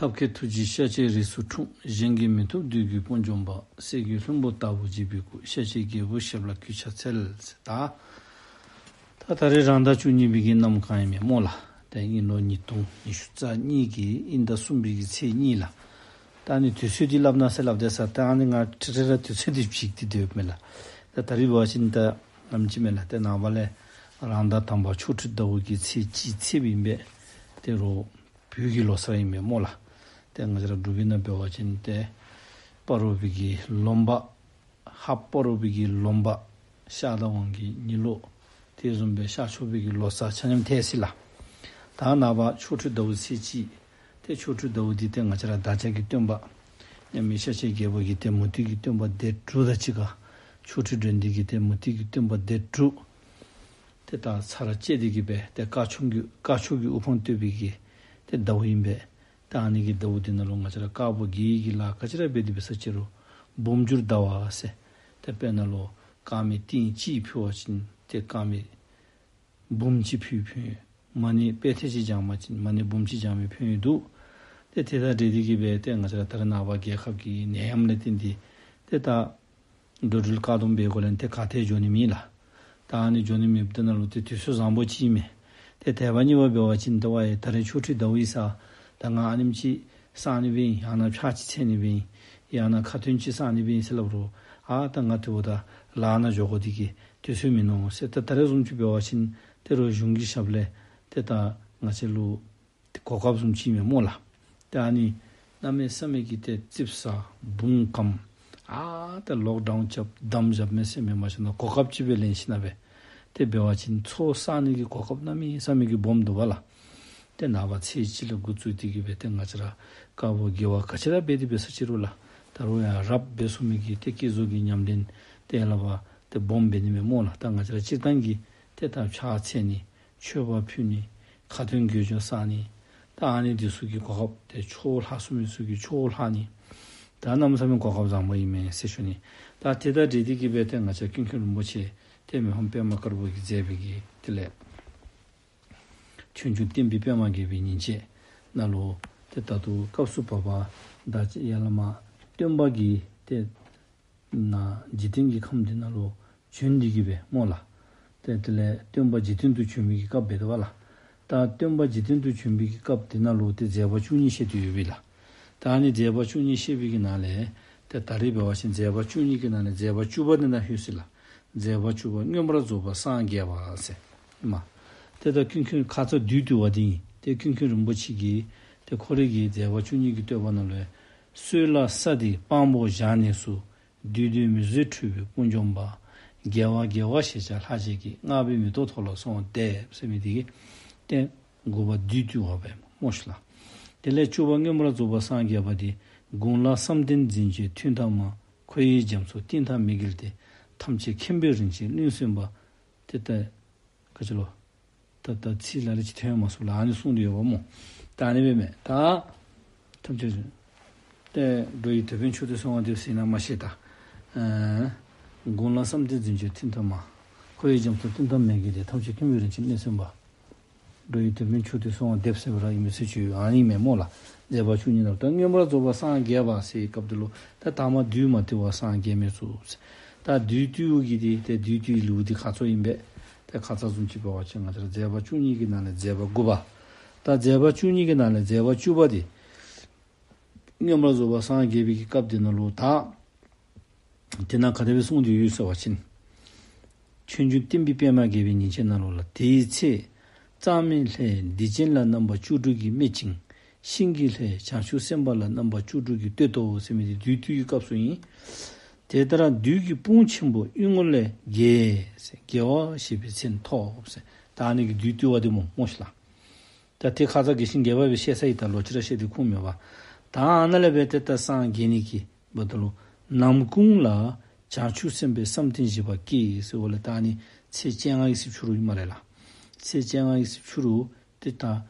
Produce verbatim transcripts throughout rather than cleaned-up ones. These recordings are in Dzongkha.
ཐབས་མཁས་ཐུགས་རྗེས་ཤཱཀྱའི་རིགས་སུ་འཁྲུངས། གཞན་གྱིས་མི་ཐུབ་བདུད་ཀྱི་དཔུང་འཇོམས་པ། གསེར་གྱི་ལྷུན་པོ་ལྟ་བུ་འཇིགས་པའི་སྐུ། ཤཱཀྱའི་རྒྱལ་པོའི་ཞབས་ལ་གུས་ཕྱག་འཚལ། ད་ད་ད་རེས་རང་ཟླ་བཅུ་གཉིས་པའི་གི་གནམ་གང་ཡིན་མས་སྨོ་ལགས། ད་དབྱིན་ལོ་ཉིས་སྟོང་ཉི་ཤུ་རྩ་གཉིས་ཀྱི་དབྱིན་ཟླ་གསུམ་པའི་གི་ཚེས་གཉིས་ལགས། ད་ཨ་ནི་དུས་ཚོད་འདི་སླབ་གནང་ཟེར་སླབ་དེས། ད་ཨ་ནི་ང་ཁྲི་ཁྲི་ར་དུས་ཚོད་འདི་བྱིག་སྟེ་སྡོདཔ་མས་ལགས། ད་ད་རེས་འབད་བ་ཅིན་ད་ཨེམ་ཅིག་མས་ལགས། ཏེ་ནངས་པ་ལས་རང་ཟླ་དང་པ་ཆོ་འཕྲུལ་ཟླཝ་གི་ཚེས་གཅིག་ཚེས་པ་ཨིན་པས། ཏེ་རོགས་བོད་ཀྱི་ལོ་གསར་ཨིན་མས་སྨོ་ལགས། ཏེ་ང་བཅས་ར་འབྲུག་པའི་ནང་འབད་བ་ཅིན་ཏེ་སྤ་རོ་པའི་གི་ལོ་འབག། ཧཱཔ་སྤ་རོ་པའི་གི་ལོ་འབག། ཤར་དང་ཝང་གི་ཉི་ལོ། དེ་བཟུམ་སྦེ་ཤར་ཕྱོགས་པའི་གི་ལོ་གསར་ཆ་མཉམ་འཐད་ཅི་ལགས། ད་ནངས་པ་ཆོ་འཕྲུལ་ཟླཝ་ཚེས་གཅིག། ཏེ་ཆོ་འཕྲུལ་ཟླཝ་འདི་ཏེ་ང་བཅས་ར་བདག་ཅག་གི་སྟོན་པ་མཉམ་མེད་ཤཱཀྱའི་རྒྱལ་པོ་གི་ཏེ་མུ་ཏིག་གི་སྟོན་པ་སྡེ་དྲུག་དང་གཅིག་ཁར་ཆོ་འཕྲུལ་འགྲན་ཟླའི་གི་ཏེ་མུ་ཏིག་གི་སྟོན་པ་སྡེ་དྲུག་ཏེ་ད་ཚར་བཅད་དེ་གི་སྦེ་ཏེ་དཀར་ཕྱོགས་ཀྱི་དཀར་ཕྱོགས་ཀྱི་དབུ་འཕང་བསྟོད་པའི་གི་ཏེ་ཟླཝ་ཨིན་པས། ད་ཨ་ནི་གི་ཟླཝ་འདི་ནང་ལུ་ང་བཅས་ར་དཀར་པོ་དགེ་བའི་གི་ལཱ་ག་ཅི་ར་འབད་དེ་འབད་ས་ཅི་རུང་འབུམ་འགྱུར་ཟླ་བ་ཟེར། ཏེ་དཔེར་ན་ལུ་དཀར་མེ་ཏིང་གཅིག་ཕུལ་བ་ཅིན་ཏེ་དཀར་མེ་འབུམ་གཅིག་ཕུལ་ཕུལ། མ་ཎི་དཔེ་ཐེངས་གཅིག་བགྱང་བ་ཅིན་མ་ཎི་འབུམ་གཅིག་བགྱང་མི་ཕུལ་ཡོད་འདུག། ཏེ་དེ་དང་འབྲེལ་ཏེ་གི་སྦེ་ཏེ་ང་བཅས་ར་ད་རེས་ནངས་པ་རྒྱལ་ཁབ་ཀྱི་ནད་ཡམས་ལས་བརྟེན་ཏེ་ཏེ་ད་འགྲོ་འགྲུལ་བཀག་སྡོམ་འབད་དགོཔ་ལས་ཏེ་ག་ཏེ་འགྱོ་ནི་མེད་ལགས། ད་ཨ་ནི་འགྱོ་ནི་མེདཔ་ད་ནང་ལུ་ཏེ་དུས་ཚོད་བཟང་པོ་ཅིག་ཨིན་མས། ཏེ་དེ་བ་གཉིས་པ་འབད་བ་ཅིན་ཏེ་ཝའི་ད་རེས་ཆོ་འཕྲུལ་ཟླཝ་ཨིན་ས། ད་ང་ཨ་ནེམ་ཅིག་བསང་ནི་འབད་ཨིན། ཡང་ན་ཕྱག་ཅིག་འཚལ་ནི་འབད་ཨིན། ཡང་ན་ཁ་ཏོན་ཅིག་བསང་ནི་འབད་ཨིན་ཟེར་སླབ་རུང་ཨ་ད་ང་དེ་འབདཝ་ད་ལཱ་ནང་འགྱོ་དགོ་དེ་གིས་དུས་ཚོད་མིན་ནུག་ཟེར། ད་ད་རེས་བཟུམ་ཅིག་འབད་བ་ཅིན་ཏེ་རོགས་གཞུང་གི་ཞབས་ལས་ཏེ་ད་ང་བཅས་ལུ་ཏེ་གོ་སྐབས་བཟུམ་ཅིག་མས་སྨོ་ལགས། ཏེ་ཨ་ནི་གནམ་མེད་ས་མེད་ཀྱི་ཏེ་ཙིགཔ་ཟ་བུང་སྐམ་ཨ་ཏེ་ལོག་ཌའུན་རྐྱབ་དམ་བཞག་མི་ཟེར་མི་མ་ཤེས་ན་གོ་སྐབས་ཅིག་སྦེ་ལེན་ཞིན་ན་སྦེ་ཏེ་འབད་བ་ཅིན་ཚོགས་བསག་ནི་གི་གོ་སྐབས་གནམ་མེད་ས་མེད་ཀྱི་སྦོམ་འདུག་པ་ལགས། ཏེ་ནངས་པ་ཚེས་གཅིག་ལས་འགོ་བཙུགས་ཏེ་གི་སྦེ་ཏེ་ང་བཅས་ར་དཀར་པོ་དགེ་བ་ག་ཅི་ར་འབད་དེ་འབད་ས་ཅི་རུང་ལགས། ད་རུང་ཡང་རབ་འབད་ཚུགས་མི་གི་ཏེ་བསྐྱེད་རྫོགས་ཀྱི་ཉམས་ལེན་ཏེ་ལགས་པ་ཏེ་སྦོམ་འབད་ནི་མས་སྨོ་ལགས། ད་ང་བཅས་ར་སྤྱིར་བཏང་གི་ཏེ་ད་ཕྱག་འཚལ་ནི་མཆོད་པ་ཕུལ་ནི་ཁ་ཏོན་དགེ་སྦྱོར་བསག་ནི་ད་ཨ་ནི་འདི་ཚུ་གི་གོ་སྐབས་ཏེ་ཆོས་ལྷག་ཚུགས་མི་ཚུ་གིས་ཆོས་ལྷག་ནི་ད་གནམ་མེད་ས་མེད་གོ་སྐབས་བཟང་པོ་ཨིན་མས་ཟེར་ཞུ་ནི། ད་དེ་དང་འབྲེལ་ཏེ་གི་སྦེ་ཏེ་ང་བཅས་ཀུན་མཁྱེན་རིན་པོ་ཆེ་ཏེ་མི་ཕམ་པདྨ་དཀར་པོ་གིས་མཛད་པའི་གི་དེ་ལས་ཆོས་འབྱུང་བསྟན་པའི་པདྨ་རྒྱས་པའི་ཉིན་བྱེད་ནང་ལུ་ཏེ་ད་ལྟོ་སྐབས་སུ་བབ་པ་ད་ཡ་ལ་མ་སྟོན་པ་གིས་ཏེ་ནཱ་འཇིག་རྟེན་གྱི་ཁམས་འདི་ནང་ལུ་བྱོན་ཏེ་གི་སྦེ་སྨོ་ལགས། ཏེ་དེ་ལས་སྟོན་པ་འཇིག་རྟེན་དུ་བྱོན་པའི་གི་སྐབས་འབད་དོ་བ་ལགས། ད་སྟོན་པ་འཇིག་རྟེན་དུ་བྱོན་པའི་གི་སྐབས་འདི་ནང་ལུ་ཏེ་མཛད་པ་བཅུ་གཉིས་བཤད་དེ་ཡོད་པས་ལགས། ད་ཨ་ནི་མཛད་པ་བཅུ་གཉིས་བཤད་པའི་གི་ནང་ལས་ཏེ་ད་རེས་འབད་བ་ཅིན་མཛད་པ་བཅུ་གཉིས་ཀྱི་ནང་ལས་མཛད་པ་བཅུ་པ་འདི་ནང་ལྷོད་ཅི་ལགས། མཛད་པ་བཅུ་པ་མངོན་པར་རྫོགས་པར་སངས་རྒྱས་པ་ཟེར་མས། ཏེ་ད་ཀུན་མཁྱེན་ཁ་ཙ་བསྡུས་བསྡུ་བ་འདི་ཨིན། ཏེ་ཀུན་མཁྱེན་རིན་པོ་ཆེ་གིས་ཏེ་ཁོ་རའི་གི་མཛད་པ་བཅུ་གཉིས་ཀྱི་བསྟོད་པ་ནང་ལུ་སྲོད་ལ་ས་འདི་དཔང་པོ་བཞག་ནས་སུ། བདུད་འདུལ་མི་བཟོད་འཁྲུལ་པའི་དཔུང་འཇོམས་པ། རྒྱལ་བ་རྒྱལ་བ་ཞེས་བྱ་ལྷ་རྗེ་གིས། སྔགས་པས་མེ་ཏོག་ཐོགས་ལ་གསོལ་བ་འདེབས་ཟེར་མི་འདི་གིས་ཏེ་དགུ་པ་བསྡུས་བསྡུ་བ་སྦེ་སྨོ་ཤིག་ལགས། དེ་ལས་བཅུ་པ་མངོན་པར་རྫོགས་པར་སངས་རྒྱས་པ་འདི། དགུང་ལ་བསམ་གཏན་འཛིན་བྱེད་ཐུན་མཐའ་མ། འཁོར་བའི་རྒྱ་མཚོ་གཏིང་མཐའ་མི་འགལ་ཏེ། ཐམས་ཅད་མཁྱེན་པའི་རིན་ཆེན་རླུང་སེམས་དཔའ། ཏེ་ད་ག་ཅི་ལོ། ད་ད་ཚིག་ལ་ལུ་ཅིག་ཐོན་མ་སོང་ལགས། ཨ་ནི་གསུངས་ཏེ་ཡོདཔ་སྨོ། ད་ཨ་ནི་སྦེ་མས། ད་ཐམས་ཅད་ཏེ་འགྲོ་བའི་དོན་ཕན་ཆོད་དུ་གསོལ་བ་འདེབས་ཟེར་ན་མ་ཤེས་ད། ཨ་དགུང་ལ་བསམ་གཏན་འཛིན་བྱེད་ཐུན་མཐའ་མ། འཁོར་བའི་རྒྱ་མཚོ་གཏིང་མཐའ་མི་འགལ་ཏེ། ཐམས་ཅད་མཁྱེན་པའི་རིན་ཆེན་རླུང་སེམས་དཔའ། འགྲོ་བའི་དོན་ཕན་ཆོད་དུ་གསོལ་བ་འདེབས་ཟེར་བ་ར་ཨིན་མས་ཟེར་ཞུ་ཡི། ཨ་ནི་མས་སྨོ་ལགས། མཛད་པ་བཅུ་གཉིས་ནང་ད་མངོན་པར་རྫོགས་པར་སངས་རྒྱས་པ་ཟེར་བའི་སྐབས་འདི་ལུ་ད་ཐ་མ་བདུད་མ་བཏུལ་བར་སངས་རྒྱས་མི་ཚུགས། ད་བདུད་བཏུལ་བའི་གི་འདི་ཏེ་བདུད་བཏུལ་བའི་ལེའུ་འདི་ཁ་ཙ་ཨིན་པས། ཏེ་ཁ་ཙ་བཟུམ་ཅིག་འབད་བ་ཅིན་ང་བཅས་ར་མཛད་པ་བཅུ་གཉིས་ཀྱི་ནང་ལས་མཛད་པ་དགུ་པ། ད་མཛད་པ་བཅུ་གཉིས་ཀྱི་ནང་ལས་མཛད་པ་བཅུ་པ་འདི་མངོན་པར་རྫོགས་པར་སངས་རྒྱས་པའི་གི་སྐབས་འདི་ནང་ལུ་ད་དེ་ནང་ག་དེ་སྦེ་གསུངས་ཏེ་ཡོད་ཟེར་བ་ཅིན། ཆོས་འབྱུང་བསྟན་པའི་པདྨ་རྒྱས་པའི་ཉིན་བྱེད་ནང་ལུ་ལགས། དེའི་ཚེ་གཙང་མའི་ལྷས་སྡིག་ཅན་ལ་རྣམ་པ་བཅུ་དྲུག་གིས་སྨད་ཅིང་། ཤིང་གི་ལྷས་བྱང་ཆུབ་སེམས་དཔའ་ལ་རྣམ་པ་བཅུ་དྲུག་གིས་བསྟོད་དོ་ཟེར་མི་འདི་བདུད་བཏུལ་བའི་སྐབས་སུ་ཨིན། དེ་ལྟར་བདུད་ཀྱི་དཔུང་ཆེན་པོ་གཡུལ་ངོ་ལས་རྒྱལ་ཟེར། རྒྱལ་བ་ཞེས་པའི་མཚན་ཐོབ་ཟེར། ད་ཨ་ནི་གི་བདུད་བཏུལ་བ་འདི་སྨོ་སྨོ་ཤིག་ལགས། ད་དེ་ཁ་ཙ་རྒྱས་ཤིང་རྒྱས་པ་སྦེ་བཤད་ཚར་ཡི། ད་ལོག་ཅི་ར་བཤད་དེ་ཁུངས་མེད་པ། ད་ཨ་ནཱ་ལས་འབད་དེ་ད་སངས་རྒྱས་ནི་གི་འབདཝ་ད་ལུ་ནམ་གུང་ལ་བྱང་ཆུབ་སེམས་དཔའི་བསམ་གཏན་བཞི་པ་སྐྱེས་ཟེར་བ་ལས་ད་ཨ་ནི་ཚེས་བཅོ་ལྔ་གི་ཚེས་བཅུ་དྲུག་ཨིན་སྨ་རེ་ལགས། ཚེས་བཅོ་ལྔ་གི་ཚེས་བཅུ་དྲུག་ཏེ་ད་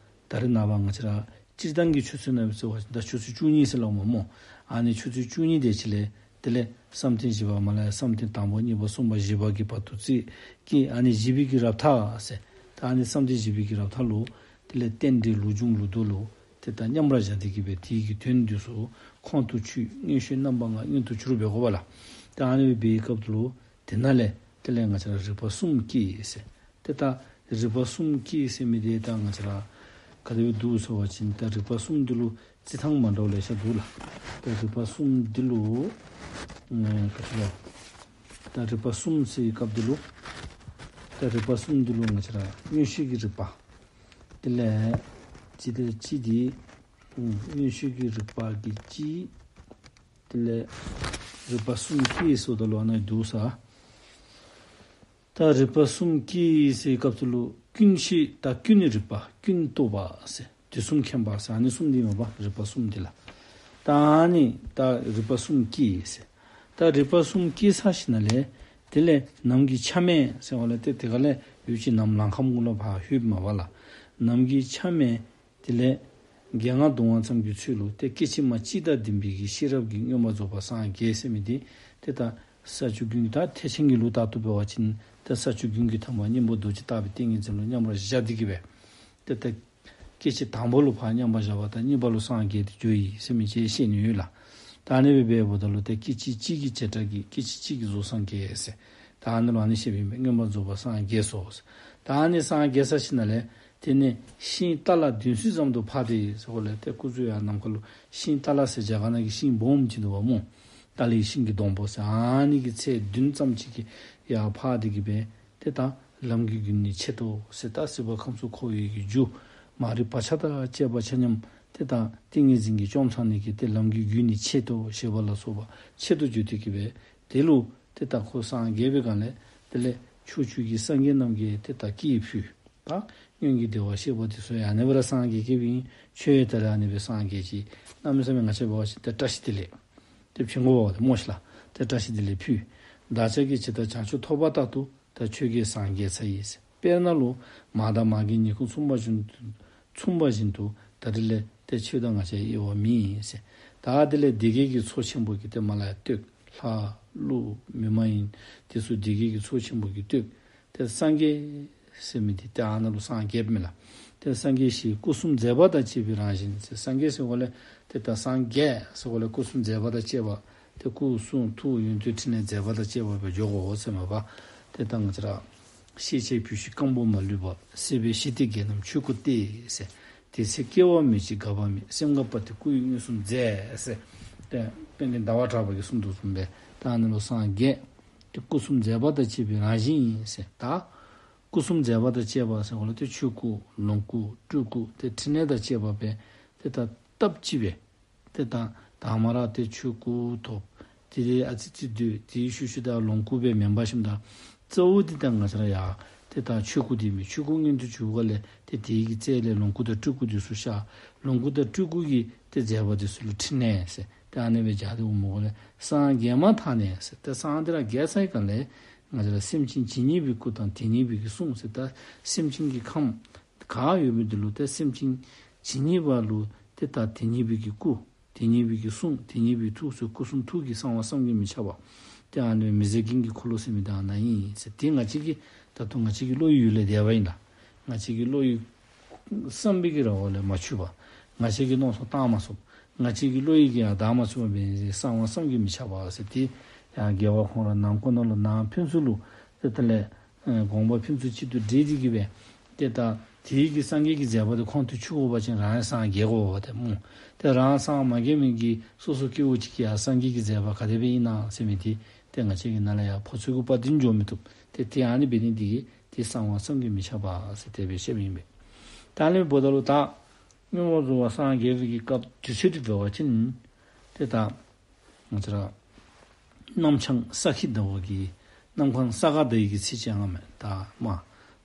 ད་རེས་ནངས་པ་ང་བཅས་ར་སྤྱིར་བཏང་གི་ཆུ་ཚོད་ནང་ཟེར་བ་ཅིན་ད་ཆུ་ཚོད་བཅུ་གཉིས་ཟེར་སླབ་མས་སྨོ། ཨ་ནི་ཆུ་ཚོད་བཅུ་གཉིས་དེ་ཅིག་ལས་དེ་ལས་བསམ་གཏན་བཞི་པ་མ་ལ་ཡ་བསམ་གཏན་དང་པོ་གཉིས་པ་གསུམ་པ་བཞི་པ་གི་བར་དུ་ཚེས་ཀྱི་ཨ་ནི་བཞི་པའི་གི་རབ་མཐའ་ཟེར། ད་ཨ་ནི་བསམ་གཏན་བཞི་པའི་གི་རབ་མཐའ་ལུ་དེ་ལས་རྟེན་འབྲེལ་ལུགས་འབྱུང་ལུགས་ལྡོག་ལུ་ ཏེ་ད་མཉམ་པར་བཞག་སྟེ་གི་སྦེ་དེ་གི་དོན་འདི་ཚུ་ཁོང་དུ་ཆུད། མངོན་ཤེས་རྣམ་པ་ལྔ་མངོན་དུ་གྱུར་འབད་དགོ་པས་ལགས། ད་ཨ་ནི་སྦེ་འབད་བའི་སྐབས་ལུ་དེ་ནང་ལས་དེ་ལས་ང་བཅས་ར་རིག་པ་གསུམ་སྐྱེས་ཟེར། ཏེ་ད་རིག་པ་གསུམ་སྐྱེས་ཟེར་མི་འདི་ད་ང་བཅས་ར་ག་དེ་སྦེ་འདུག་ཟེར་བ་ཅིན་ད་རིག་པ་གསུམ་འདི་ལུ་རྩི་ཐངས་མ་འདྲཝ་ལེ་ཤ་འདུག་ལགས། ད་རིག་པ་གསུམ་འདི་ལུ་ཨེ་ག་ཅི་ལོ། ད་རིག་པ་གསུམ་ཟེར་བའི་སྐབས་འདི་ལུ་ད་རིག་པ་གསུམ་འདི་ལུ་ང་བཅས་ར་མངོན་ཤེས་ཀྱི་རིག་པ། དེ་ལས་ཅི་དེ་ཅི་དེ་ཨུམ་མངོན་ཤེས་ཀྱི་རིག་པ་གི་ཅི། དེ་ལས་རིག་པ་གསུམ་སྐྱེས་ཟེརཝ་ད་ལུ་ཨ་ནཱ་འདུག་ས། ད་རིག་པ་གསུམ་སྐྱེས་ཟེར་བའི་སྐབས་སུ་ལུ་ཀུན་ཤེས་དང་ཀུན་ནས་རིག་པ་ཀུན་རྟོག་པ་ཟེར། དུས་གསུམ་མཁྱེན་པ་ཟེར་ཨ་ནི་གསུམ་འདི་མས་པ་རིག་པ་གསུམ་འདི་ལགས། ད་ཨ་ནི་ད་རིག་པ་གསུམ་སྐྱེས་ཟེར། ད་རིག་པ་གསུམ་སྐྱེས་ཚར་ཞིནམ་ལས་དེ་ལས་ནམ་གྱི་ཆ་མེད་ཟེརཝ་ལས་ཏེ་དེ་ཁ་ལས་ཡུལ་གྱི་ནམ་ལངས་ཁམས་གུ་ལུ་ཕར་ལྷོདཔ་མས་པ་ལགས། ནམ་གྱི་ཆ་མེད་དེ་ལས་རྒྱལ་རྔ་བརྡུང་བ་ཙམ་གྱི་ཚུལ་ལུ་ཏེ་སྐད་ཅིག་མ་གཅིག་དང་ལྡན་པའི་གི་ཤེས་རབ་ཀྱིས་མངོན་པར་རྫོགས་པར་སངས་རྒྱས་ཟེར་མི་འདི་ཏེ་ད་ས་བཅུ་རྒྱུན་ད་ཐེག་ཆེན་གྱི་ལུགས་ལྟར་དུ་འབད་བ་ཅིན་ཏེ་ས་བཅུ་རྒྱུན་གྱི་ཐེག་པ་སྙིང་པོ་རྡོ་རྗེ་ལྟ་བུའི་ཏིང་ངེ་འཛིན་ལུ་མཉམ་པར་བཞག་སྟེ་གི་སྦེ་ཏེ་ད་སྐད་ཅིག་དང་པོ་ལུ་ཕར་མཉམ་པར་བཞག་པ་དང་གཉིས་པ་ལུ་སངས་རྒྱས་ཏེ་འགྱོ་ཡི་ཟེར་མི་ཅིག་ཤེས་ནི་ཡོད་ལགས། ད་ཨ་ནི་སྦེ་འབདཝ་ད་ལུ་ཏེ་སྐད་ཅིག་གཅིག་གི་བྱེ་བྲག་གིས་སྐད་ཅིག་གཅིག་གིས་རྫོགས་སངས་རྒྱས་ཟེར། ད་ཨ་ནི་ལུ་ཨ་ནི་བཤདཔ་ཨིན་པས། མངོན་པར་རྫོགས་པར་སངས་རྒྱས་སོ་ཟེར། ད་ཨ་ནི་སངས་རྒྱས་ཚར་ཞིནམ་ལས་དེ་ནས་ཤིང་ཏཱ་ལ་བདུན་ཚན་ཙམ་དུ་འཕགས་ཏེ་ཟེརཝ་ལས་ཏེ་སྐུ་གཟུགས་ཡང་ནམ་མཁའ་ལུ་ཤིང་ཏཱ་ལ་ཟེར་རྒྱ་གར་ནང་གི་ཤིང་སྦོམ་ཅིག་འདུག་པ་སྨོ། ཏཱ་ལའི་ཤིང་གི་སྡོང་པོ་ཟེར་ཨ་ནི་གི་ཚད་བདུན་ཙམ་ཅིག་གི་ཡར་འཕགས་ཏེ་གི་སྦེ་ཏེ་ད་ལམ་གྱི་རྒྱུན་ནི་ཆད་དོ་ཟེར། ད་སྲིད་པ་ཁམས་གསུམ་འཁོར་བའི་གི་རྒྱུ་མ་རིག་བག་ཆགས་དང་བཅས་པ་ཆ་མཉམ་ཏེ་ད་ཏིང་ངེ་འཛིན་གྱིས་བཅོམ་ཚར་ནི་གི་ཏེ་ལམ་གྱི་རྒྱུན་ནི་ཆད་དོ་ཞེས་པ་ལ་སོགས་པ་ཆད་དུ་གྱུར་ཏེ་གི་སྦེ་དེ་ལུ་ཏེ་ད་ཁོ་སངས་རྒྱས་པའི་སྒང་ལས་དེ་ལས་ཕྱོགས་བཅུ་གི་སངས་རྒྱས་རྣམས་ཀྱིས་ཏེ་ད་སྐྱེས་ཕུལ། ད་སྔོན་གྱི་བདེ་བར་གཤེགས་པ་དེ་ཚུ་ཡང་ཨ་ནི་སྦེ་ར་སངས་རྒྱས་རྒྱསཔ་ཨིན། ཁྱོད་ཡང་ད་རེས་ཨ་ནི་སྦེ་སངས་རྒྱས་ཅི། གནམ་མེད་ས་མེད་ང་བཅས་འབད་བ་ཅིན་ཏེ་བཀྲ་ཤིས་བདེ་ལེགས་ཏེ་བྱིན་དགོ་པས་སྨོ་ཤིག་ལགས། ཏེ་བཀྲ་ཤིས་བདེ་ལེགས་ཕུལ། བདག་ཅག་གིས་ཇི་ལྟར་བྱང་ཆུབ་ཐོབ་པ་ལྟར་དུ་ད་ཁྱོད་ཀྱིས་སངས་རྒྱས་ཚར་ཡི་ཟེར། དཔེར་ན་ལུ་མར་དང་མར་གྱི་ཉིང་ཁུ་མཚུངས་པ་བཞིན་དུ་མཚུངས་པ་བཞིན་དུ་ད་རེས་ལས་ཏེ་ཁྱོད་དང་ང་བཅས་དབྱེ་བ་མེད་ཟེར། ད་དེ་ལས་སྡེ་བརྒྱད་ཀྱི་ཚོགས་ཆེན་པོ་གིས་ཏེ་མར་ལས་བསྟོད། ལྷ་ཀླུ་མི་མ་ཡིན་དེ་ཚུ་སྡེ་བརྒྱད་ཀྱི་ཚོགས་ཆེན་པོ་གིས་བསྟོད། ཏེ་སངས་རྒྱས་ཟེར་མི་འདི་ཏེ་ཨ་ནཱ་ལུ་སངས་རྒྱསཔ་མས་ལགས། ཏེ་སངས་རྒྱས་ཞེས་སྐུ་གསུམ་མཛད་པ་དང་བཅས་པའི་རང་བཞིན་ཟེར། སངས་རྒྱས་ཟེརཝ་ལས་ཏེ་ད་སངས་རྒྱས་ཟེརཝ་ལས་སྐུ་གསུམ་མཛད་པ་དང་བཅས་པ་ཏེ་སྐུ་གསུང་ཐུགས་ཡོན་ཏན་ཕྲིན་ལས་མཛད་པ་དང་བཅས་པ་སྦེ་འགྱོ་དགོ་ཟེར་མས་པ། ཏེ་ད་ང་བཅས་ར་ཤེས་བྱའི་བུ་བཞིན་སྐམ་པོ་མ་ལུས་པ། སྲིད་པའི་ཞི་བདེ་རྒྱལ་རྣམས་ཆོས་སྐུ་སྟེ་ཟེར། དེ་ཚེ་སྐྱེ་བ་མེད་ཅིང་འགག་པ་མེད། སེམས་འགག་པ་དེ་སྐུ་ཡི་མངོན་སུམ་མཛད་ཟེར། ཏེ་དཔལ་ལྡན་ཟླ་བ་གྲགས་པ་གིས་གསུངས་དོ་བཟུམ་སྦེ་ད་ཨ་ནཱ་ལུ་སངས་རྒྱས། ཏེ་སྐུ་གསུམ་མཛད་པ་དང་བཅས་པའི་རང་བཞིན་ཨིན་ཟེར། ད་སྐུ་གསུམ་མཛད་པ་དང་བཅས་པ་ཟེརཝ་ལས་ཏེ་ཆོས་སྐུ་ལོངས་སྐུ་སྤྲུལ་སྐུ་ཏེ་ཕྲིན་ལས་དང་བཅས་པ་སྦེ་ཏེ་ད་སྟབས་གཅིག་སྦེ་ཏེ་ད་དང་པ་ར་ཏེ་ཆོས་སྐུ་ཐོབ། དེ་ལས་ཨ་ཙི་ཙི་སྡོད། དེའི་ཤུལ་ཤུལ་ད་ལོངས་སྐུ་སྦེ་མེན་པར་ཞིནམ་ད་གཙོ་བོ་འདི་ད་ང་བཅས་ར་ཡར་ཏེ་ད་ཆོས་སྐུ་འདི་མས། ཆོས་སྐུ་མངོན་དུ་གྱུར་པ་ལས་ཏེ་དེའི་གི་རྩེ་ལས་ལོངས་སྐུ་དང་སྤྲུལ་སྐུ་འདི་ཚུ་ཤར། ལོངས་སྐུ་དང་སྤྲུལ་སྐུ་གི་ཏེ་མཛད་པ་འདི་ཚུ་ལུ་ཕྲིན་ལས་ཟེར། ཏེ་ཨ་ནི་སྦེ་སྦྱར་ཏེ་འོངམ་ལས་སངས་རྒྱས་མ་ཐག་ནས་ཟེར། ཏེ་སངས་འདི་ར་རྒྱས་ཚར་བའི་སྒང་ལས་ང་བཅས་ར་སེམས་ཅན་ཇི་སྙེད་པའི་སྐུ་དང་དེ་སྙེད་པའི་གི་གསུང་ཟེར། ད་སེམས་ཅན་གྱི་ཁམས་ག་ཡོད་མི་འདི་ལུ་ཏེ་སེམས་ཅན་ཇི་སྙེད་པ་ལུ་ཏེ་ད་དེ་སྙེད་པའི་གི་སྐུ་དེ་སྙེད་པའི་གི་གསུང་དེ་སྙེད་པའི་ཐུགས་ཟེར། སྐུ་གསུང་ཐུགས་ཀྱི་གསང་བ་བསམ་གྱིས་མི་ཁྱབ་པ། ཏེ་ཨ་ནི་མི་ཟད་རྒྱན་གྱི་འཁོར་ལོ་ཟེར་མི་ད་ཨ་ནཱ་ཨིན་ཟེར། ཏེ་ང་བཅས་ཀྱི་ད་ལྟོ་ང་བཅས་ཀྱི་བློ་ཡི་ཡུལ་ལས་འདས་པ་ཨིན་ལགས། ང་བཅས་ཀྱི་བློ་ཡི་བསམ་པའི་གི་ར་འོག་ལས་མ་ཆུད་པ། ང་བཅས་ཀྱིས་མནོ་བསམ་བཏང་མ་ཚུགས། ང་བཅས་ཀྱི་བློ་ཡིས་ཀྱང་བརྡ་མ་ཚུགས་པ་འབད་ནི་གསང་བ་བསམ་གྱིས་མི་ཁྱབ་པ་ཟེར། ཏེ་ཡང་རྒྱལ་བ་ཁོང་ར་ནང་འཁོད་ནང་ལུ་ནང་ཕན་ཚུན་ལུ་ཏེ་དེ་ལས་ཨེ་དགོངས་པ་ཕན་ཚུན་གཅིག་ཏུ་འདྲེས་ཏེ་གི་སྦེ་ཏེ་ད་དེའི་གི་སངས་རྒྱས་ཀྱི་མཛད་པ་དེ་ཁོང་དུ་ཆུད་དགོ་པ་ཅིན་རང་ཡང་སངས་རྒྱས་དགོ་པ་དེ་སྨོ། ཏེ་རང་སངས་མ་རྒྱས་མི་གི་སོ་སོ་སྐྱེ་བོ་ཅིག་གིས་ཡང་སངས་རྒྱས་ཀྱི་མཛད་པ་ག་དེ་སྦེ་ཨིན་ན་ཟེར་མི་དེ་ཏེ་ང་བཅས་ཀྱི་ནང་ལས་ཡང་ཕོ་ཚོད་ཀྱི་དཔའ་རྟུལ་འགྱོ་མི་བཏུབ། ཏེ་དེ་ཨ་ནི་འབད་ནི་དེ་གིས་ཏེ་གསང་བ་བསམ་གྱིས་མི་ཁྱབ་པ་ཟེར་དེ་སྦེ་བཤདཔ་ཨིན་པས། ད་ཨ་ནི་འབདཝ་ད་ལུ་ད་མངོན་པར་རྫོགས་པར་སངས་རྒྱས་པའི་གི་སྐབས་དུས་ཚོད་དེ་འབད་བ་ཅིན་ཏེ་ད་ང་བཅས་ར་གནམ་བྱང་ས་ཁྱི་ཟླ་བ་གི་གནམ་གང་ས་ག་ཟླ་བའི་གི་ཚེས་བཅོ་ལྔ་མས། ད་མ་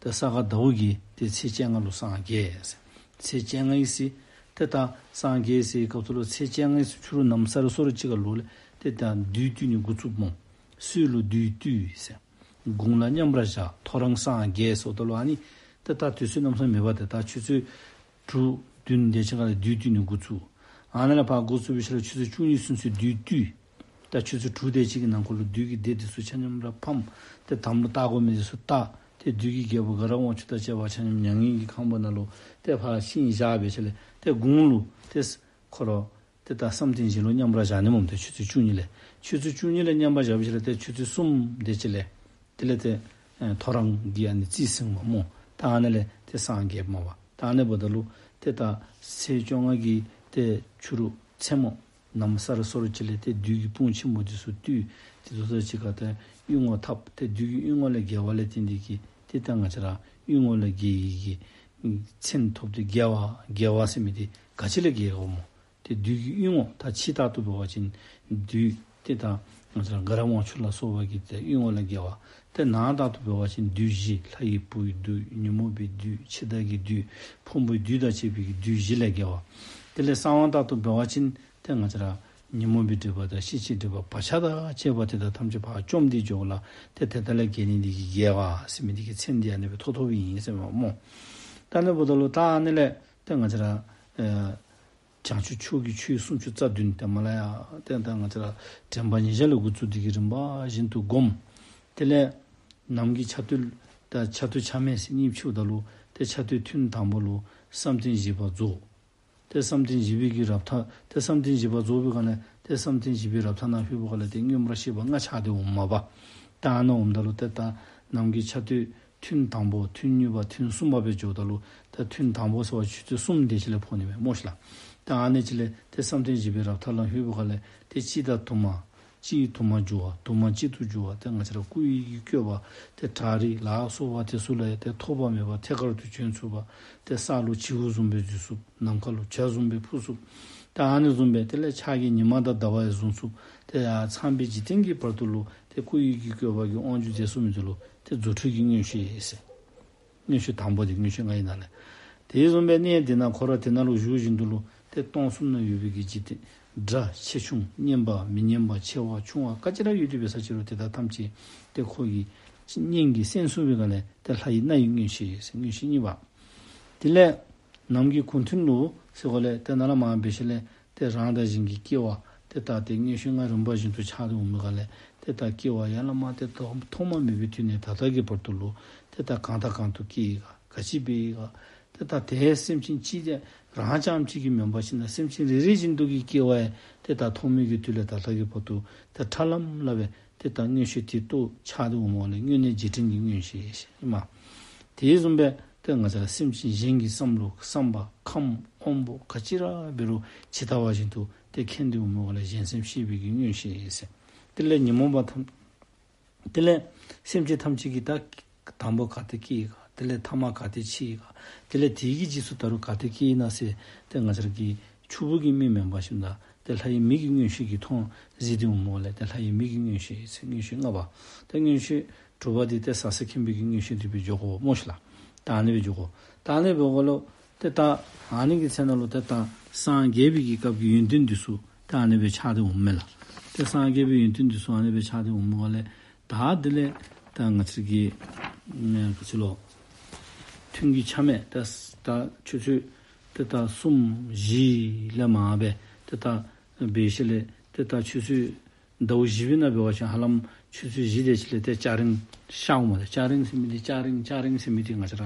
ད་ས་ག་ཟླ་བ་གི་ཏེ་ཚེས་བཅོ་ལྔ་ལུ་སངས་རྒྱས་ཟེར། ཚེས་བཅོ་ལྔ་ཨིན་ཟེར། ཏེ་ད་སངས་རྒྱས་ཟེར་སྐབས་སུ་ལུ་ཚེས་བཅོ་ལྔ་ཨིན་ཟེར་ཕྱི་རུ་ནམ་སར་སོར་ཅིག་ཁར་ལུ་ལས་ཏེ་ད་བདུད་བཏུལ་ནི་འགོ་བཙུགས་སྨོ། སྲོད་ལུ་བདུད་བཏུལ་ཟེར། དགུང་ལ་མཉམ་པར་བཞག་ཐོ་རངས་སངས་རྒྱས་ཟེརཝ་ད་ལུ་ཨ་ནི་ཏེ་ད་དུས་ཚོད་གནམ་མེད་ས་མེད་པ་ཏེ་ད་ཆུ་ཚོད་དྲུག་བདུན་དེ་ཅིག་ཁར་ལས་བདུད་བཏུལ་ནི་འགོ་བཙུགས། ཨ་ནཱ་ལས་ཕར་འགོ་བཙུགས་པའི་ཤུལ་ལས་ཆུ་ཚོད་བཅུ་གཉིས་ཚུན་ཚོད་བདུད་བཏུལ། ད་ཆུ་ཚོད་དྲུག་དེ་ཅིག་གི་ནང་འཁོད་ལུ་བདུད་ཀྱི་སྡེ་དེ་ཚུ་ཆ་མཉམ་ར་ཕམ། ཏེ་དམ་ལུ་བཏགས་དགོ་མི་དེ་ཚུ་བཏགས། ཏེ་བདུད་ཀྱི་རྒྱལ་པོ་དགའ་རབ་དབང་ཕྱུག་དང་བཅས་པ་ཆ་མཉམ་མྱ་ངན་གྱི་ཁང་པ་ནང་ལུ་ཏེ་ཕར་ཤིང་བཞག་སྦེ་ཞིནམ་ལས་ཏེ་དགུང་ལུ་ཏེ་ཁོ་ར་ཏེ་ད་བསམ་གཏན་བཞི་ལུ་མཉམ་པར་བཞག་ནི་སྨོ། ཏེ་ཆུ་ཚོད་བཅུ་གཉིས་ལས་ཆུ་ཚོད་བཅུ་གཉིས་ལས་མཉམ་པར་བཞག་སྦེ་ཞིནམ་ལས་ཏེ་ཆུ་ཚོད་གསུམ་དེ་ཅིག་ལས་དེ་ལས་ཏེ་ཨེ་ཐོ་རངས་ཀྱི་ཨ་ནི་རྩིས་ཟིན་པ་སྨོ། ད་ཨ་ནི་ལས་ཏེ་སངས་རྒྱསཔ་མས་པ། ད་ཨ་ནི་འབདཝ་ད་ལུ་ཏེ་ད་ཚེས་བཅོ་ལྔ་གི་ཏེ་ཕྱི་རུ་མཚན་མོ་ནམ་གསར་སོར་ཅིག་ལས་ཏེ་བདུད་ཀྱི་དཔུང་ཆེན་པོ་འདི་ཚུ་བཏུལ། ཏེ་དེ་ཚུ་གཅིག་ཁར་ཏེ་གཡུལ་ངོ་འཐབ། ཏེ་བདུད་ཀྱི་གཡུལ་ངོ་ལས་རྒྱལ་བ་ལས་བརྟེན་ཏེ་གིས་ཏེ་ད་ང་བཅས་ར་གཡུལ་ངོ་ལས་རྒྱལ་བའི་གི་མཚན་ཐོབ་སྟེ་རྒྱལ་བ་རྒྱལ་བ་ཟེར་མི་འདི་ག་ཅི་ལས་རྒྱལ་ག་སྨོ། ཏེ་བདུད་ཀྱི་གཡུལ་ངོ་ད་ཕྱི་ལྟར་དུ་འབད་བ་ཅིན་བདུད་ཏེ་ད་ང་བཅས་ར་དགའ་རབ་དབང་ཕྱུག་ལ་སོགས་པ་གི་ཏེ་གཡུལ་ངོ་ལས་རྒྱལ་བ། ཏེ་ནང་ལྟར་དུ་འབད་བ་ཅིན་བདུད་བཞི། ལྷ་ཡི་བུའི་བདུད། ཉོན་མོངས་པའི་བདུད། འཆི་བདག་གི་བདུད། ཕུང་པོའི་བདུད་དང་བཅས་པའི་གི་བདུད་བཞི་ལས་རྒྱལ་བ། དེ་ལས་གསང་བ་ལྟར་དུ་འབད་བ་ཅིན་ཏེ་ང་བཅས་ར་ཉོན་མོངས་པའི་སྒྲིབ་པ་དང་ཤེས་བྱའི་སྒྲིབ་པ་བག་ཆགས་དང་བཅས་པ་དེ་དག་ཐམས་ཅད་ཕར་བཅོམ་སྟེ་འགྱོཝ་ལས་ཏེ་དེ་དག་ལས་རྒྱལ་ནི་འདི་གིས་རྒྱལ་བ་ཟེར་མི་འདི་གི་མཚན་འདི་ཨ་ནི་སྦེ་ཐོབ་ཐོབཔ་ཨིན་ཟེར་མས་སྨོ། ད་ཨ་ནི་འབདཝ་ད་ལུ་ད་ཨ་ནི་ལས་ཏེ་ང་བཅས་ར་ཨེ་བྱང་ཆུབ་མཆོག་གི་ཆོས་སུམ་ཅུ་རྩ་བདུན་ཏེ་མ་ལ་ཡ་ཏེ་ད་ང་བཅས་ར་དྲན་པ་ཉེར་བཞག་ལས་འགོ་བཙུགས་ཏེ་གིས་རིམ་པ་བཞིན་དུ་བསྒོམ། དེ་ལས་ནམ་གྱི་ཆ་སྟོད་ད་ཆ་སྟོད་ཆ་སྨད་ཟེར་གཉིས་ཕྱེཝ་ད་ལུ་ཏེ་ཆ་སྟོད་ཐུན་དང་པོ་ལུ་བསམ་གཏན་བཞི་པ་རྫོགས། ཏེ་བསམ་གཏན་བཞི་པའི་གི་རབ་མཐའ་ཏེ་བསམ་གཏན་བཞི་པ་རྫོགས་པའི་སྒང་ལས་ཏེ་བསམ་གཏན་བཞི་པའི་རབ་མཐའ་ནང་ལྷོད་པའི་སྒང་ལས་ཏེ་མངོན་པར་ཤེས་པ་ལྔ་ཆགས་ཏེ་འོངམ་མས་པ། ད་ཨ་ནཱ་འོངམ་ད་ལུ་ཏེ་ད་ནམ་གྱི་ཆ་སྟོད་ཐུན་དང་པོ་ཐུན་གཉིས་པ་ཐུན་གསུམ་པ་སྦེ་འགྱོཝ་ད་ལུ་ད་ཐུན་དང་པོ་ཟེར་བ་ཆུ་ཚོད་གསུམ་དེ་ཅིག་ལས་ཕོག་ནི་མས་སྨོ་ཤིག་ལགས། ད་ཨ་ནི་ཅིག་ལས་ཏེ་བསམ་གཏན་བཞི་པའི་རབ་མཐའ་ལུ་ལྷོད་པའི་སྒང་ལས་ཏེ་གཅིག་དང་དུ་མ་གཅིག་དུ་མ་འགྱུར་བ་དུ་མ་གཅིག་ཏུ་འགྱུར་བ་ཏེ་ང་བཅས་ར་སྐུ་ཡི་གི་བཀོད་པ་ཏེ་བྲག་རི་ལ་སོགས་པ་དེ་ཚུ་ལུ་ཡང་ཏེ་ཐོགས་པ་མེད་པར་ཐད་ཀར་དུ་བྱོན་ཚུགས་པ། ཏེ་ས་ལུ་བྱིའུ་བཟུམ་སྦེ་འཛུལ་ཚུགས། ནམ་མཁའ་ལུ་བྱ་བཟུམ་སྦེ་འཕུར་ཚུགས། ཏེ་ཨ་ནི་བཟུམ་སྦེ་དེ་ལས་ཕྱག་གིས་ཉི་མ་དང་ཟླ་བ་ཡང་བཟུང་ཚུགས། ཏེ་ཡར་ཚངས་པའི་འཇིག་རྟེན་གྱི་བར་དུ་ལུ་ཏེ་སྐུ་ཡི་གི་བཀོད་པ་གིས་དབང་བསྒྱུར་མཛད་ཚུགས་མི་འདི་ལུ་ཏེ་རྫུ་འཕྲུལ་གྱི་མངོན་ཤེས་ཟེར། མངོན་ཤེས་དང་པོ་འདི་མངོན་ཤེས་ལྔ་ཡི་ནང་ལས། དེ་བཟུམ་སྦེ་གནས་འདི་ན་ཁོ་ར་དེ་ནང་ལུ་བཞུགས་བཞིན་དུ་ལུ་ཏེ་སྟོང་གསུམ་ན་ཡོད་པའི་གི་འཇིག་རྟེན་འདྲ་ཆེ་ཆུང་སྙན་པ་མི་སྙན་པ་ཆེ་བ་ཆུང་བ་ག་ཅི་ར་ཡོད་དེ་འབད་ས་ཅི་རུང་དེ་དག་ཐམས་ཅད་ཏེ་ཁོ་གིས་སྙན་གྱིས་གསན་ཚུགས་པའི་སྒང་ལས་ཏེ་ལྷ་ཡི་སྣ་ཡི་མངོན་ཤེས་ཟེར་མངོན་ཤེས་གཉིས་པ། དེ་ལས་ནམ་གྱི་གུང་ཐུན་ལུ་ཟེར་སྒང་ལས་ཏེ་ནཱ་ལས་མར་འབད་ཞིནམ་ལས་ཏེ་རང་དང་གཞན་གྱི་སྐྱེ་བ་ཏེ་ད་ཏེ་མངོན་ཤེས་ལྔ་རིམ་པ་བཞིན་དུ་འཆར་ཏེ་འོང་མི་སྒང་ལས་ཏེ་ད་སྐྱེ་བ་ཡར་ལས་མར་ཏེ་ཐོག་ཐོག་མ་མེད་པའི་དུས་ནས་ད་ལྟ་གི་བར་དུ་ལུ་ཏེ་ད་གང་དང་གང་དུ་སྐྱེ་ཡི་ག་ག་ཅི་འབད་ཡི་ག། ཏེ་ད་དེ་སེམས་ཅན་གཅིག་དེ་རང་རྐྱངམ་གཅིག་གིས་མེན་པར་ཞིནམ་ལས་སེམས་ཅན་རེ་རེ་བཞིན་དུ་གི་སྐྱེ་བ་ཡང་ཏེ་ད་ཐོག་མེད་ཀྱི་དུས་ལས་ད་ལྟ་གི་བར་དུ་ཏེ་ཁྲ་ལམ་ལམ་སྦེ་ཏེ་ད་མངོན་ཤེས་དེ་ཏོག་འཆར་ཏེ་འོང་མི་སྒང་ལས་སྔོན་གནས་འཇིག་རྟེན་གྱི་མངོན་ཤེས་ཨིན་མས། དེ་བཟུམ་སྦེ་ཏེ་ང་བཅས་ར་སེམས་ཅན་གཞན་གྱི་བསམ་བློ་བསམ་པ་ཁམས་དབང་པོ་ག་ཅི་ར་འབད་རུང་ཇི་ལྟ་བ་བཞིན་དུ་ཏེ་མཁྱེན་ཏེ་འོང་མི་སྒང་ལས་གཞན་སེམས་ཤེས་པའི་གི་མངོན་ཤེས་ཟེར། དེ་ལས་ཉོན་མོངས་པ་ཐམས་དེ་ལས་སེམས་ཅན་ཐམས་ཅད་ཀྱི་ད་དང་པོ་ག་ཏེ་སྐྱེ་ཡི་ག། དེ་ལས་ཐ་མ་ག་ཏེ་འཆི་ཡི་ག། དེ་ལས་དེ་གི་རྗེས་སུ་ད་རུང་ག་ཏེ་སྐྱེ་ཡི་ན་ཟེར་ཏེ་ང་བཅས་ར་གི་ཕྱུག་པོ་གི་མིག་མེན་པར་ཞིནམ་ད་ཏེ་ལྷ་ཡི་མིག་གི་མངོན་ཤེས་ཀྱིས་མཐོང་གཟིགས་ཏེ་འོང་མི་སྒང་ལས་ཏེ་ལྷ་ཡི་མིག་གི་མངོན་ཤེས་ཟེར་མངོན་ཤེས་ལྔ་པ། ཏེ་མངོན་ཤེས་དྲུག་པ་འདི་ཏེ་ཟག་ཟད་མཁྱེན་པའི་གི་མངོན་ཤེས་འདི་སྦེ་འགྱོ་དགོ་སྨོ་ཤིག་ལགས། ད་ཨ་ནི་སྦེ་འགྱོ་དགོ། ད་ཨ་ནི་སྦེ་འབདཝ་ལས་ཏེ་ད་ཨ་ནི་གི་ཚེ་ན་ལུ་ཏེ་ད་སངས་རྒྱས་པའི་གི་སྐབས་ཀྱི་ཡོན་ཏན་འདི་ཚུ་ད་ཨ་ནི་སྦེ་འཆར་ཏེ་འོངམ་མས་ལགས། ཏེ་སངས་རྒྱས་པའི་ཡོན་ཏན་འདི་ཚུ་ཨ་ནི་སྦེ་འཆར་ཏེ་འོངམ་ལས་ད་དེ་ལས་ད་ང་བཅས་ཀྱི་ཨ་ག་ཅི་ལོ་ཐུན་གྱི་ཆ་སྨད་ད་ད་ཆུ་ཚོད་ཏེ་ད་གསུམ་བཞི་ལས་མར་སྦེ་ཏེ་ད་འབད་ཞིནམ་ལས་ཏེ་ད་ཆུ་ཚོད་ཟླཝ་བཞི་པའི་ནང་འབད་བ་ཅིན་ཧ་ལམ་ཆུ་ཚོད་བཞི་དེ་ཅིག་ལས་ཏེ་སྐྱ་རེངས་ཤར་འོངམ་མས། སྐྱ་རེངས་ཟེར་མི་འདི་སྐྱ་རེངས་སྐྱ་རེངས་ཟེར་མི་འདི་ང་བཅས་ར་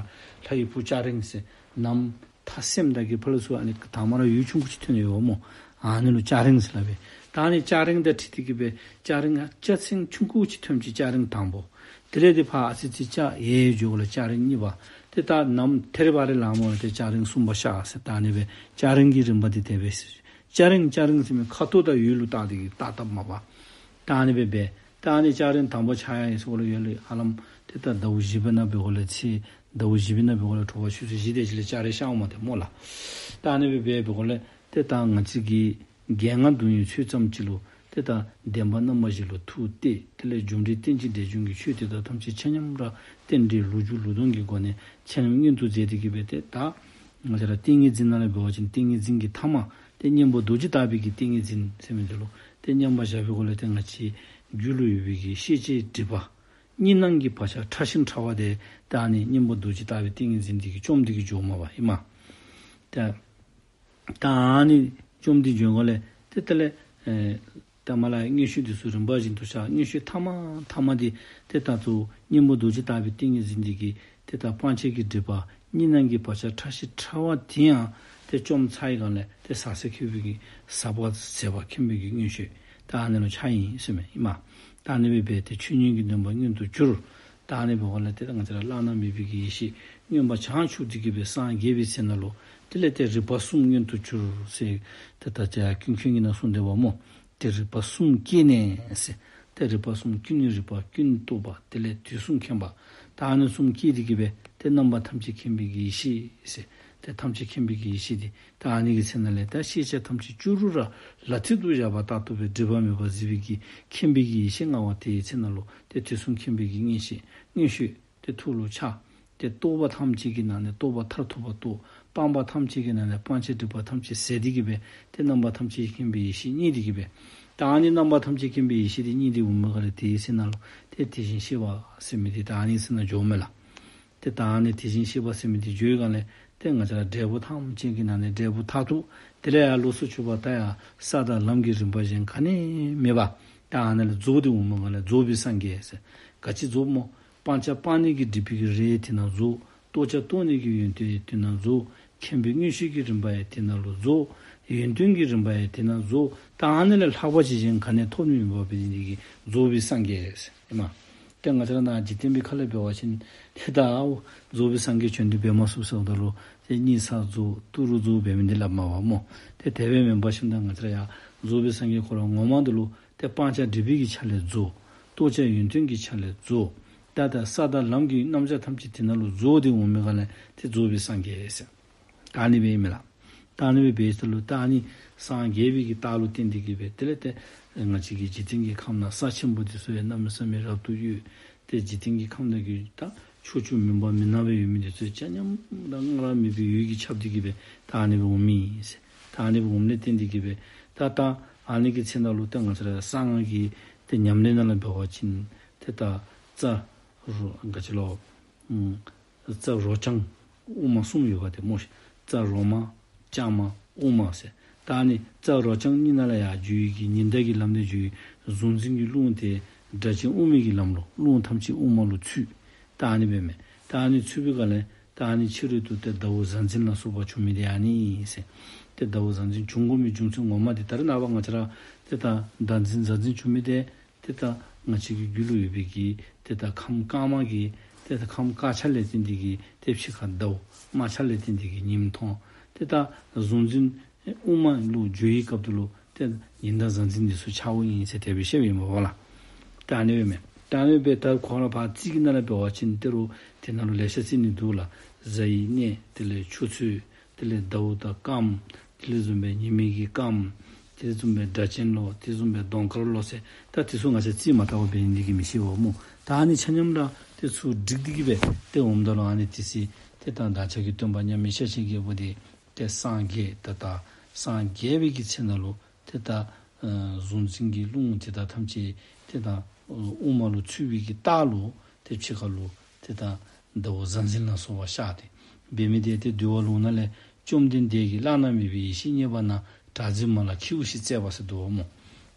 ལྷ་ཡི་བུ་སྐྱ་རེངས་ཟེར་ནམ་མཁའ་སེམས་དག་གི་ཕར་ལུ་ཚུར་ཨ་ནི་དང་པ་ར་འོད་ཆུང་ཀུ་ཅིག་ཐོན་ཡོདཔ་སྨོ། ཨ་ནི་ལུ་སྐྱ་རེངས་ཟེར་སླབ་པས། ད་ཨ་ནི་སྐྱ་རེངས་དང་འཁྲིལ་ཏེ་གིས་སྦེ་སྐྱ་རེངས་སྐྱ་ཚེངས་ཆུང་ཀུ་ཅིག་ཐོནམ་ཅིག་སྐྱ་རེངས་དང་པོ། དེ་ལས་དེ་ཕར་ཨ་ཙི་ཙི་སྐྱ་ཡལ་འགྱོཝ་ལས་སྐྱ་རེངས་གཉིས་པ། ཏེ་ད་ནམ་ཐེར་བ་རེ་ལངམ་ལས་ཏེ་སྐྱ་རེངས་གསུམ་པ་ཤར་ཟེར། ད་ཨ་ནི་སྦེ་སྐྱ་རེངས་ཀྱི་རིམ་པ་འདི་དེ་སྦེ་སྐྱ་རེངས་སྐྱ་རེངས་ཟེར་མི་ཁ་དོག་དང་འོད་ལུ་བལྟ་སྟེ་གིས་བལྟ་བལྟཝ་མས་པ། ད་ཨ་ནི་སྦེ་འབད། ད་ཨ་ནི་སྐྱ་རེངས་དང་པོ་འཆར་ཡར་ཡི་ཟེརཝ་ལས་ཡར་ལས་ཧ་ལམ་ཏེ་ད་ཟླཝ་བཞི་པའི་ནང་འབད་དགོ་ལས་ཚེས་ཟླཝ་བཞི་པའི་ནང་འབད་དགོ་ལས་དྲོ་པ་ཆུ་ཚོད་བཞི་དེ་ཅིག་ལས་སྐྱ་རེངས་ཤརཝ་མས་ཏེ་སྨོ་ལགས། ད་ཨ་ནི་སྦེ་འབད་འབད་དགོ་ལས་ཏེ་ད་ང་བཅས་ཀྱི་རྒྱལ་རྔ་རྡུང་བའི་ཚུལ་ཙམ་ཅིག་ལུ་ཏེ་ད་བདེན་པ་རྣམ་པ་བཞི་ལུ་ཐུགས་གཏད། དེ་ལས་རྒྱུ་འབྲས་རྟེན་ཅིང་འབྲེལ་འབྱུང་གི་ཆོས་དེ་དག་ཐམས་ཅད་ཆ་མཉམ་ར་རྟེན་འབྲེལ་ལུགས་རྒྱུ་ལུགས་དང་གི་སྒོ་ནས་ཆ་མཉམ་མངོན་དུ་མཛད་དེ་གིས་སྦེ་ཏེ་ད་ང་བཅས་ར་ཏིང་ངེ་འཛིན་ནང་ལས་འབད་བ་ཅིན་ཏིང་ངེ་འཛིན་གྱི་ཐ་མ་ཏེ་མཉན་པ་རྡོ་རྗེ་ལྟ་བུའི་གི་ཏིང་ངེ་འཛིན་ཟེར་མི་འདི་ལུ་ཏེ་མཉམ་པར་བཞག་པའི་སྒོ་ལས་ཏེ་ང་བཅས་རྒྱུད་ལུ་ཡོད་པའི་གི་ཤེས་བྱའི་སྒྲིབ་པ་གཉིས་སྣང་གི་བག་ཆགས་ཕྲ་ཞིང་ཕྲ་བ་དེ་ད་ཨ་ནི་མཉན་པ་རྡོ་རྗེ་ལྟ་བུའི་ཏིང་ངེ་འཛིན་འདི་གིས་བཅོམ་སྟེ་གིས་འགྱོཝ་མས་པ་ཨིན་མས། ཏེ་ད་ཨ་ནི་བཅོམ་སྟེ་འགྱོཝ་ལས་ཏེ་དེ་ལས་ཨེ་ ད་མར་ལས་མངོན་ཤེས་འདི་ཚུ་རིམ་པ་བཞིན་དུ་ཤར། མངོན་ཤེས་ཐ་མ་ཐ་མ་འདི་ཏེ་ད་ལྟོ་གཉེན་པོ་རྡོ་རྗེ་ལྟ་བུའི་ཏིང་ངེ་འཛིན་འདི་གིས་ཏེ་ད་སྤང་བྱ་གི་སྒྲིབ་པ་གཉིས་སྣང་གི་བག་ཆགས་ཕྲ་ཞིང་ཕྲ་བ་དེ་ཡང་ཏེ་བཅོམ་ཚར་བའི་སྒང་ལས་ཏེ་ཟག་ཟད་མཁྱེན་པའི་གི་ཟག་པ་ཟད་པ་མཁྱེན་པའི་གི་མངོན་ཤེས་ད་ཨ་ནི་ལུ་འཆར་ཡི་ཟེར་མས་ཨིན་མས། ད་ཨ་ནི་སྦེ་འབད་དེ་ཆོས་ཉིད་ཀྱི་སྟོང་པ་མངོན་དུ་གྱུར། ད་ཨ་ནི་འབདཝ་ལས་ཏེ་ད་ང་བཅས་ར་བླ་ན་མེད་པའི་གི་ཡེ་ཤེས་མངོན་པར་བྱང་ཆུབ་སྟེ་གི་སྦེ་སངས་རྒྱས་པའི་ཚེ་ན་ལུ་དེ་ལས་ཏེ་རིག་པ་གསུམ་མངོན་དུ་གྱུར་ཟེར་ཏེ་ད་ཅི་ཡང་ཀུན་མཁྱེན་གྱིས་ནཱ་གསུངས་ཏེ་འབདཝ་སྨོ། ཏེ་རིག་པ་གསུམ་སྐྱེས་ནས་ཟེར། ཏེ་རིག་པ་གསུམ་ཀུན་ནས་རིག་པ་ཀུན་རྟོག་པ་དེ་ལས་དུས་གསུམ་མཁྱེན་པ། ད་ཨ་ནི་གསུམ་སྐྱེས་ཏེ་གི་སྦེ་ཏེ་རྣམ་པ་ཐམས་ཅད་མཁྱེན་པའི་གི་ཡེ་ཤེས་ཟེར། ཏེ་ཐམས་ཅད་མཁྱེན་པའི་གི་ཡེ་ཤེས་འདི་ད་ཨ་ནི་གི་ཚེ་ན་ལས་ད་ཤེས་བྱ་ཐམས་ཅད་ཅུ་རུ་ར་ལ་ཐིལ་དུ་བཞག་པ་ལྟར་དུ་སྦེ་སྒྲིབ་པ་མེད་པར་གཟིགས་པའི་གི་མཁྱེན་པའི་གི་ཡེ་ཤེས་མངའ་བ་དེའི་ཚེ་ན་ལུ་ཏེ་དུས་གསུམ་མཁྱེན་པའི་གི་མངོན་ཤེས་མངོན་ཤེས་ཏེ་ཐུགས་ལུ་འཆར། ཏེ་རྟོག་པ་ཐམས་ཅད་ཀྱི་ནང་ནས་རྟོག་པ་མཐར་ཐུག་པ་རྟོགས། སྤང་པ་ཐམས་ཅད་ཀྱི་ནང་ནས་སྤང་བྱའི་སྒྲིབ་པ་ཐམས་ཅད་ཟད་དེ་གི་སྦེ་ཏེ་རྣམ་པ་ཐམས་ཅད་མཁྱེན་པའི་ཡེ་ཤེས་བརྙེས་ཏེ་གི་སྦེ། ད་ཨ་ནི་རྣམ་པ་ཐམས་ཅད་མཁྱེན་པའི་ཡེ་ཤེས་དེ་བརྙེས་ཏེ་འོང་པའི་སྒང་ལས་དེའི་ཚེ་ན་ལུ་ཏེ་དེ་བཞིན་གཤེགས་པ་ཟེར་མི་དེ་ད་ཨ་ནི་ཚེ་ན་འགྱོཝ་མས་ལགས། ཏེ་ད་ཨ་ནི་དེ་བཞིན་གཤེགས་པ་ཟེར་མི་དེ་འགྱོ་བའི་སྒང་ལས་ཏེ་ང་བཅས་ར་འབྲས་བུ་ཐམས་ཅད་ཀྱི་ནང་ནས་འབྲས་བུ་མཐར་ཐུག་དེ་ལས་ཡར་ལོགས་སུ་གྱུར་པ་ད་ཡང་ས་དང་ལམ་གྱི་རིམ་པ་གཞན་ག་ནི་མེད་པ། ད་ཨ་ནི་ལས་རྫོགས་ཏེ་འོང་པའི་སྒང་ལས་རྫོགས་པའི་སངས་རྒྱས་ཟེར། ག་ཅི་རྫོགསཔ་སྨོ། སྤང་བྱ་སྤང་ནི་གི་སྒྲིབ་པའི་གི་རིགས་དེ་ན་རྫོགས། རྟོགས་བྱ་རྟོགས་ནི་གི་ཡོན་ཏན་དེ་ན་རྫོགས། མཁྱེན་པའི་མངོན་ཤེས་ཀྱི་རིམ་པ་ཡང་དེ་ན་ལུ་རྫོགས། ཡོན་ཏན་གྱི་རིམ་པ་ཡང་དེ་ན་རྫོགས། ད་ཨ་ནི་ལས་ལྷག་པ་ཅིག་གཞན་ག་ནི་ཐོབ་ནི་མེད་པ་འབད་ནི་དེ་གིས་རྫོགས་པའི་སངས་རྒྱས་ཟེར་ཨིན་མས། ཏེ་ང་བཅས་ར་ནཱ་འཇིག་རྟེན་པའི་ཁ་ལས་འབད་བ་ཅིན་ཏེ་ད་རྫོགས་པའི་སངས་རྒྱས་བྱོན་ཏེ་འབད་མ་ཚུགས་ཟེརཝ་ད་ལུ་ཏེ་གཉིད་སར་རྫོགས་ཏི་རུ་རྫོགས་འབད་མི་འདི་སླབ་མས་པ་སྨོ། ཏེ་དེ་སྦེ་མེན་པར་ཞིནམ་ད་ང་བཅས་ར་ཡང་རྫོགས་པའི་སངས་རྒྱས་ཁོ་ར་ངོ་མ་འདི་ལུ་ཏེ་སྤང་བྱ་སྒྲིབ་པའི་གི་ཆ་ལས་རྫོགས། རྟོགས་བྱ་ཡོན་ཏན་གྱི་ཆ་ལས་རྫོགས། ད་ད་ས་དང་ལམ་གྱི་རྣམ་གཞག་ཐམས་ཅད་དེ་ན་ལུ་རྫོགས་ཏེ་འོང་པའི་སྒང་ལས་ཏེ་རྫོགས་པའི་སངས་རྒྱས་ཟེར། ད་ཨ་ནི་སྦེ་ཨིན་མས་ལགས། ད་ཨ་ནི་སྦེ་འབདཝ་ད་ལུ་ད་ཨ་ནི་སངས་རྒྱས་པའི་གི་རྟགས་ལུ་བརྟེན་ཏེ་གི་སྦེ་དེ་ལས་ཏེ་ང་བཅས་ཀྱི་འཇིག་རྟེན་གྱི་ཁམས་ན་ས་ཆེན་པོ་འདི་ཚུ་ཡང་གནམ་མེད་ས་མེད་རབ་ཏུ་གཡོས། ཏེ་འཇིག་རྟེན་གྱི་ཁམས་ན་གི་ད་ཕྱོགས་བཅུ་མུན་པ་མུན་ནག་སྦེ་ཡོད་མི་འདི་ཚུ་ཆ་མཉམ་ར་སྔར་མེད་པའི་འོད་ཀྱིས་ཁྱབ་སྟེ་གི་སྦེ་ད་ཨ་ནི་སྦེ་འོང་མི་ཨིན་ཟེར། ད་ཨ་ནི་སྦེ་འོངམ་ལས་བརྟེན་ཏེ་གི་སྦེ་ད་ད་ཨ་ནི་གི་ཚེ་ན་ལུ་ཏེ་ང་བཅས་ར་གསང་སྔགས་ཀྱི་ཏེ་ཉམས་ལེན་ནང་ལུ་འབད་བ་ཅིན་ཏེ་ད་རྩ་རོ་ག་ཅི་ལོ། ཨུམ། རྩ་རོ་རྐྱང་དབུ་མ་གསུམ་ཡོད་པ་དེ་སྨོ་ཤིག། རྩ་རོ་མ་རྐྱང་མ་དབུ་མ་ཟེར། ད་ཨ་ནི་རྩ་རོ་རྐྱང་གཉིས་ནང་ལས་ཡར་འགྱོ་ཡི་གི་ཉི་ཟླ་གི་ལམ་ནས་འགྱོ་ཡི་གཟུང་འཛིན་གྱི་རླུང་དེ་སྒྲ་གཅན་དབུ་མའི་གི་ལམ་ལུ་རླུང་ཐམས་ཅད་དབུ་མ་ལུ་ཚུད། ད་ཨ་ནི་སྦེ་མས། ད་ཨ་ནི་ཚུད་པའི་སྒང་ལས་ད་ཨ་ནི་ཕྱི་རོལ་དུ་ཏེ་ཟླཝ་གཟའ་འཛིན་ལ་སོགས་པ་བྱུང་མི་དེ་ཨ་ནི་ཨིན་ཟེར། ཏེ་ཟླཝ་གཟའ་འཛིན་བྱུང་དགོ་མི་རྒྱུ་མཚན་ངོ་མ་དེ་ད་རེས་ནངས་པ་ང་བཅས་ར་ཏེ་ད་ཟླ་འཛིན་གཟའ་འཛིན་བྱུང་མི་དེ་ཏེ་ད་ང་བཅས་ཀྱི་རྒྱུད་ལུ་ཡོད་པའི་གི་ཏེ་ད་ཁམས་དཀར་དམར་གྱི་ཏེ་ད་ཁམས་དཀར་ཆ་ལས་བརྟེན་ཏེ་གི་ཏེ་ཕྱི་ཁར་ཟླཝ། དམར་ཆ་ལས་བརྟེན་ཏེ་གི་ཉིམ་མཐོང་། ཏེ་ད་གཟུང་འཛིན་དབུ་མ་ལུ་འགྱོ་བའི་སྐབས་དེ་ལུ་ཏེ་ཉི་ཟླ་གཟའ་འཛིན་འདི་ཚུ་འཆརཝ་ཨིན་ཟེར་དེ་སྦེ་བཤདཔ་ཨིན་པས་ལགས། ད་ཨ་ནི་སྦེ་མས། ད་ཨ་ནི་སྦེ་ད་ཁོང་ར་ཕར་རྩིས་ཀྱི་ནང་ལུ་འབད་བ་ཅིན་ཏེ་རུང་དེ་ནང་ལུ་ལེ་ཤ་རྩི་ནི་འདུག་ལགས། གཟའ་ཡི་གནས་དེ་ལས་ཆུ་ཚོད། དེ་ལས་ཟླཝ་དང་སྐརམ། དེ་ལས་བཟུམ་སྦེ་ཉི་མའི་གི་སྐརམ། དེ་ལས་བཟུམ་སྦེ་སྒྲ་གཅན་ལོ། དེ་བཟུམ་སྦེ་གདོང་དཀར་ལོ་ཟེར། ད་དེ་ཚུ་ང་བཅས་རྩིས་མ་བཏང་བར་འབད་ནི་འདི་གིས་མི་ཤེས་པས་སྨོ། ད་ཨ་ནི་ཆ་མཉམ་ར་དེ་ཚུ་བསྒྲིགས་ཏེ་གི་སྦེ་ཏེ་འོངམ་ད་ལུ་ཨ་ནི་དེ་ཚེ་ཏེ་ད་བདག་ཅག་གི་སྟོན་པ་མཉམ་མེད་ཤཱཀྱའི་རྒྱལ་པོ་དེ་ཏེ་སངས་རྒྱས། ད་ད་སངས་རྒྱས་པའི་གི་ཚེ་ན་ལུ་ཏེ་ད་ཨ་གཟུང་འཛིན་གྱི་རླུང་དེ་དག་ཐམས་ཅད་ཏེ་ད་ཨ་དབུ་མ་ལུ་ཚུད་པའི་གི་རྟགས་ལུ་ཏེ་ཕྱི་ཁ་ལུ་ཏེ་ད་ཟླཝ་གཟའ་འཛིན་ལ་སོགས་པ་ཤར་ཏེ་འབད་མི་དེ་ཏེ་འདུལ་བ་ལུང་ནང་ལས་བཅོམ་ལྡན་འདས་ཀྱིས་བླ་ན་མེད་པའི་ཡེ་ཤེས་བརྙེས་པ་ན་གྲགས་འཛིན་མ་ལ་ཁྱེའུ་ཞིག་སྩལ་བ་ཟེར་འདུག་སྨོ།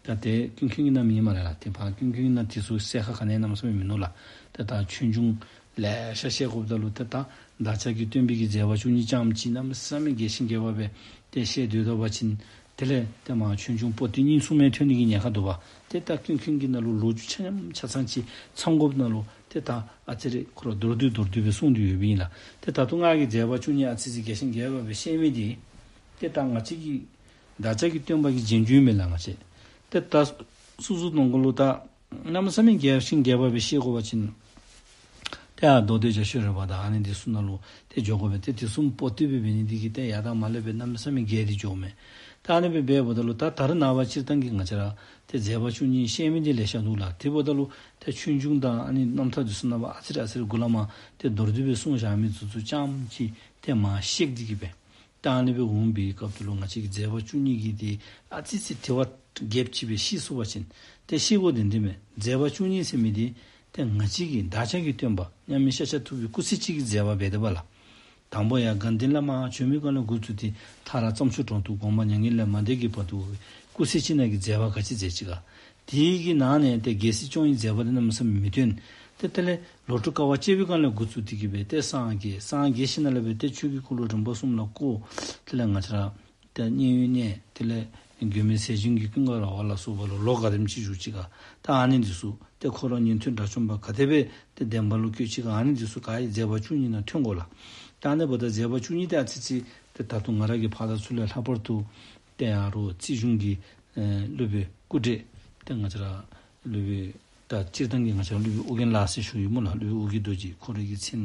ད་དེ་ཀུན་མཁྱེན་གྱིས་གནང་མི་ཨིན་མས་ལགས། ཏེ་ཕར་ཀུན་མཁྱེན་གྱིས་གནང་དེ་ཚུ་གསལ་ཁ་ག་ནི་ཡང་གནམ་མེད་ས་མེད་མིན་ནུག་ལགས། ཏེ་ད་ཆོས་འབྱུང་ལེ་ཤ་བཤད་དགོཔ་ད་ལུ་ཏེ་ད་བདག་ཅག་གི་སྟོན་པའི་གི་མཛད་པ་བཅུ་གཉིས་རྐྱངམ་ཅིག་གནམ་མེད་ས་མེད་རྒྱས་ཤིང་རྒྱས་པ་སྦེ་ཏེ་བཤད་སྡོད་ད་པ་ཅིན་དེ་ལས་ཏེ་མར་ཆོས་འབྱུང་པོ་ཏི་གཉིས་གསུམ་ཡང་ཐོན་ནི་གི་ཉེན་ཁ་འདུག་པ། ཏེ་ད་ཀུན་མཁྱེན་གྱིས་ནཱ་ལུ་ལོ་རྒྱུས་ཆ་མཉམ་ཆ་ཚང་ཅིག་ཚང་དགོཔ་ནང་ལུ་ཏེ་ད་ཨ་ཙི་རེ་ཁོ་ར་མདོར་བསྡུས་མདོར་བསྡུས་སྦེ་གསུངས་ཏེ་ཡོདཔ་ཨིན་ལགས། ཏེ་ད་ལྟོ་ང་གིས་མཛད་པ་བཅུ་གཉིས་ཨ་ཙི་ཅིག་རྒྱས་ཤིང་རྒྱས་པ་སྦེ་བཤད་མི་དེ་ཏེ་ད་ང་བཅས་ཀྱི་བདག་ཅག་གི་སྟོན་པ་གི་རྗེས་འཇུག་མས་ལགས་ང་བཅས། ཏེ་ད་སོ་སོ་ནང་འཁོད་ལུ་ད་གནམ་མེད་ས་མེད་རྒྱས་ཤིང་རྒྱས་པ་སྦེ་བཤད་དགོ་པ་ཅིན་ཏེ་ཨ་མདོ་སྡེ་རྒྱ་ཤོད་ར་བ་དང་ཨ་ནི་འདི་ཚུ་ནང་ལུ་ཏེ་འགྱོ་དགོ་པས། ཏེ་དེ་གསུམ་པོ་ཏི་སྦེ་འབད་ནི་འདི་གིས་ཏེ་ཡར་དང་མར་ལས་སྦེ་གནམ་མེད་ས་མེད་རྒྱས་ཏེ་འགྱོཝ་མས། ད་ཨ་ནི་སྦེ་འབདཝ་ད་ལུ་ད་ད་རེས་ནངས་པ་སྤྱིར་བཏང་གི་ང་བཅས་ར་ཏེ་མཛད་པ་བཅུ་གཉིས་བཤད་མི་འདི་ལེ་ཤ་འདུག་ལགས། དེ་འབདཝ་ད་ལུ་ཏེ་ཆོས་འབྱུང་དང་ཨ་ནི་རྣམ་ཐར་འདི་ཚུ་ནང་ཕར་ཨ་ཙི་རེ་ཨ་ཙི་རེ་མགུ་ལས་མར་ཏེ་མདོར་བསྡུས་སྦེ་གསུངས་བཞག་མི་འདི་ཚུ་རྐྱངམ་ཅིག་ཏེ་མར་བཤད་དེ་གི་སྦེ་ད་ཨ་ནི་སྦེ་འོང་པའི་སྐབས་དེ་ལུ་ང་བཅས་ཀྱིས་མཛད་པ་བཅུ་གཉིས་ཀྱི་དེ་ཨ་ཙི་ཙི་དྲི་བ་རྒྱས་ཅིག་སྦེ་ཤེས་ཚུགས་པ་ཅིན་ཏེ་ཤེས་དགོཔ་དེ་འདི་མས། མཛད་པ་བཅུ་གཉིས་ཟེར་མི་དེ་ཏེ་ང་བཅས་ཀྱི་བདག་ཅག་གི་སྟོན་པ་མཉམ་མེད་ཤཱཀྱ་ཐུབ་པའི་སྐུ་ཚེ་གཅིག་གི་མཛད་པ་སྦེ་དེ་སྦེ་ལགས། དང་པོ་ཡར་དགའ་ལྡན་ལས་མར་བྱོན་མི་སྒང་ལས་འགོ་བཙུགས་ཏེ་མཐར་རྩྭ་མཆོག་གྲོང་དུ་དགོངས་པ་མྱ་ངན་ལས་མ་འདས་ཀྱི་བར་དུ་ སྐུ་ཚེ་གཅིག་ནང་གི་མཛད་པ་ག་ཅི་མཛད་ཅི་ག། དེ་གི་ནང་ནས་ཏེ་རྒྱལ་སྲིད་སྐྱོང་བའི་མཛད་པ་དེ་གནམ་མེད་ས་མེད་མི་སྟོན། ཏེ་དེ་ལས་ལོ་དྲུག་དཀའ་བ་སྤྱད་པའི་སྒང་ལས་འགོ་བཙུགས་ཏེ་གི་སྦེ་ཏེ་སངས་རྒྱས། སངས་རྒྱས་ཞིནམ་ལས་སྦེ་ཏེ་ཆོས་ཀྱི་འཁོར་ལོ་རིམ་པ་གསུམ་ལ་བསྐོར། དེ་ལས་ང་བཅས་ར་ཏེ་མཉན་ཡོད་གནས། དེ་ལས་མགོན་མེད་ཟས་སྦྱིན་གྱི་ཀུན་དགའ་ར་བ་ལ་སོགས་པ་ལུ་ལོ་ག་དེམ་ཅིག་བཞུགས་ཅི་ག། ད་ཨ་ནི་འདི་ཚུ་ཏེ་ཁོ་ར་ཉན་ཐོས་དགྲ་བཅོམ་པ་ག་དེ་སྦེ་ཏེ་བདེན་པ་ལུ་བཀོད་ཅི་ག། ཨ་ནི་འདི་ཚུ་ག་ཡི་མཛད་པ་བཅུ་གཉིས་ནང་ཐོན་དགོ་ལགས། ད་ཨ་ནི་འབདཝ་ད་མཛད་པ་བཅུ་གཉིས་དེ་ཨ་ཙི་ཙི་ཏེ་ད་དུང་ང་ར་གིས་ཕར་དང་ཚུར་ལས་ལྷག་པར་དུ་ཏེ་ཨ་རོགས་རྩིས་གཞུང་གི་ཨེ་སློབ་དཔོན་སྐུ་བགྲེས་ཏེ་ང་བཅས་ར་སློབ་དཔོན་ད་སྤྱིར་བཏང་གི་ང་བཅས་ར་སློབ་དཔོན་ཨོ་རྒྱན་ལགས་ཟེར་ཞུ་ཡི་སྨོ་ལགས། སློབ་དཔོན་ཨོ་རྒྱན་རྡོ་རྗེ། ཁོ་རའི་གི་མཚན་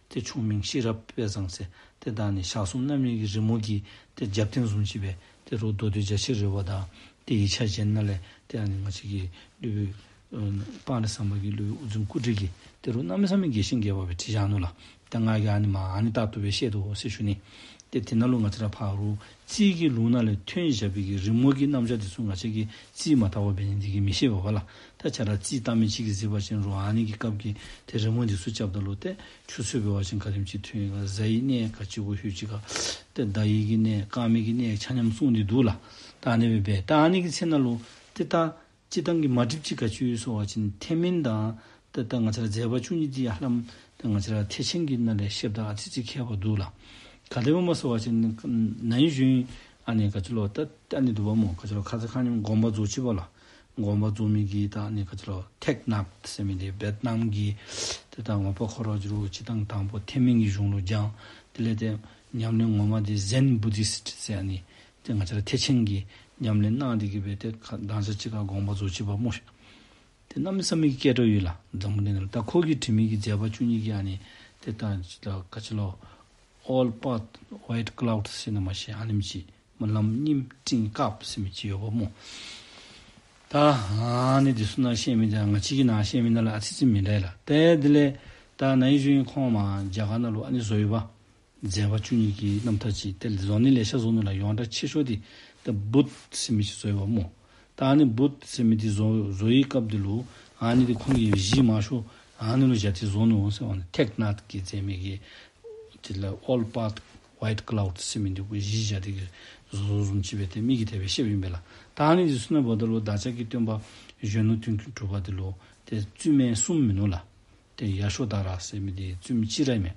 ཏེ་ཆུང་མིང་ཤེས་རབ་དཔལ་བཟང་ཟེར། ཏེ་ད་ཨ་ནི་ཞག་གསུམ་རྣམ་གཉིས་ཀྱི་རི་མོ་གི་ཏེ་རྒྱབ་རྟེན་བཟུམ་ཅིག་སྦེ་ཏེ་རོགས་མདོ་སྟོད་རྒྱ་ཆེར་རོལ་པ་དང་ཏེ་ཡིག་ཆ་གཞན་ནང་ལས་ཏེ་ཨ་ནི་ང་བཅས་ཀྱི་སློབ་དཔོན་ཨ་སྤང་རི་ཟམ་པ་གི་སློབ་དཔོན་དབུ་འཛིན་སྐུ་བགྲེས་ཀྱིས་ཏེ་རོགས་གནམ་མེད་ས་མེད་རྒྱས་ཤིང་རྒྱས་པ་སྦེ་བྲིས་བཞག་ནུག་ལགས། ཏེ་ང་གིས་ཨ་ནི་མ་ཨ་ནི་ལྟར་དུ་སྦེ་བཤད་དོ་ཟེར་ཞུ་ནི། ཏེ་དེ་ནང་ལུ་ང་བཅས་ར་ཕ་རོལ་རྩིས་ཀྱི་ལུགས་ནང་ལས་ཐོན་བཞག་པའི་གི་རི་མོ་གི་རྣམ་གཞག་དེ་ཚུ་ང་བཅས་ཀྱིས་རྩིས་མ་བལྟ་བར་འབད་ནི་འདི་གིས་མི་ཤེས་པས་ལགས། ད་ཁྱོད་ར་རྩིས་བལྟ་མི་ཅིག་གིས་གཟིགས་པ་ཅིན་རོགས་ཨ་ནི་གི་སྐབས་ཀྱི་ཏེ་རི་མོ་འདི་ཚུ་རྐྱབ་ད་ལུ་ཏེ་ཆུ་ཚོད་འབད་བ་ཅིན་ག་དེམ་ཅིག་ཐོན་ཡི་ག། གཟའ་ཡི་གནས་ག་ཅི་གུ་ལྷོད་ཅི་ག། ཏེ་ཟླ་བའི་གི་གནས་སྐར་མའི་གི་གནས་ཆ་མཉམ་གསུངས་ཏེ་འདུག་ལགས། ད་ཨ་ནི་སྦེ་འབད་ད་ཨ་ནི་གི་ཚེ་ནང་ལུ་ཏེ་ད་སྤྱིར་བཏང་གི་མ་འགྲིགཔ་ཅིག་ག་ཅི་ཡོད་ཟེར་བ་ཅིན་ཐེག་དམན་དང་ད་ད་ང་བཅས་ར་མཛད་པ་བཅུ་གཉིས་འདི་ཧ་ལམ་ད་ང་བཅས་ར་ཐེག་ཆེན་གྱི་ནང་ལས་བཤདཔ་ད་ཨ་ཙི་ཙི་ཁྱད་པར་འདུག་ལགས། ག་དེ་སྦེ་སྨོ་ཟེར་བ་ཅིན་ན་ཧིང་གཞེས་ཨ་ནི་ག་ཅི་ལོ་ད་ཨ་ནི་འདུག་པ་སྨོ། ག་ཅི་ལོ་ཁ་ཙ་ཁ་ཉིནམ་དགོངས་པ་རྫོགས་ཅི་བ་ལགས། དགོངས་པ་རྫོགས་མི་གི་ད་ཨ་ནི་ག་ཅི་ལོ་ཐེག་ནཱཐ་ཟེར་མི་འདི་བེཊ་ནམ་གྱི་ཏེ་ད་ངོ་མ་ཁོ་ར་འགྱུར་བ་སྤྱིར་བཏང་དང་པོ་ཐེག་དམན་གྱི་གཞུང་ལུ་སྦྱངས། དེ་ལས་ཏེ་ཉམས་ལེན་ངོ་མ་འདི་ཛེན་བུ་དིསཊ་ཟེར་ཨ་ནི་ཏེ་ང་བཅས་ར་ཐེག་ཆེན་གྱི་ཉམས་ལེན་གནང་སྟེ་གི་སྦེ་ཏེ་ཁ་མདང་ཞག་ཅིག་ཁར་དགོངས་པ་རྫོགས་ཅི་བ་སྨོ་ཤ། ཏེ་གནམ་མེད་ས་མེད་ཀྱི་སྐད་གྲགས་ཡོད་ལགས། འཛམ་བུ་གླིང་ནང་ལུ་ད་ཁོ་གིས་བྲིས་མི་གི་མཛད་པ་བཅུ་གཉིས་ཀྱི་ཨ་ནི་ཏེ་ད་ག་ཅི་ལོ་All Path White Cloud ཟེར་ན་མ་ཤེས་ཨ་ནེམ་ཅིག་སྨོན་ལམ་རྙིངམ་སྤྲིན་དཀརཔོ་ཟེར་མི་ཅིག་ཡོདཔ་སྨོ། ད་ཨ་ནི་འདི་ཚུ་ནང་བཤད་མི་དང་ང་བཅས་ཀྱི་ནང་བཤད་མི་ནང་ལུ་ཨ་ཙི་ཙི་མི་འདྲ་ལགས། ཏེ་དེ་ལས་ད་ན་ཧིང་གཞེས་ཁོང་མར་རྒྱ་གར་ནང་ལུ་ཨ་ནི་བཟོ་ཡོདཔ། མཛད་པ་བཅུ་གཉིས་ཀྱི་རྣམ་ཐར་ཅིག་ཏེ་བཟོ་ནི་ལེ་ཤ་བཟོ་ནུག་ལགས། ཡོངས་གྲགས་ཆེ་ཤོས་འདི་ཏེ་བུདྡྷ་ཟེར་མི་ཅིག་བཟོ་ཡོདཔ་སྨོ། ད་ཨ་ནི་བུདྡྷ་ཟེར་མི་འདི་བཟོ་བཟོ་བའི་སྐབས་འདི་ལུ་ཨ་ནི་འདི་ཁོང་གིས་གཞི་མང་ཤོས་ཨ་ནི་ལུ་བཞག་སྟེ་བཟོ་ནུག་ཟེར་བ་ནི་ཐེག་ནཱཐ་གིས་མཛད་མི་གི་དེ་ལས་All Path White Cloud ཟེར་མི་འདི་གུ་གཞི་བཞག་སྟེ་གི་བཟོ་བཟོཝ་བཟུམ་ཅིག་སྦེ་ཏེ་མི་གིས་དེ་སྦེ་བཤདཔ་ཨིན་པས་ལགས། ད་ཨ་ནི་འདི་ཚུ་ནང་འབདཝ་ད་ལུ་བདག་ཅག་གི་སྟོན་པ་གཞོན་ནུ་དོན་ཀུན་གྲུབ་པ་འདི་ལུ་ཏེ་བཙུནམོ་གསུམ་མིན་ནུག་ལགས། ཏེ་ཡ་ཤོ་དྷ་ར་ཟེར་མི་འདི་བཙུནམོ་གཅིག་ར་མས།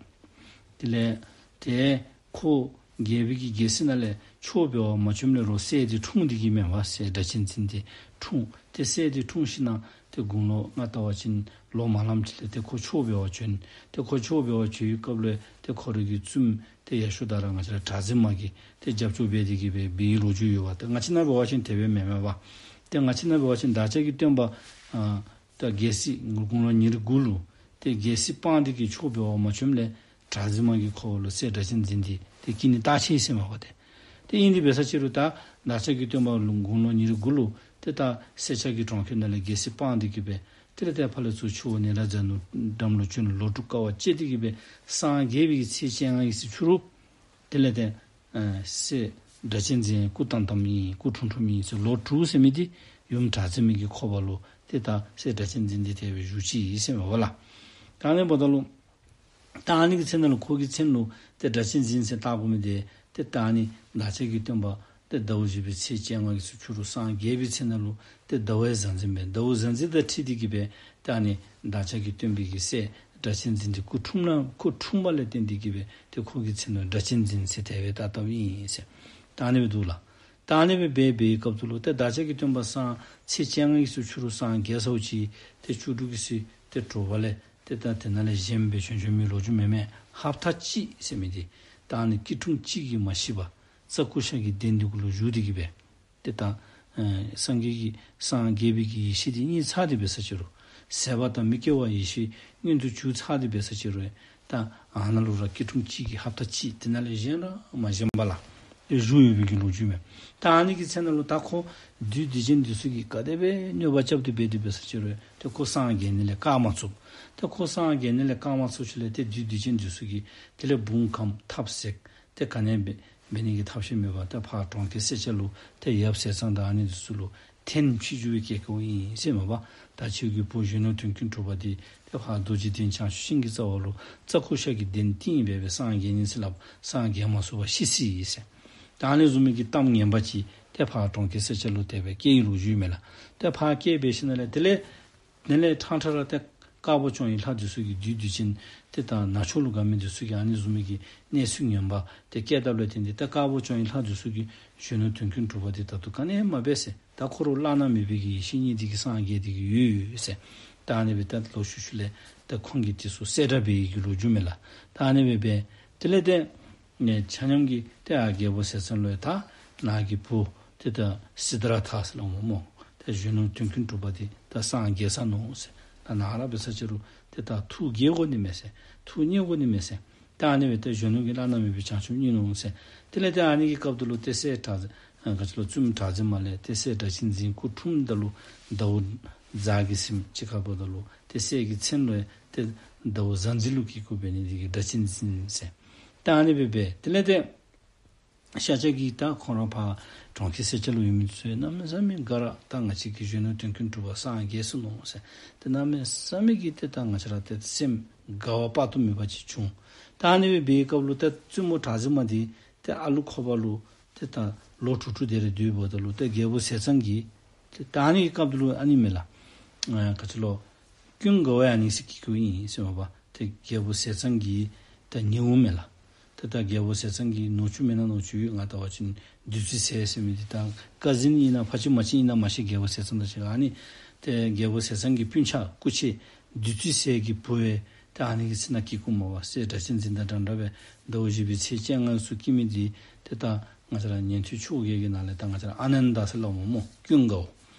དེ་ལས་ཏེ་ཁོ་རྒྱལ་པོའི་གི་རྒྱལ་སྲིད་ནང་ལས་ཆོས་འབད་བར་མ་བྱོནམ་ལས་རོགས་སྲས་འདི་འཁྲུངས་ཏེ་གི་མས་པ། སྲས་སྒྲ་གཅན་འཛིན་འདི་འཁྲུངས། ཏེ་སྲས་འདི་འཁྲུངས་ཞིནམ་ཏེ་དགུང་ལོ་ང་བལྟ་བ་ཅིན་ལོ་མ་ལངམ་ཅིག་ལས་ཏེ་ཁོ་ཆོས་འབད་བར་བྱོན། ཏེ་ཁོ་ཆོས་འབད་བར་བྱོན་པའི་སྐབས་ལུ་ཏེ་ཁོ་རའི་གི་བཙུནམོ་ཏེ་ཡ་ཤོ་དྷ་ར་ང་བཅས་ར་གྲགས་འཛིན་མ་གིས་ཏེ་རྒྱབ་སྐྱོར་འབད་དེ་གི་སྦེ་འབད་བའི་ལོ་རྒྱུས་ཡོདཔ། ཏེ་ང་བཅས་ནང་འབད་བ་ཅིན་དེ་སྦེ་མེན་མས་པ། ཏེ་ང་བཅས་ནང་འབད་བ་ཅིན་བདག་ཅག་གི་སྟོན་པ་ཨ་ད་རྒྱལ་སྲིད་དགུང་ལོ་ཉེར་དགུ་ལུ་ཏེ་རྒྱལ་སྲིད་སྤངས་ཏེ་གི་ཆོས་འབད་བར་མ་བྱོནམ་ལས་གྲགས་འཛིན་མ་གིས་ཁོ་ལུ་སྲས་སྒྲ་གཅན་འཛིན་འདི་ཏེ་སྐྱེ་ནི་བརྟག་དཔྱད་ཟེར་མས་པ་ཏེ། ཏེ་ཨིན་དེ་འབད་ས་ཅིག་རུང་ད་བདག་ཅག་གི་སྟོན་པ་ལུ་དགུང་ལོ་ཉེར་དགུ་ལུ་ཏེ་ད་སེར་སྐྱ་གི་གྲོང་ཁྱེར་ནང་ལས་རྒྱལ་སྲིད་སྤངས་ཏེ་གི་སྦེ་དེ་ལས་ཏེ་ཕར་ལས་ཚུར་ཆུ་བོ་ནཻ་རཉྫ་ནུའི་འགྲམ་ལུ་བྱོན། ལོ་དྲུག་དཀའ་བ་སྤྱད་དེ་གི་སྦེ་སངས་རྒྱས་པའི་གི་ཚེས་བཅོ་ལྔ་གི་ཚེ་ཕྱི་རུ་དེ་ལས་ཏེ་ཨ་སྲས་སྒྲ་གཅན་འཛིན་སྐུ་བལྟམས་བལྟམསམ་ཨིན། སྐུ་འཁྲུངས་འཁྲུངསམ་ཨིན་ཟེར། ལོ་དྲུག་ཟེར་མི་འདི་ཡུམ་གྲགས་འཛིན་མའི་གི་ཁོག་པ་ལུ་ཏེ་ད་སྲས་སྒྲ་གཅན་འཛིན་འདི་དེ་སྦེ་བཞུགས་ཅི་ཨིན་ཟེར་མས་པ་ལགས། ད་ཨ་ནི་འབདཝ་ད་ལུ་ད་ཨ་ནི་གི་ཚེ་ནང་ལུ་ཁོ་གི་མཚན་ལུ་ཏེ་སྒྲ་གཅན་འཛིན་ཟེར་བཏགས་དགོ་མི་འདི་ཏེ་ད་ཨ་ནི་བདག་ཅག་གི་སྟོན་པ་ཏེ་ཟླཝ་བཞི་པའི་ཚེས་བཅོ་ལྔ་གི་ཚེ་ཕྱི་རུ་སངས་རྒྱས་པའི་ཚེ་ནང་ལུ་ཏེ་ཟླ་བའི་གཟའ་འཛིན་སྦེ་ཟླཝ་གཟའ་འཛིན་དང་འཁྲིལ་ཏེ་གི་སྦེ་ཏེ་ཨ་ནི་བདག་ཅག་གི་སྟོན་པའི་གི་སྲས་སྒྲ་གཅན་འཛིན་འདི་སྐུ་འཁྲུངས་ན་སྐུ་འཁྲུངས་པ་ལས་བརྟེན་ཏེ་གི་སྦེ་ཏེ་ཁོ་གི་མཚན་ལུ་སྒྲ་གཅན་འཛིན་ཟེར་དེ་སྦེ་བཏགས་བཏགསཔ་ཨིན་ཟེར། ད་ཨ་ནི་སྦེ་འདུག་ལགས། ད་ཨ་ནི་སྦེ་འབད་བའི་སྐབས་སུ་ལུ་ཏེ་བདག་ཅག་གི་སྟོན་པ་སངས་ཚེས་བཅོ་ལྔ་གི་ཚེ་ཕྱི་རུ་སངས་རྒྱས་ཚརཝ་ཅིག་ཏེ་བཅུ་དྲུག་གི་ཚེ་ཏེ་དྲོ་པ་ལས་ཏེ་ད་དེ་ནང་ལས་བཞེངས་སྦེ་བྱོན་བྱོན་མི་ལོ་རྒྱུས་མེན་མས། ཧབ་ཏ་གཅིག་ཟེར་མི་འདི་ད་ཨ་ནི་སྐྱིལ་ཀྲུང་གཅིག་གིས་མ་ཤི་བར་རྩ་ཀུ་ཤ་གི་གདན་འདི་གུ་ལུ་བཞུགས་ཏེ་གི་སྦེ་ཏེ་ད་ཨེ་སངས་རྒྱས་ཀྱི་སངས་རྒྱས་པའི་གི་ཡེ་ཤེས་འདི་བརྙེས་ཚར་ཏེ་འབད་ས་ཅིག་རུང་ཟད་པ་དང་མི་སྐྱེ་བ་ཡེ་ཤེས་མངོན་དུ་གྱུར་ཚར་ཏེ་འབད་ས་ཅིག་རུང་ད་ཨ་ནཱ་ལུ་ར་སྐྱིལ་ཀྲུང་གཅིག་གིས་ཧབ་ཏ་གཅིག་དེ་ནང་ལས་བཞེངས་ར་མ་བཞེངས་པར་ལགས་ཏེ་བཞུགས་ཡོད་པའི་གི་ལོ་རྒྱུས་མས། ད་ཨ་ནི་གི་ཚེ་ནང་ལུ་ད་ཁོ་བདུད་སྡིག་ཅན་འདི་ཚུ་གིས་ག་དེ་སྦེ་གནོད་པ་རྐྱབ་སྟེ་འབད་དེ་འབད་ས་ཅིག་རུང་ཏེ་ཁོ་སངས་རྒྱས་ནི་ལས་བཀག་མ་ཚུགས། ཏེ་ཁོ་སངས་རྒྱས་ནི་ལས་བཀག་མ་ཚུགས་ཅི་ལས་ཏེ་བདུད་སྡིག་ཅན་འདི་ཚུ་གིས་དེ་ལས་བུམ་ཁམས་ཐབས་ཟད་ཏེ་ག་ནི་འབད་འབད་ནི་གི་ཐབས་ཤེས་མེད་པར་ཏེ་ཕར་གྲོང་ཁྱེར་སེར་སྐྱ་ལུ་ཏེ་ཡབ་ཟས་གཙང་དང་ཨ་ནི་འདི་ཚུ་ལུ་འཐེན་ཕྱི་འགྱུར་བའི་སྐད་ཀོ་ཨིན་ཟེར་མས་པ། ད་ཁྱོད་ཀྱི་བུ་གཞོན་ནུ་དོན་ཀུན་གྲུབ་པ་འདི་ཏེ་ཕར་རྡོ་རྗེ་གདན་བྱང་ཆུབ་ཤིང་གི་རྩ་བ་ལུ་རྩ་ཀུ་ཤ་གི་གདན་བཏིང་སྦེ་སྦེ་སངས་རྒྱས་ནི་ཟེར་སླབ། སངས་རྒྱས་མ་ཚུགས་པར་ཤི་སོ་ཡི་ཟེར། ད་ཨ་ནི་བཟུམ་མའི་གི་གཏམ་ངན་པ་ཅིག་ ཏེ་ཕར་གྲོང་ཁྱེར་སེར་སྐྱ་ལུ་དེ་སྦེ་བསྐྱལ་ཡི་ལོ་རྒྱུས་མས་ལགས། ཏེ་ཕར་བསྐྱལ་སྦེ་ཞིནམ་ལས་དེ་ལས་དེ་ལས་ཕྲང་ཕྲང་ར་ཏེ་དཀར་པོ་སྐྱོང་བའི་ལྷ་འདི་ཚུ་གིས་བདུད་སྡིག་ཅན་ཏེ་ད་ནག་ཕྱོགས་ལུ་དགའ་མི་འདི་ཚུ་གིས་ཨ་ནི་བཟུམ་མའི་གི་གནས་ཚུལ་ངན་པ་ཏེ་བསྐྱལ་བཏབ་ལས་བརྟེན་ཏེ་ད་དཀར་པོ་སྐྱོང་བའི་ལྷ་འདི་ཚུ་གིས་གཞོན་ནུ་དོན་ཀུན་གྲུབ་པ་འདི་ད་ལྟོ་ག་ནི་མ་འབད་ཟེར། ད་ཁོ་ར་བླ་ན་མེད་པའི་གི་ཡེ་ཤེས་རྙེད་དེ་གི་སངས་རྒྱས་དེ་གི་ཡོད་ཡོད་ཟེར། ད་ཨ་ནི་སྦེ་ད་ལོག་ཤུལ་ཤུལ་ལས་ད་ཁོང་གིས་དེ་ཚུ་གསལ་བསྒྲགས་འབད་ཡི་གི་ལོ་རྒྱུས་མས་ལགས། ད་ཨ་ནི་སྦེ་འབད་དེ་ལས་ཏེ་ནས་ཆ་མཉམ་གྱིས་ཏེ་ཨ་རྒྱལ་པོ་ཟས་གཙང་ལུ་ཡང་ད་ནཱ་གི་བུ་ཏེ་ད་སིདྡྷརྠ་ཟེར་སླབ་མས་སྨོ། ཏེ་གཞོན་ནུ་དོན་ཀུན་གྲུབ་པ་འདི་ད་སངས་རྒྱས་ས་ནུག་ཟེར། ད་ནཱ་ར་འབད་ས་ཅིག་རུང་ཏེ་ད་ཐུགས་དགྱེས་དགོ་ནི་མས་ཟེར། ཐུགས་མཉེས་དགོ་ནི་མས་ཟེར། ད་ཨ་ནི་སྦེ་ཏེ་གཞོན་ནུ་གིས་བླ་ན་མེད་པའི་བྱང་ཆུབ་བརྙེས་ནུག་ཟེར། དེ་ལས་ཏེ་ཨ་ནི་གི་སྐབས་དེ་ལུ་ཏེ་སྲས་གྲགས་ཨ་ག་ཅི་ལོ་བཙུན་མོ་གྲགས་འཛིན་མ་ལས་ཏེ་སྲས་སྒྲ་གཅན་འཛིན་སྐུ་འཁྲུངས་ད་ལུ་ཟླཝ་གཟའ་གི་ཚེམས་ཅིག་ཁར་འབདཝ་ད་ལུ་ཏེ་སྲས་ཀྱི་མཚན་ལུ་ཡང་ཏེ་ཟླཝ་གཟའ་འཛིན་ལུ་བསྐྱེད་བསྐྱེདཔ་འབད་ནི་དེ་གིས་སྒྲ་གཅན་འཛིན་ཟེར། ད་ཨ་ནི་སྦེ་འབད་དེ་ལས་ཏེ་ཤཱཀྱ་གིས་ད་ཁོང་ར་ཕར་གྲོང་ཁྱེར་སེར་སྐྱ་ལུ་ཡོད་མི་ཚུ་ཡང་གནམ་མེད་ས་མེད་དགའ་ར་ད་ང་བཅས་ཀྱི་གཞོན་ནུ་དོན་ཀུན་གྲུབ་པ་སངས་རྒྱས་སོ་ནུག་ཟེར། ཏེ་གནམ་མེད་ས་མེད་ཀྱི་ཏེ་ད་ང་བཅས་ར་ཏེ་སེམས་དགའ་བ་དཔག་ཏུ་མེད་པ་ཅིག་བྱུང་། ད་ཨ་ནི་སྦེ་འབད་བའི་སྐབས་ལུ་ཏེ་བཙུན་མོ་གྲགས་འཛིན་མ་འདི་ཏེ་ཨ་ལུ་ཁོག་པ་ལུ་ཏེ་ད་ལོ་དྲུག་དྲུག་དེ་རེ་སྡོད་འབདཝ་ད་ལུ་ཏེ་རྒྱལ་པོ་ཟས་གཙང་གིས་ཏེ་ད་ཨ་ནི་གི་སྐབས་དེ་ལུ་ཨ་ནི་མས་ལགས། ཨ་ག་ཅི་ལོ་ཀུན་དགའ་བོ་ཡང་ཨ་ནི་ཟེར་བསྐྱེད་བསྐྱེདཔ་ཨིན་ཟེར་མས་པ། ཏེ་རྒྱལ་པོ་ཟས་གཙང་གི་ད་ཉེ་བོ་མས་ལགས། ཏེ་ད་རྒྱལ་པོ་ཟས་གཙང་གི་ནུ་གཅུང་མེན་ན་ནུ་གཅུང་ཡོད། ང་བལྟ་བ་ཅིན་བདུད་རྩི་ཟས་ཟེར་མི་འདི་ད་བཀའ་འཛིན་ཨིན་ན་ཕ་ཅིག་མ་ཅིག་ཨིན་ན་མ་ཤེས། རྒྱལ་པོ་ཟས་གཙང་དང་གཅིག་ཁར་ཨ་ནི་ཏེ་རྒྱལ་པོ་ཟས་གཙང་གི་སྤུན་ཆ་སྐུ་མཆེད་བདུད་རྩི་ཟས་ཀྱི་བུ་ཡང་ཏེ་ཨ་ནི་གི་ཚེ་ན་བསྐྱེད་བསྐྱེདཔ་མས་པ། སྲས་སྒྲ་གཅན་འཛིན་དང་འདྲན་འདྲ་སྦེ་ཟླཝ་བཞི་པའི་ཚེས་བཅོ་ལྔ་ཚུ་བསྐྱེད་མི་འདི་ཏེ་ད་ང་བཅས་ར་ཉན་ཐོས་ཕྱོགས་བརྒྱད་ཀྱི་ནང་ལས་ད་ང་བཅས་ར་ཨ་ནནྡ་ཟེར་སླབ་མས་སྨོ། ཀུན་དགའ་བོ།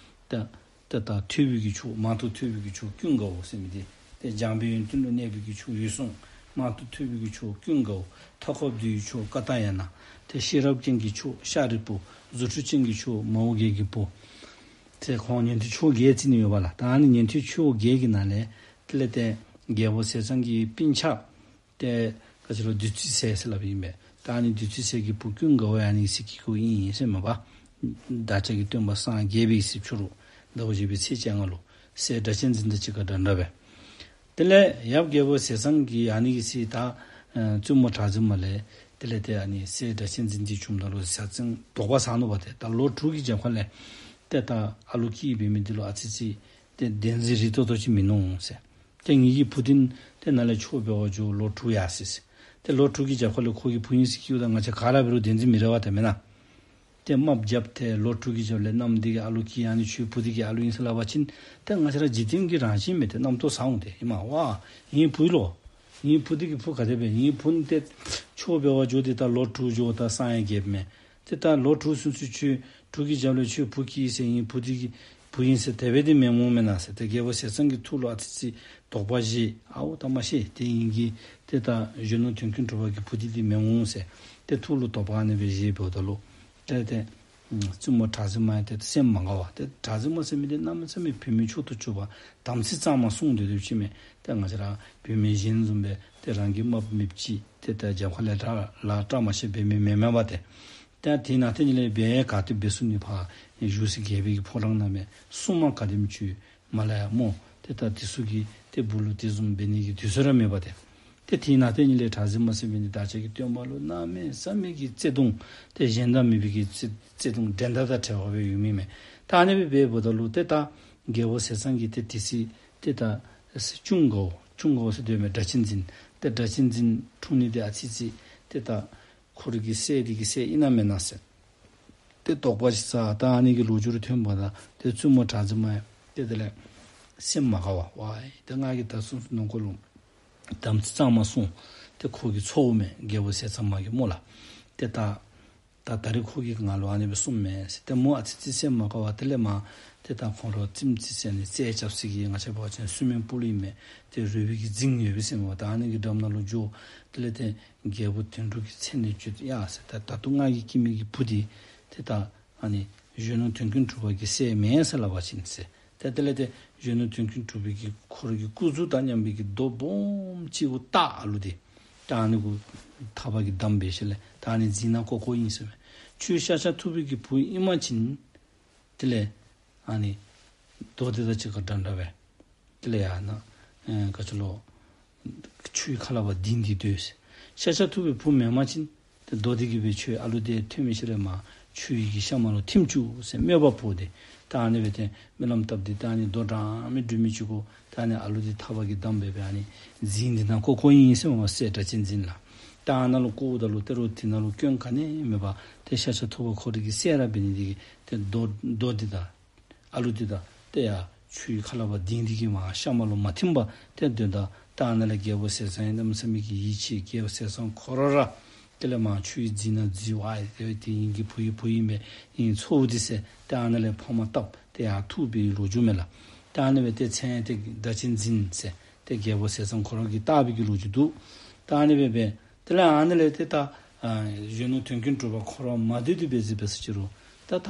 ད་ཏེ་ད་ཐོས་པའི་གི་མཆོག་མང་དུ་ཐོས་པའི་གི་མཆོག་ཀུན་དགའ་བོ་ཟེར་མི་འདི། ཏེ་འཇམ་པའི་ཡོན་ཏན་ལུ་གནས་པའི་གི་མཆོག་འོད་སྲུང་། མང་དུ་ཐོས་པའི་གི་མཆོག་ཀུན་དགའ་བོ། མཐའ་འཁོབ་འདུ་བའི་མཆོག་ཀ་ཏ་ཡ་ན། ཏེ་ཤེས་རབ་ཅན་གྱི་མཆོག་ཤཱ་རིའི་བུ། རྫུ་འཕྲུལ་ཅན་གྱི་མཆོག་མོའུ་འགལ་གྱི་བུ། ཏེ་ཁོང་ཉན་ཐོས་ཕྱོགས་བརྒྱད་ཟེར་ནི་ཡོད་པ་ལགས། ད་ཨ་ནི་ཉན་ཐོས་ཕྱོགས་བརྒྱད་ཀྱི་ནང་ལས་དེ་ལས་ཏེ་རྒྱལ་པོ་ཟས་གཙང་གི་སྤུན་ཆ་ཏེ་ག་ཅི་ལོ་བདུད་རྩི་ཟས་ཟེར་སླབ་ཨིན་པས། ད་ཨ་ནི་བདུད་རྩི་ཟས་ཀྱི་བུ་ཀུན་དགའ་བོ་ཡང་ཨ་ནི་ཟེར་བསྐྱེད་བསྐྱེདཔ་ཨིན་ཟེར་མས་པ། བདག་ཅག་གི་སྟོན་པ་སངས་རྒྱས་པའི་ཚེ་ཕྱི་རུ་ཟླཝ་བཞི་པའི་ཚེས་བཅོ་ལྔ་ལུ་སྲས་སྒྲ་གཅན་འཛིན་དང་གཅིག་ཁར་འདྲན་འདྲ་སྦེ། དེ་ལས་ཡབ་རྒྱལ་པོ་ཟས་གཙང་གིས་ཨ་ནི་གི་ཚེ་ད་ཨ་བཙུན་མོ་གྲགས་འཛིན་མ་ལས་དེ་ལས་ཏེ་ཨ་ནི་སྲས་སྒྲ་གཅན་འཛིན་འདི་བྱུངམ་ད་ལུ་ཟས་གཙང་དོགས་པ་ཟ་ནུག་པ། ཏེ་ད་ལོ་དྲུག་གི་རྒྱབ་ཁ་ལས་ཏེ་ད་ཨ་ལུ་སྐྱེས་འབད་མི་འདི་ལུ་ཨ་ཙི་ཙི་ཏེ་བདེན་འཛིན་རིགས་ཏོག་ཏོ་ཅིག་མིན་ནུག་ཟེར། ཏེ་ངེ་གི་བུ་འདི་ཏེ་ནཱ་ལས་ཆོས་འབད་བར་འགྱོ་ལོ་དྲུག་ཡར་སོ་ཡི་ཟེར། ཏེ་ལོ་དྲུག་གི་རྒྱབ་ཁ་ལས་ཁོ་གི་བུ་ཨིན་ཟེར་བསྐྱེདཔ་ད་ང་བཅས་ག་ར་འབད་རུང་བདེན་འཛིན་མི་རེ་བ་ཏེ་མེན་ན། ཏེ་རྨགཔ་རྐྱབ་སྟེ་ལོ་དྲུག་གི་རྒྱབ་ལས་མནའམ་འདི་གིས་ཨ་ལུ་སྐྱེས་ཨ་ནི་ཁྱོད་བུ་འདི་གི་ཨ་ལུ་ཨིན་ཟེར་སླབ་པ་ཅིན་ཏེ་ང་བཅས་ར་འཇིག་རྟེན་གྱི་རང་བཞིན་མས། ཏེ་རྣམ་རྟོག་ཟ་འོང་། ཏེ་ཨིན་མས་པ། ངེའི་བུ་ལོ། ངེའི་བུ་འདི་གི་བུ་ག་དེ་སྦེ་ངེའི་བུ་ཏེ་ཆོས་འབད་བར་འགྱོ་སྟེ་ད་ལོ་དྲུག་འགྱོ་ད་སངས་ཡང་རྒྱསཔ་མས། ཏེ་ད་ལོ་དྲུག་ཚུན་ཚོད་ཁྱོད་དྲུག་གི་རྒྱབ་ལས་ཁྱོད་བུ་སྐྱེས་ཟེར་ངེའི་བུ་འདི་གི་བུ་ཨིན་ཟེར་དེ་སྦེ་འདི་མེན་སྨོ་མེན་ན་ཟེར། ཏེ་རྒྱལ་པོ་ཟས་གཙང་གི་ཐུགས་ལུ་ཨ་ཙི་ཙི་དོགས་པ་བཞེས། ཨའོ་ད་མ་ཤེས། ཏེ་ངེ་གི་ཏེ་ད་གཞོན་ནུ་དོན་ཀུན་གྲུབ་པ་གི་བུ་འདི་འདི་མེན་འོང་ཟེར་ཏེ་ཐུགས་ལུ་དོགས་པ་ཨ་ནི་སྦེ་བཞེས་འབདཝ་ད་ལུ་ཏེ་ཏེ་བཙུན་མོ་གྲགས་འཛིན་མ་ཡང་ཏེ་སེམས་མ་དགའ་བར། ཏེ་གྲགས་འཛིན་མ་ཟེར་མི་འདི་གནམ་མེད་ས་མེད་བུད་མེད་མཆོག་ཏུ་གྱུར་པ་དམ་ཚིག་གཙང་མ་བསྲུང་སྡོད་སྡོདཔ་ཅིག་མས། ཏེ་ང་བཅས་ར་བུད་མེད་གཞན་བཟུམ་སྦེ་ཏེ་རང་གི་རྨགཔ་མེདཔ་ཅིག་ཏེ་ད་རྒྱབ་ཁ་ལས་དགྲ་ལྷ་བཀྲ་མ་ཤིས་འབད་མི་མེན་མས་པ་ཏེ། ཏེ་དེ་ནང་ཏེ་ཉིད་ལས་འབད་ག་ཏེ་འབད་ཚུགས་ནི་ཕར་བཞུགས་སའི་རྒྱལ་པོའི་གི་ཕོ་བྲང་ནང་མས་སྲུང་མ་ག་དེམ་ཅིག་མ་ལ་ཡ་སྨོ། ཏེ་ད་དེ་ཚུ་གིས་ཏེ་བུ་ལུ་དེ་བཟུམ་འབད་ནི་གི་དུས་ཚོད་ར་མེད་པ་ཏེ། ཏེ་དེ་ནང་ཏེ་ཉིད་ལས་གྲགས་འཛིན་མ་ཟེར་མི་འདི་བདག་ཅག་གི་སྟོན་པ་ལུ་གནམ་མེད་ས་མེད་ཀྱི་བརྩེ་གདུང་ཏེ་གཞན་དང་མེད་པའི་གི་བརྩེ་བརྩེ་གདུང་འགྲན་ཟླ་དང་བྲལ་བ་སྦེ་ཡོད་མི་མས། ད་ཨ་ནི་སྦེ་འབདཝ་ད་ལུ་ཏེ་ད་རྒྱལ་པོ་ཟས་གཙང་གིས་ཏེ་དེ་ཚེ་ཏེ་ད་ཀུན་དགའ་བོ་ཀུན་དགའ་བོ་ཟེར་སྡོད་མི་སྒྲ་གཅན་འཛིན་ཏེ་སྒྲ་གཅན་འཛིན་འཁྲུངས་ནི་འདི་ཨ་ཙི་ཙི་ཏེ་ད་ཁོ་རའི་གི་སྲས་འདི་གི་སྲས་ཨིན་ན་མེན་ན་ཟེར་ཏེ་དོགས་པ་ཅིག་ཟ། ད་ཨ་ནི་གི་ལོ་རྒྱུས་ར་ཐོན་པ་ད་ཏེ་བཙུན་མོ་གྲགས་འཛིན་མ་ཡང་ཏེ་དེ་ལས་སེམས་མ་དགའ་བར་ཝའི་ཏེ་ང་གིས་ད་བཙུན་ནང་འཁོད་ལུ་དམ་ཚིག་གཙང་མ་བསྲུང་། ཏེ་ཁོ་གིས་འཚོཝ་མས་རྒྱལ་པོ་ཟས་གཙང་མ་གིས་སྨོ་ལགས། ཏེ་ད་ད་ད་རིས་ཁོ་གིས་ང་ལུ་ཨ་ནི་སྦེ་གསུངམ་མས་ཟེར། ཏེ་མོ་ཨ་ཙི་ཙི་སེམས་མ་དགའ་བར་དེ་ལས་མར་ཏེ་ད་ཁོང་ར་རྩེདམོ་རྩེ་ཟེར་ནི་རྩེད་རྐྱབ་ས་གི་ང་བཅས་འབད་བ་ཅིན་སུ་མིན་སྤུ་ལུ་ཨིན་མས། ཏེ་རུས་པའི་གི་རྫིང་ཡོད་པས་ཟེར་མས་པ། ད་ཨ་ནི་གི་འགྲམ་ནང་ལུ་འགྱོ། དེ་ལས་ཏེ་རྒྱལ་པོ་དོན་གྲུབ་ཀྱི་མཚན་ནས་བརྗོད་ཡ་ཟེར། ད་ད་ལྟོ་ང་གིས་སྐྱེས་མི་གི་བུ་འདི་ཏེ་ད་ཨ་ནི་གཞོན་ནུ་དོན་ཀུན་གྲུབ་པ་གི་སྲས་མེན་ཟེར་སླབ་པ་ཅིན་ཟེར། ཏེ་དེ་ལས་ཏེ་གཞོན་ནུ་དོན་ཀུན་གྲུབ་པའི་གི་ཁོ་རའི་གི་སྐུ་གཟུགས་དང་མཉམ་པའི་གི་རྡོ་སྦོམ་ཅིག་གུ་བཏགས་ཨ་ལུ་འདི། ད་ཨ་ནི་གུ་ཐག་པ་གིས་བསྡམས་འབད་ཞིནམ་ལས་ད་ཨ་ནི་རྫིང་ནང་བཀོ་བཀོཝ་ཨིན་ཟེར་མས། ཁྱོད་ཤཱཀྱ་ཐུབ་པའི་གི་བུ་ཨིན་པ་ཅིན་དེ་ལས་ཨ་ནི་རྡོ་འདི་དང་གཅིག་ཁར་འདྲན་འདྲ་སྦེ། དེ་ལས་ཡང་ན་ཨེ་ག་ཅི་ལོ་ཆུའི་ཁ་ལས་ཕར་ལྡིང་སྟེ་སྡོད་ཟེར། ཤཱཀྱ་ཐུབ་པའི་བུ་མེན་པ་ཅིན་ཏེ་རྡོ་འདི་གིས་སྦེ་ཁྱོད་ཨ་ལུ་འདི་འཐོན་མི་ཤེས་ར་མར་ ཆུ་ཡི་གི་གཤམ་ལུ་ཐིམ་བཅུག་ཟེར་དམོད་པ་ཕོག་སྟེ། ད་ཨ་ནི་སྦེ་ཏེ་སྨོན་ལམ་བཏབ་སྟེ་ད་ཨ་ནི་རྡོ་འགྲངས་མི་སྒྲོལ་མ་ཅིག་གུ་ད་ཨ་ནི་ཨ་ལུ་འདི་ཐག་པ་གིས་བསྡམས་སྦེ་སྦེ་ཨ་ནི་རྫིང་འདི་ནང་བཀོ་བཀོཝ་ཨིན་ཟེར་མས་པ། སྲས་སྒྲ་གཅན་འཛིན་ལགས། ད་ཨ་ནཱ་ལུ་བཀོཝ་ད་ལུ་ཏེ་རོགས་དེ་ནང་ལུ་སྐྱོན་ག་ནི་མེད་པར་ཏེ་ཤཱཀྱ་ཐུབ་པ་ཁོ་རའི་གི་སྲས་ར་འབད་ནི་དེ་གིས་ཏེ་རྡོ་རྡོ་འདི་དང་ཨ་ལུ་འདི་དང་ཏེ་ཡར་ཆུའི་ཁ་ལས་ཕར་ལྡིང་སྟེ་གིས་མར་གཤམ་ལུ་མ་ཐིམ་པར་ཏེ་སྡོདཔ་ད། ད་ཨ་ནཱ་ལས་རྒྱལ་པོ་ཟས་གཙང་ཡང་གནམ་མེད་ས་མེད་ཀྱི་ཡིད་ཆེས། རྒྱལ་པོ་ཟས་གཙང་ཁོ་ར་ར་དེ་ལས་མར་ཆུའི་རྫིང་ནང་འཛུལ་བ་ཡི། དེ་བས་དེ་ཡིན་གྱི་བུ་ཡི་བུ་ཨིན་པས། ཨིན་ཚ་བོ་འདི་ཟེར་ཏེ་ཨ་ནཱ་ལས་ཕམ་བཏབ་སྟེ་ཡར་འཐུ་བའི་ལོ་རྒྱུས་མས་ལགས། ད་ཨ་ནི་སྦེ་ཏེ་མཚན་ཏེ་སྒྲ་གཅན་འཛིན་ཟེར་ཏེ་རྒྱལ་པོ་ཟས་གཙང་ཁོ་ར་གིས་བཏགས་པའི་གི་ལོ་རྒྱུས་འདུག། ད་ཨ་ནི་སྦེ་སྦེ་དེ་ལས་ཨ་ནཱ་ལས་ཏེ་ད་ཨ་གཞོན་ནུ་དོན་ཀུན་གྲུབ་པ་ཁོ་ར་མ་སྡོད་དེ་སྦེ་གཟིགས་པས་ཟེར་ཅི་རུང་ད་ད་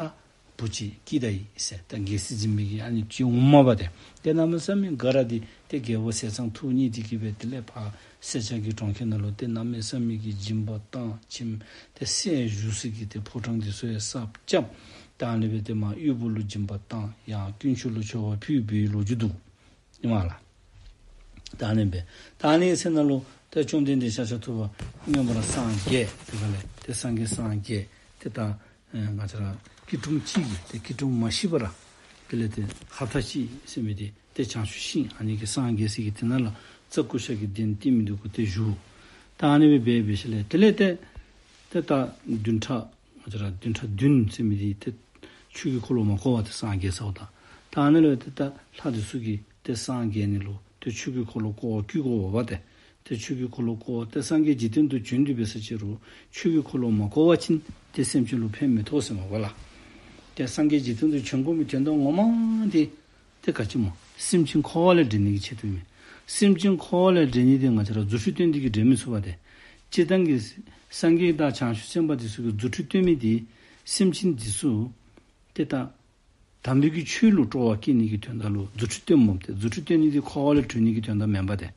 བུ་ཅིག་སྐྱེས་ད་ཡི་ཟེར། ད་རྒྱལ་སྲིད་འཛིན་པའི་གི་ཨ་ནི་ཅིག་འོངམ་མས་པ་ཏེ། ཏེ་གནམ་མེད་ས་མེད་དགའ་ར་སྟེ་ཏེ་རྒྱལ་པོ་ཟས་གཙང་ཐུགས་མཉེས་ཏེ་གིས་སྦེ་དེ་ལས་ཕར་སེར་སྐྱ་གི་གྲོང་ཁྱེར་ནང་ལུ་ཏེ་གནམ་མེད་ས་མེད་ཀྱི་སྦྱིན་པ་བཏང་། ཁྱིམ་ཏེ་སྲས་བཞུགས་སའི་གི་ཏེ་ཕོ་བྲང་འདི་ཚུ་ཡང་གསརཔ་རྐྱབ། ད་ཨ་ནི་སྦེ་ཏེ་མར་དབུལ་པོ་ལུ་སྦྱིན་པ་བཏང་། ཡང་དཀོན་མཆོག་ལུ་མཆོད་པ་ཕུལ་བའི་ལོ་རྒྱུས་འདུག་ཨིན་མས་ལགས། ད་ཨ་ནི་སྦེ་ད་ཨ་ནི་ཚེ་ནང་ལུ་ཏེ་བཅོམ་ལྡན་འདས་ཤཱཀྱ་ཐུབ་པ་མངོན་པར་སངས་རྒྱས། དེ་ཁ་ལས་ཏེ་སངས་རྒྱས་སངས་རྒྱས་ཏེ་ད་ཨེ་ང་བཅས་ར་སྐྱིལ་ཀྲུང་གཅིག་གིས་ཏེ་སྐྱིལ་ཀྲུང་མ་བཤིག་པར་དེ་ལས་ཏེ་ཧབ་ཏ་གཅིག་ཟེར་མི་འདི་ཏེ་བྱང་ཆུབ་ཤིང་ཨ་ནི་གི་སངས་རྒྱས་སའི་གི་དེ་ནང་ལུ་རྩྭ་ཀུ་ཤ་གི་གདན་སྟེང་མི་འདི་གུ་ཏེ་བཞུགས། ད་ཨ་ནི་སྦེ་འབད་འབད་ཞིནམ་ལས་དེ་ལས་ཏེ་ཏེ་ད་བདུན་ཕྲག་ང་བཅས་ར་བདུན་ཕྲག་བདུན་ཟེར་མི་འདི་ཏེ་ཆོས་ཀྱི་འཁོར་ལོ་མ་བསྐོར་བར་ཏེ་སངས་རྒྱས་སོ་ད། ད་ཨ་ནི་ལས་ཏེ་ད་ལྷ་འདི་ཚུ་གིས་ཏེ་སངས་རྒྱས་ནི་ལུ་ཏེ་ཆོས་ཀྱི་འཁོར་ལོ་བསྐོར་བར་བསྐུལ་དགོ་པས་ཏེ། ཏེ་ཆོས་ཀྱི་འཁོར་ལོ་བསྐོར་བར་ཏེ་སངས་རྒྱས་འཇིག་རྟེན་དུ་བྱོན་ཏེ་འབད་ས་ཅི་རུང་ཆོས་ཀྱི་འཁོར་ལོ་མ་བསྐོར་བ་ཅིན་ཏེ་སེམས་ཅན་ལུ་ཕན་མི་ཐོགས་ཟེར་མས་པ་ལགས། ཏེ་སངས་རྒྱས་འཇིག་རྟེན་དུ་བྱོན་དགོ་མི་དོན་དག་ངོ་མ་འདི་ཏེ་ག་ཅི་སྨོ། སེམས་ཅན་འཁོར་བ་ལས་འདྲེན་ནི་གི་ཆེད་དུ་ཨིན་མས། སེམས་ཅན་འཁོར་བ་ལས་འདྲེན་ནི་འདི་ང་བཅས་ར་རྫུ་འཕྲུལ་སྟོན་ཏེ་གིས་འདྲེན་མི་ཚུགས་པས་ཏེ། སྤྱིར་བཏང་གི་སངས་རྒྱས་དང་བྱང་ཆུབ་སེམས་དཔའ་འདི་ཚུ་གིས་རྫུ་འཕྲུལ་སྟོན་མི་འདི་སེམས་ཅན་འདི་ཚུ་ཏེ་ད་དམ་པའི་གི་ཆོས་ལུ་སྤྲོ་བ་བསྐྱེད་ནི་གི་དོན་དག་ལུ་རྫུ་འཕྲུལ་སྟོནམ་མས་ཏེ། རྫུ་འཕྲུལ་སྟོན་ནི་འདི་འཁོར་བ་ལས་གྲོལ་ནི་གི་དོན་དག་མེན་པས་ཏེ།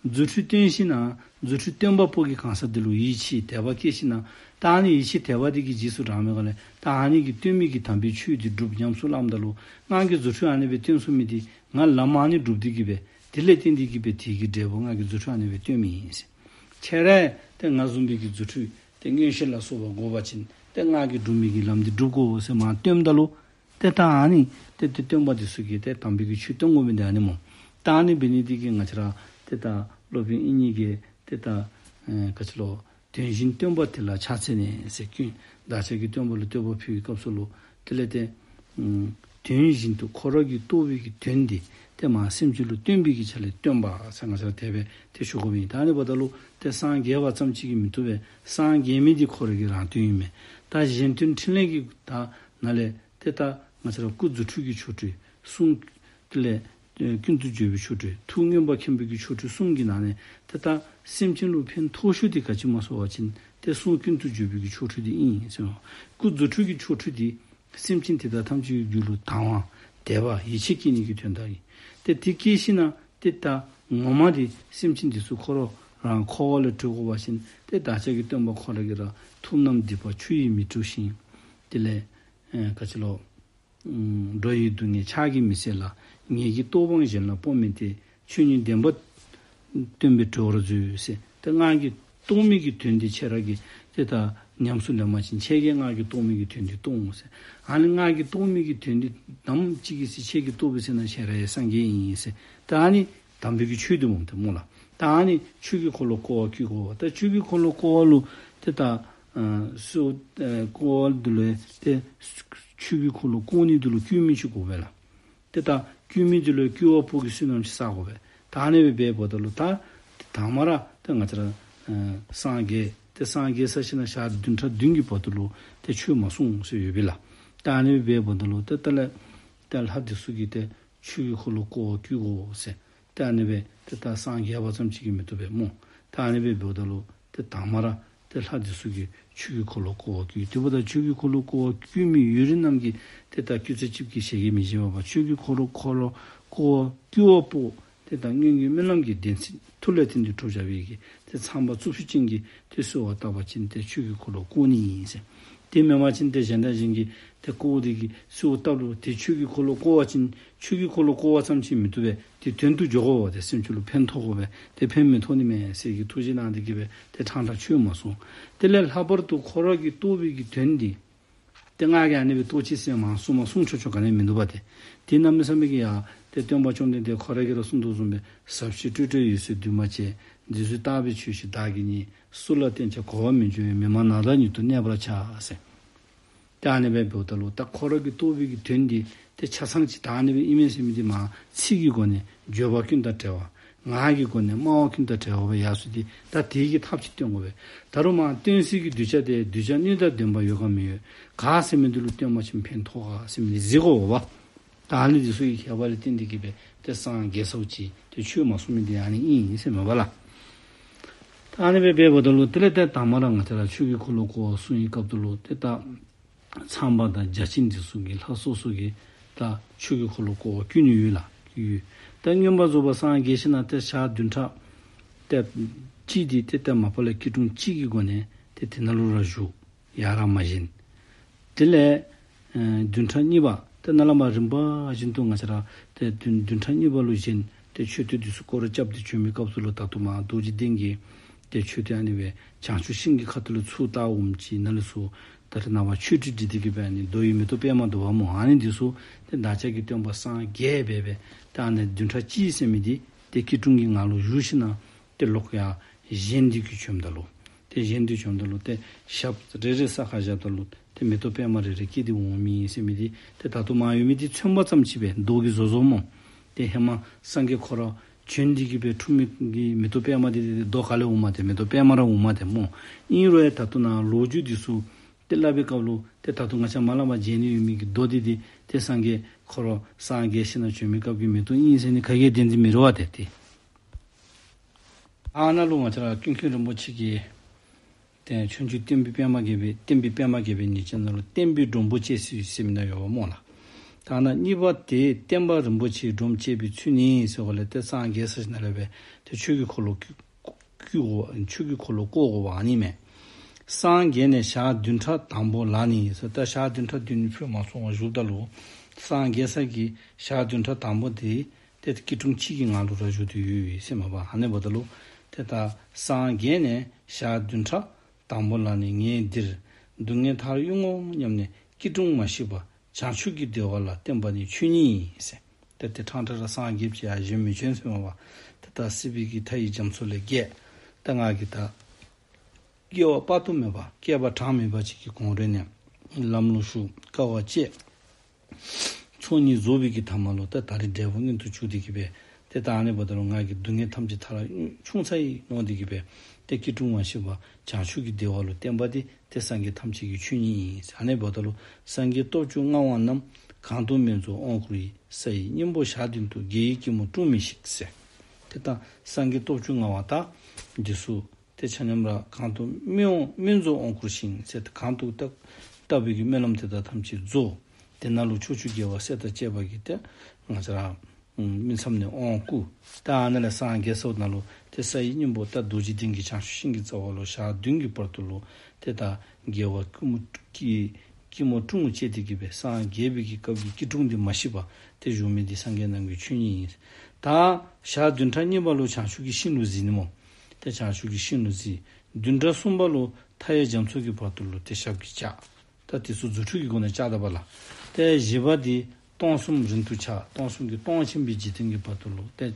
རྫུ་འཕྲུལ་སྟོན་ཞིནམ་ན་རྫུ་འཕྲུལ་སྟོན་པ་པོ་གི་གང་ཟག་འདི་ལུ་ཡིད་ཆེས་དད་པ་བསྐྱེད་ཞིནམ་ན་ད་ཨ་ནི་ཡིད་ཆེས་དད་པ་འདི་གི་རྗེས་སུ་འབྲངས་པའི་སྒང་ལས་ད་ཨ་ནི་གིས་སྟོན་མི་གི་དམ་པའི་ཆོས་འདི་སྒྲུབ་ཉམས་སུ་བླངམ་ད་ལུ་ང་གིས་རྫུ་འཕྲུལ་ཨ་ནི་སྦེ་སྟོན་ཚུགས་མི་འདི་ང་ལམ་ཨ་ནི་སྒྲུབ་སྟེ་གིས་སྦེ་དེ་ལས་བརྟེན་ཏེ་གིས་སྦེ་དེ་གི་འབྲས་བུ་ང་གིས་རྫུ་འཕྲུལ་ཨ་ནི་སྦེ་སྟོན་མི་ཨིན་ཟེར། ཁྱེད་ར་ཏེ་ང་བཟུམ་པའི་གི་རྫུ་འཕྲུལ་ཏེ་མངོན་ཤེས་ལ་སོགས་པ་དགོ་པ་ཅིན་ཏེ་ང་གིས་སྒྲུབ་མི་གི་ལམ་འདི་སྒྲུབ་དགོ་ཟེར་མར་སྟོནམ་ད་ལུ་ཏེ་ད་ཨ་ནི་ཏེ་ཏེ་སྟོན་པ་འདི་ཚུ་གིས་ཏེ་དམ་པའི་གི་ཆོས་སྟོན་དགོ་མི་འདི་ཨ་ནི་སྨོ། ད་ཨ་ནི་འབད་ནི་འདི་གིས་ང་བཅས་ར་ཏེ་ད་སློབ་དཔོན་དབྱིག་གཉེན་གྱིས་ཏེ་ད་ཨེ་ག་ཅི་ལོ། དོན་གཞན་སྟོན་པ་དེ་ལ་ཕྱག་འཚལ་ནས་ཟེར་ཀུན་བདག་ཅག་གི་སྟོན་པ་ལུ་བསྟོད་པ་ཕུལ་བའི་སྐབས་སུ་ལུ་དེ་ལས་ཏེ་ཨམ་དོན་གཞན་དུ་ཁོ་ར་གིས་རྟོགས་པའི་གི་དོན་འདི་ཏེ་མར་སེམས་ཅན་ལུ་སྟོན་པའི་གི་ཆ་ལས་སྟོན་པ་ཟེར་ང་བཅས་ར་དེ་སྦེ་ཏེ་ཞུ་དགོཔ་ཨིན། ད་ཨ་ནི་འབདཝ་ད་ལུ་ཏེ་སངས་རྒྱས་པ་ཙམ་ཅིག་གིས་མི་བཏུབ་པས། སངས་རྒྱས་མི་འདི་ཁོ་ར་གི་རང་དོན་ཨིན་མས། ད་གཞན་དོན་འཕྲིན་ལས་ཀྱི་ད་ནང་ལས་ཏེ་ད་ང་བཅས་ར་སྐུ་རྫུ་འཕྲུལ་གྱི་ཆོ་འཕྲུལ་གསུང་དེ་ལས་ཀུན་ཏུ་བརྗོད་པའི་ཆོ་འཕྲུལ་ཐུགས་མངོན་པར་མཁྱེན་པའི་གི་ཆོ་འཕྲུལ་གསུམ་གྱི་ནང་ནས་ཏེ་ད་སེམས་ཅན་ལུ་ཕན་ཐོགས་ཤོས་འདི་ག་ཅི་སྨོ་ཟེར་བ་ཅིན་ཏེ་གསུང་ཀུན་ཏུ་བརྗོད་པའི་གི་ཆོ་འཕྲུལ་འདི་ཨིན་ཟེར། སྐུ་རྫུ་འཕྲུལ་གྱི་ཆོ་འཕྲུལ་འདི་སེམས་ཅན་དེ་དག་ཐམས་ཅད་ཀྱི་རྒྱུད་ལུ་དང་བ་དད་པ་ཡིད་ཆེས་སྐྱེ་ནི་གི་དོན་དག་ཨིན། ཏེ་དེ་སྐྱེས་ཞིནམ་ན་ཏེ་ད་ངོ་མ་འདི་སེམས་ཅན་འདི་ཚུ་ཁོ་ར་རང་འཁོར་བ་ལས་གྲོལ་དགོ་པ་ཅིན་ཏེ་བདག་ཅག་གི་སྟོན་པ་ཁོ་ར་གིས་ར་ཐུབ་རྣམས་སྡིག་པ་ཆུ་ཡིས་མི་འཁྲུ་ཞིང་། དེ་ལས་ཨེ་ག་ཅི་ལོ། ཨམ་འགྲོ་བའི་སྡུག་བསྔལ་ཕྱག་གིས་མི་སེལ་ལ། ངེད་ཀྱི་རྟོགས་པའང་གཞན་ལ་སྤོ་མིན་ཏེ། ཆོས་ཉིད་བདེན་པ་སྟོན་པས་གྲོལ་བར་མཛོད་ཟེར། ཏེ་ང་གིས་རྟོགས་མི་གི་དོན་འདི་ཁྱེད་ར་གིས་ཏེ་ད་ཉམས་སུ་ལེན་པ་ཅིན་ཁྱེད་ཀྱིས་ང་གིས་རྟོགས་མི་གི་དོན་འདི་རྟོགས་འོང་ཟེར། ཨ་ནི་ང་གིས་རྟོགས་མི་གི་དོན་འདི་ནམ་ཅིག་གི་ཚེ་ཁྱེད་ཀྱིས་རྟོགས་པའི་ཚེ་ན་ཁྱེད་ར་ཡང་སངས་རྒྱས་ཨིན་ཟེར། ད་ཨ་ནི་དམ་པའི་གི་ཆོས་འདི་སྨོ་ཏེ་སྨོ་ལགས། ད་ཨ་ནི་ཆོས་ཀྱི་འཁོར་ལོ་བསྐོར་བར་བསྐུལ་དགོ་པས། ད་ཆོས་ཀྱི་འཁོར་ལོ་བསྐོར་བ་ལུ་ཏེ་ད་ཨ་གསོལ་ཨ་བསྐོར་བ་འདི་ལུ་ཏེ་ཆོས་ཀྱི་འཁོར་ལོ་བསྐོར་ནི་འདི་ལུ་བསྐུལ་མི་ཅིག་དགོ་པས་ལགས། ཏེ་ད་བསྐུལ་མི་འདི་ལུ་བསྐུལ་བ་པོ་གི་བསོད་ནམས་ཅིག་བསག་དགོ་པས། ད་ཨ་ནི་སྦེ་འབདཝ་ད་ལུ་ད་དང་པ་ར་ཏེ་ང་བཅས་ར་ཨ་སངས་རྒྱས་ཏེ་སངས་རྒྱས་ཚར་ཞིནམ་ན་ཞག་བདུན་ཕྲག་བདུན་གྱི་བར་དུ་ལུ་ཏེ་ཆོས་མ་གསུངས་ཟེར་ཡོད་པས་ལགས། ད་ཨ་ནི་སྦེ་འབདཝ་ད་ལུ་ཏེ་ད་ལས་ཏེ་ལྷ་འདི་ཚུ་གིས་ཏེ་ཆོས་ཀྱི་འཁོར་ལོ་བསྐོར་བར་བསྐུལ་དགོ་ཟེར། ཏེ་ཨ་ནི་སྦེ་ཏེ་ད་སངས་རྒྱས་པ་ཙམ་ཅིག་གིས་མི་བཏུབ་པས་སྨོ། ཏེ་ཨ་ནི་སྦེ་འབདཝ་ད་ལུ་ཏེ་དང་པ་ར་ཏེ་ལྷ་འདི་ཚུ་གིས་ཆོས་ཀྱི་འཁོར་ལོ་བསྐོར་བར་བསྐུལ། དེ་འབདཝ་ད་ཆོས་ཀྱི་འཁོར་ལོ་བསྐོར་བར་བསྐུལ་མི་ཡུལ་རིས་རྣམས་ཀྱི་ཏེ་ད་སྐུ་ཚེ་གཅིག་གི་ཞལ་གྱིས་མི་བཞེས་པ་ཆོས་ཀྱི་འཁོར་ལོ་འཁོར་ལོ་བསྐོར་བར་བསྐུལ་བ་པོ་ཏེ་ད་སྔོན་གྱི་སྨོན་ལམ་གྱི་བདེན་ཚིག་ཐུགས་ལས་བརྟེན་ཏེ་གྲུབ་བཞག་པའི་གི་ཏེ་ཚངས་པ་གཙུག་ཕུད་ཅན་གྱིས་ཏེ་གསོལ་བ་བཏབ་པ་ཅིན་ཏེ་ཆོས་ཀྱི་འཁོར་ལོ་བསྐོར་ནི་ཨིན་ཟེར། དེ་མེན་པ་ཅིན་ཏེ་གཞན་དང་གཞན་གྱིས་ཏེ་བསྐོར་ཏེ་གིས་གསོལ་བ་བཏབ་རུང་ཏེ་ཆོས་ཀྱི་འཁོར་ལོ་བསྐོར་བ་ཅིན་ཆོས་ཀྱི་འཁོར་ལོ་བསྐོར་བ་ཙམ་ཅིག་མི་བཏུབ་པས། ཏེ་དོན་དུ་འཇོག་དགོ་པས། ཏེ་སེམས་ཅན་ལུ་ཕན་ཐོགས་དགོ་པས། ཏེ་ཕན་མི་ཐོགས་ནི་མས་ཟེར་གྱི་ཐུགས་རྗེ་གནང་སྟེ་གིས་སྦེ་ཏེ་ཕྲང་ཕྲང་ཆོས་མ་གསུངས། དེ་ལས་ལྷག་པར་དུ་ཁོ་ར་གིས་རྟོགས་པའི་གི་དོན་འདི་ ཏེ་ང་གིས་ཨ་ནི་སྦེ་ལྟོ་ཅི་ཟེར་མ་གསུངས་མ་གསུང་ཆོག་ཆོག་ག་ནི་མིན་འདུག་པ་ཏེ། དེ་གནམ་མེད་ས་མེད་ཀྱི་ཡ་ཏེ་སྟོན་པ་བཅོམ་ལྡན་འདས་ཁོ་ར་གིས་ར་གསུངས་དོ་བཟུམ་སྦེ་ཟབ་ཞི་སྤྲོས་བྲལ་འོད་གསལ་འདུས་མ་བྱས། འདི་ཚུ་བརྟག་པས་ཆོས་ཤིག་བདག་གིས་རྙེད། སུ་ལ་བསྟན་ཀྱང་གོ་བར་མི་འགྱུར་བས། མི་སྨྲ་ནགས་དང་ཉིད་དུ་གནས་པར་བྱ་ཟེར། ཏེ་ཨ་ནི་སྦེ་འབདཝ་ད་ལུ་ད་ཁོ་ར་གི་རྟོགས་པའི་གི་དོན་འདི་ཏེ་ཆ་ཚང་ཅིག་ད་ཨ་ནི་སྦེ་ཨིན་མས་ཟེར་མི་འདི་མ་ཚིག་གི་སྒོ་ནས་བརྗོད་པ་ཀུན་དང་བྲལ་བ། ངག་གི་སྒོ་ནས་སྨྲ་བ་ཀུན་དང་བྲལ་བ་སྦེ་ཡར་སོ་སྟེ་ད་དེ་གི་ཐབས་ཅིག་སྟོན་དགོ་པས། ད་རུང་མ་སྟོན་སའི་གི་གདུལ་བྱ་དེ་གདུལ་བྱ་སྣོད་དང་ལྡན་པ་ཡོད་ག་མི་ཡོད་ག་ཟེར་མི་འདི་ལུ་སྟོན་པ་ཅིན་ཕན་ཐོགས་ག་ཟེར་མི་འདི་གཟིགས་དགོ་པ། ད་ཨ་ནི་འདི་ཚུ་གི་ཁྱད་པར་ལས་བརྟེན་ཏེ་གིས་སྦེ་ཏེ་སངས་རྒྱས་སོ་ཅིག་ཏེ་ཆོས་མ་གསུངས་མི་འདི་ཨ་ནི་ཨིན་ཟེར་མས་པ་ལགས། ད་ཨ་ནི་སྦེ་འབདཝ་ད་ལུ་དེ་ལས་ཏེ་དང་པ་ར་ང་བཅས་ར་ཆོས་ཀྱི་འཁོར་ལོ་བསྐོར་བ་གསུང་བའི་སྐབས་དེ་ལུ་ཏེ་ད་ཚངས་པ་དང་བརྒྱ་བྱིན་འདི་ཚུ་གིས་ལྷ་སོ་སོ་གིས་ད་ཆོས་ཀྱི་འཁོར་ལོ་བསྐོར་བ་བསྐུལ་ནི་ཡོད་ལགས། ཡོད། ད་མངོན་པར་རྫོགས་པར་སངས་རྒྱས་ཞིནམ་ལས་ཏེ་ཞག་བདུན་ཕྲག་ཏེ་གཅིག་འདི་ཏེ་ཏེ་མ་པ་ལས་སྐྱིལ་ཀྲུང་གཅིག་གི་སྒོ་ནས་ཏེ་དེ་ནང་ལུ་ར་བཞུགས། ཡར་ར་མ་བཞེངས། དེ་ལས་ཨེ་བདུན་ཕྲག་གཉིས་པ་ཏེ་ནཱ་ལས་མར་རིམ་པ་བཞིན་དུ་ང་བཅས་ར་ཏེ་བདུན་བདུན་ཕྲག་གཉིས་པ་ལུ་བཞེངས་ཏེ་མཆོད་རྟེན་འདི་ཚུ་སྐོར་ར་རྐྱབ་སྟེ་བྱོན་མི་སྐབས་སུ་ལུ་ད་དུང་མ་རྡོ་རྗེ་གདན་གྱི་ཏེ་མཆོད་རྟེན་ཨ་ནི་སྦེ་བྱང་ཆུབ་ཤིང་གི་ཁ་ཐུག་ལུ་ཚུར་བལྟ་འོངམ་ཅིག་ནཱ་ལས་ཚུར་ད་རེས་ནངས་པ་མཆོད་ཁྲི་བྲིས་ཏེ་གིས་སྦེ་ཨ་ནི་རྡོ་ཡི་མེ་ཏོག་པདྨ་འདུག་པ་སྨོ། ཨ་ནི་འདི་ཚུ་ཏེ་བདག་ཅག་གི་སྟོན་པ་སངས་རྒྱས་སྦེ་སྦེ་ད་ཨ་ནི་བདུན་ཕྲག་གཅིག་ཟེར་མི་འདི་ཏེ་སྐྱིལ་ཀྲུང་གི་ངང་ལུ་བཞུགས་ཞིནམ་ལས་ཏེ་ལོག་ཡར་བཞེངས་ཏེ་གིས་བྱོནམ་ད་ལུ་ཏེ་བཞེངས་ཏེ་བྱོནམ་ད་ལུ་ཏེ་ཞབས་རེ་རེ་ས་ཁར་བཞགཔ་ད་ལུ་ཏེ་མེ་ཏོག་པདྨ་རེ་རེ་སྐྱེས་ཏེ་འོང་མི་ཟེར་མི་འདི་ཏེ་ད་ལྟོ་མ་ཡོད་མི་འདི་མཚོན་པ་ཙམ་ཅིག་སྦེ་རྡོ་གིས་བཟོ་བཟོཝ་སྨོ། ཏེ་ཧེ་མ་སངས་རྒྱས་ཁོ་ར་བྱོན་ཏེ་གིས་སྦེ་འཁྲུངས་མི་གི་མེ་ཏོག་པདྨ་འདི་ཏེ་རྡོ་ག་ལས་འོངམ་མས་ཏེ། མེ་ཏོག་པདྨ་ར་འོངམ་མས་ཏེ་སྨོ། ཨིན་རུང་ཡང་ད་ལྟོ་ནཱ་ལོ་རྒྱུས་འདི་ཚུ་ཏེ་སླབ་པའི་སྐབས་ལུ་ཏེ་ད་ལྟོ་ང་བཅས་མར་ལས་མར་མཇལ་ནི་ཡོད་མི་གི་རྡོ་འདི་འདི་ཏེ་སངས་རྒྱས་ཁོ་ར་སངས་རྒྱས་ཞིནམ་ལས་བྱོན་མི་སྐབས་ཀྱི་མེ་ཏོག་ཨིན་ཟེར་ནི་ག་གིས་བདེན་འཛིན་མི་རུང་བ་ཏེ་ཏེ། ཨ་ནཱ་ལུ་ང་བཅས་ར་ཀུན་མཁྱེན་རིན་པོ་ཆེ་གིས་ཏེ་ཆོས་འབྱུང་བསྟན་པའི་པདྨ་རྒྱས་པའི་བསྟན་པའི་པདྨ་རྒྱས་པའི་ཉིན་བྱེད་ནང་ལུ་བསྟན་པའི་སྒྲོམ་བུ་བཅས་སུ་ཟེར་མི་ནང་ཡོདཔ་སྨོ་ལགས། ད་ནཱ་གཉིས་པ་དེ་བསྟན་པ་རིན་པོ་ཆེའི་སྒྲོམ་བཅས་པའི་ཚུལ་ནི་ཟེར་བ་ལས་ཏེ་སངས་རྒྱས་ས་ཞིནམ་ལས་སྦེ་ཏེ་ཆོས་ཀྱི་འཁོར་ལོ་བསྐོར་བསྐོར་དགོ་ཆོས་ཀྱི་འཁོར་ལོ་བསྐོར་དགོ་པ་ཨ་ནི་མས། སངས་རྒྱས་ནས་ཞག་བདུན་ཕྲག་དང་པོ་ལ་ནི་ཟེར། ད་ཞག་བདུན་ཕྲག་བདུན་ཕུད་མ་སོང་བར་བཞུགསཔ་ད་ལུ་སངས་རྒྱས་ས་གི་ཞག་བདུན་ཕྲག་དང་པོ་དེ་ཏེ་སྐྱིལ་ཀྲུང་གཅིག་གི་ངང་ལུ་ར་བཞུགས་ཏེ་ཡོད་ཟེར་མས་པ། ཨ་ནི་འབདཝ་ད་ལུ་ཏེ་ད་སངས་རྒྱས་ནས་ཞག་བདུན་ཕྲག་དང་པོ་ལ་ནི་ངས་འདིར་སྡུག་བསྔལ་མཐར་དབྱུང་ངོ་སྙམ་ནས་སྐྱིལ་ཀྲུང་མ་བཤིག་པར་བྱང་ཆུབ་ཀྱི་བདེ་བ་ལ་བརྟེན་པ་ནི་ཆོས་ཉིད་ཡིན་ཟེར། ཏེ་ཏེ་ཕྲང་ཕྲང་ར་སངས་རྒྱསཔ་ཅིག་ཡར་བཞེངས་མི་བྱོན་ཟེར་མས་པ། ཏེ་ད་སྲིད་པའི་གི་མཐའ་ཡི་རྒྱ་མཚོ་ལས་བརྒལ། ད་ང་གིས་ད་སྐྱེ་བ་དཔག་ཏུ་མེད་པ་བསྐལ་པ་གྲངས་མེད་པ་ཅིག་གི་གོང་རོལ་ནས་ལམ་ལུ་ཞུགས་དཀའ་བ་སྤྱད། ཚོགས་གཉིས་རྫོགས་པའི་གི་ཐ་མ་ལུ་ད་ད་རེས་འབྲས་བུ་མངོན་དུ་གྱུར་ཏེ་གིས་སྦེ་ཏེ་ད་ཨ་ནི་འབདཝ་ད་ལུ་ང་གི་སྡུག་བསྔལ་ཐམས་ཅད་མཐར་ཕྱིན་ཚར་ཡི་མནོ་སྟེ་གིས་སྦེ་ཏེ་སྐྱིལ་ཀྲུང་མ་བཤིག་པར་བྱང་ཆུབ་ཀྱི་བདེ་བ་ལུ་བརྟེན་པ་དེ་ཏེ་སངས་རྒྱས་ཐམས་ཅད་ཀྱི་ཆོས་ཉིད་ཨིན། ཨ་ནི་འབདཝ་ད་ལུ་སངས་རྒྱས་སྟོབས་བཅུ་མངའ་བ་རྣམས། གང་དུ་སྨིན་རྫོགས་དབང་བསྐུར་ཡི། ས་ཡི་སྙིང་པོ་ཞག་བདུན་དུ། དགེ་བའི་སྐྱིལ་མོ་ཀྲུང་མི་བཤིག་ཟེར། ཏེ་ད་སངས་རྒྱས་སྟོབས་བཅུ་མངའ་བ་ད་འདི་ཚུ་ཏེ་ཆ་མཉམ་ར་གང་དུ་སྨིན་འོང་སྨིན་རྫོགས་དབང་བསྐུར་ཞིང་ཟེར། ཏེ་གང་དུ་ད་བལྟ་བའི་གི་སྨོན་ལམ་དེ་དག་ཐམས་ཅད་རྫོགས། དེ་ནང་ལུ་ཕྱོགས་བཅུའི་རྒྱལ་བ་སྲས་དང་བཅས་པ་གིས་ཏེ་ང་བཅས་ར་སྨིན་མཚམས་ནས་དབང་བསྐུར། ད་ཨ་ནཱ་ལས་སངས་རྒྱས་སོ་ནང་ལུ་ཏེ་ས་ཡི་སྙིང་པོ་ད་རྡོ་རྗེ་གདན་གྱི་བྱང་ཆུབ་ཤིང་གི་རྩ་བ་ལུ་ཞག་བདུན་གྱི་བར་དུ་ལུ་ཏེ་ད་རྒྱལ་བ་ཀུ་མུ་ཀྱི་སྐྱིལ་མོ་ཀྲུང་བཅས་ཏེ་གིས་སྦེ་སངས་རྒྱས་པའི་གི་སྐབས་ཀྱི་སྐྱིལ་ཀྲུང་འདི་མ་བཤིག་པར་ཏེ་བཞུགས་མི་འདི་སངས་རྒྱས་རྣམས་ཀྱི་ཆོས་ཉིད་ཨིན། ད་ཞག་བདུན་ཕྲག་གཉིས་པ་ལུ་བྱང་ཆུབ་ཀྱི་ཤིང་ལུ་གཟིགས་ནི་སྨོ། ཏེ་བྱང་ཆུབ་ཀྱི་ཤིང་ལུ་གཟིགས། བདུན་ཕྲག་གསུམ་པ་ལུ་མཐའ་ཡས་རྒྱ་མཚོ་གི་བར་དུ་ལུ་ཏེ་ཞབས་ཀྱིས་བཅགས། ད་དེ་ཚུ་རྫུ་འཕྲུལ་གྱི་སྒོ་ནས་བཅགས་ད་པ་ལགས། ཏེ་བཞི་པ་འདི་སྟོང་གསུམ་རིང་དུ་འཆར། སྟོང་གསུམ་གྱི་སྟོང་ཆེན་པོའི་འཇིག་རྟེན་གྱི་བར་དུ་ལུ་ཏེ་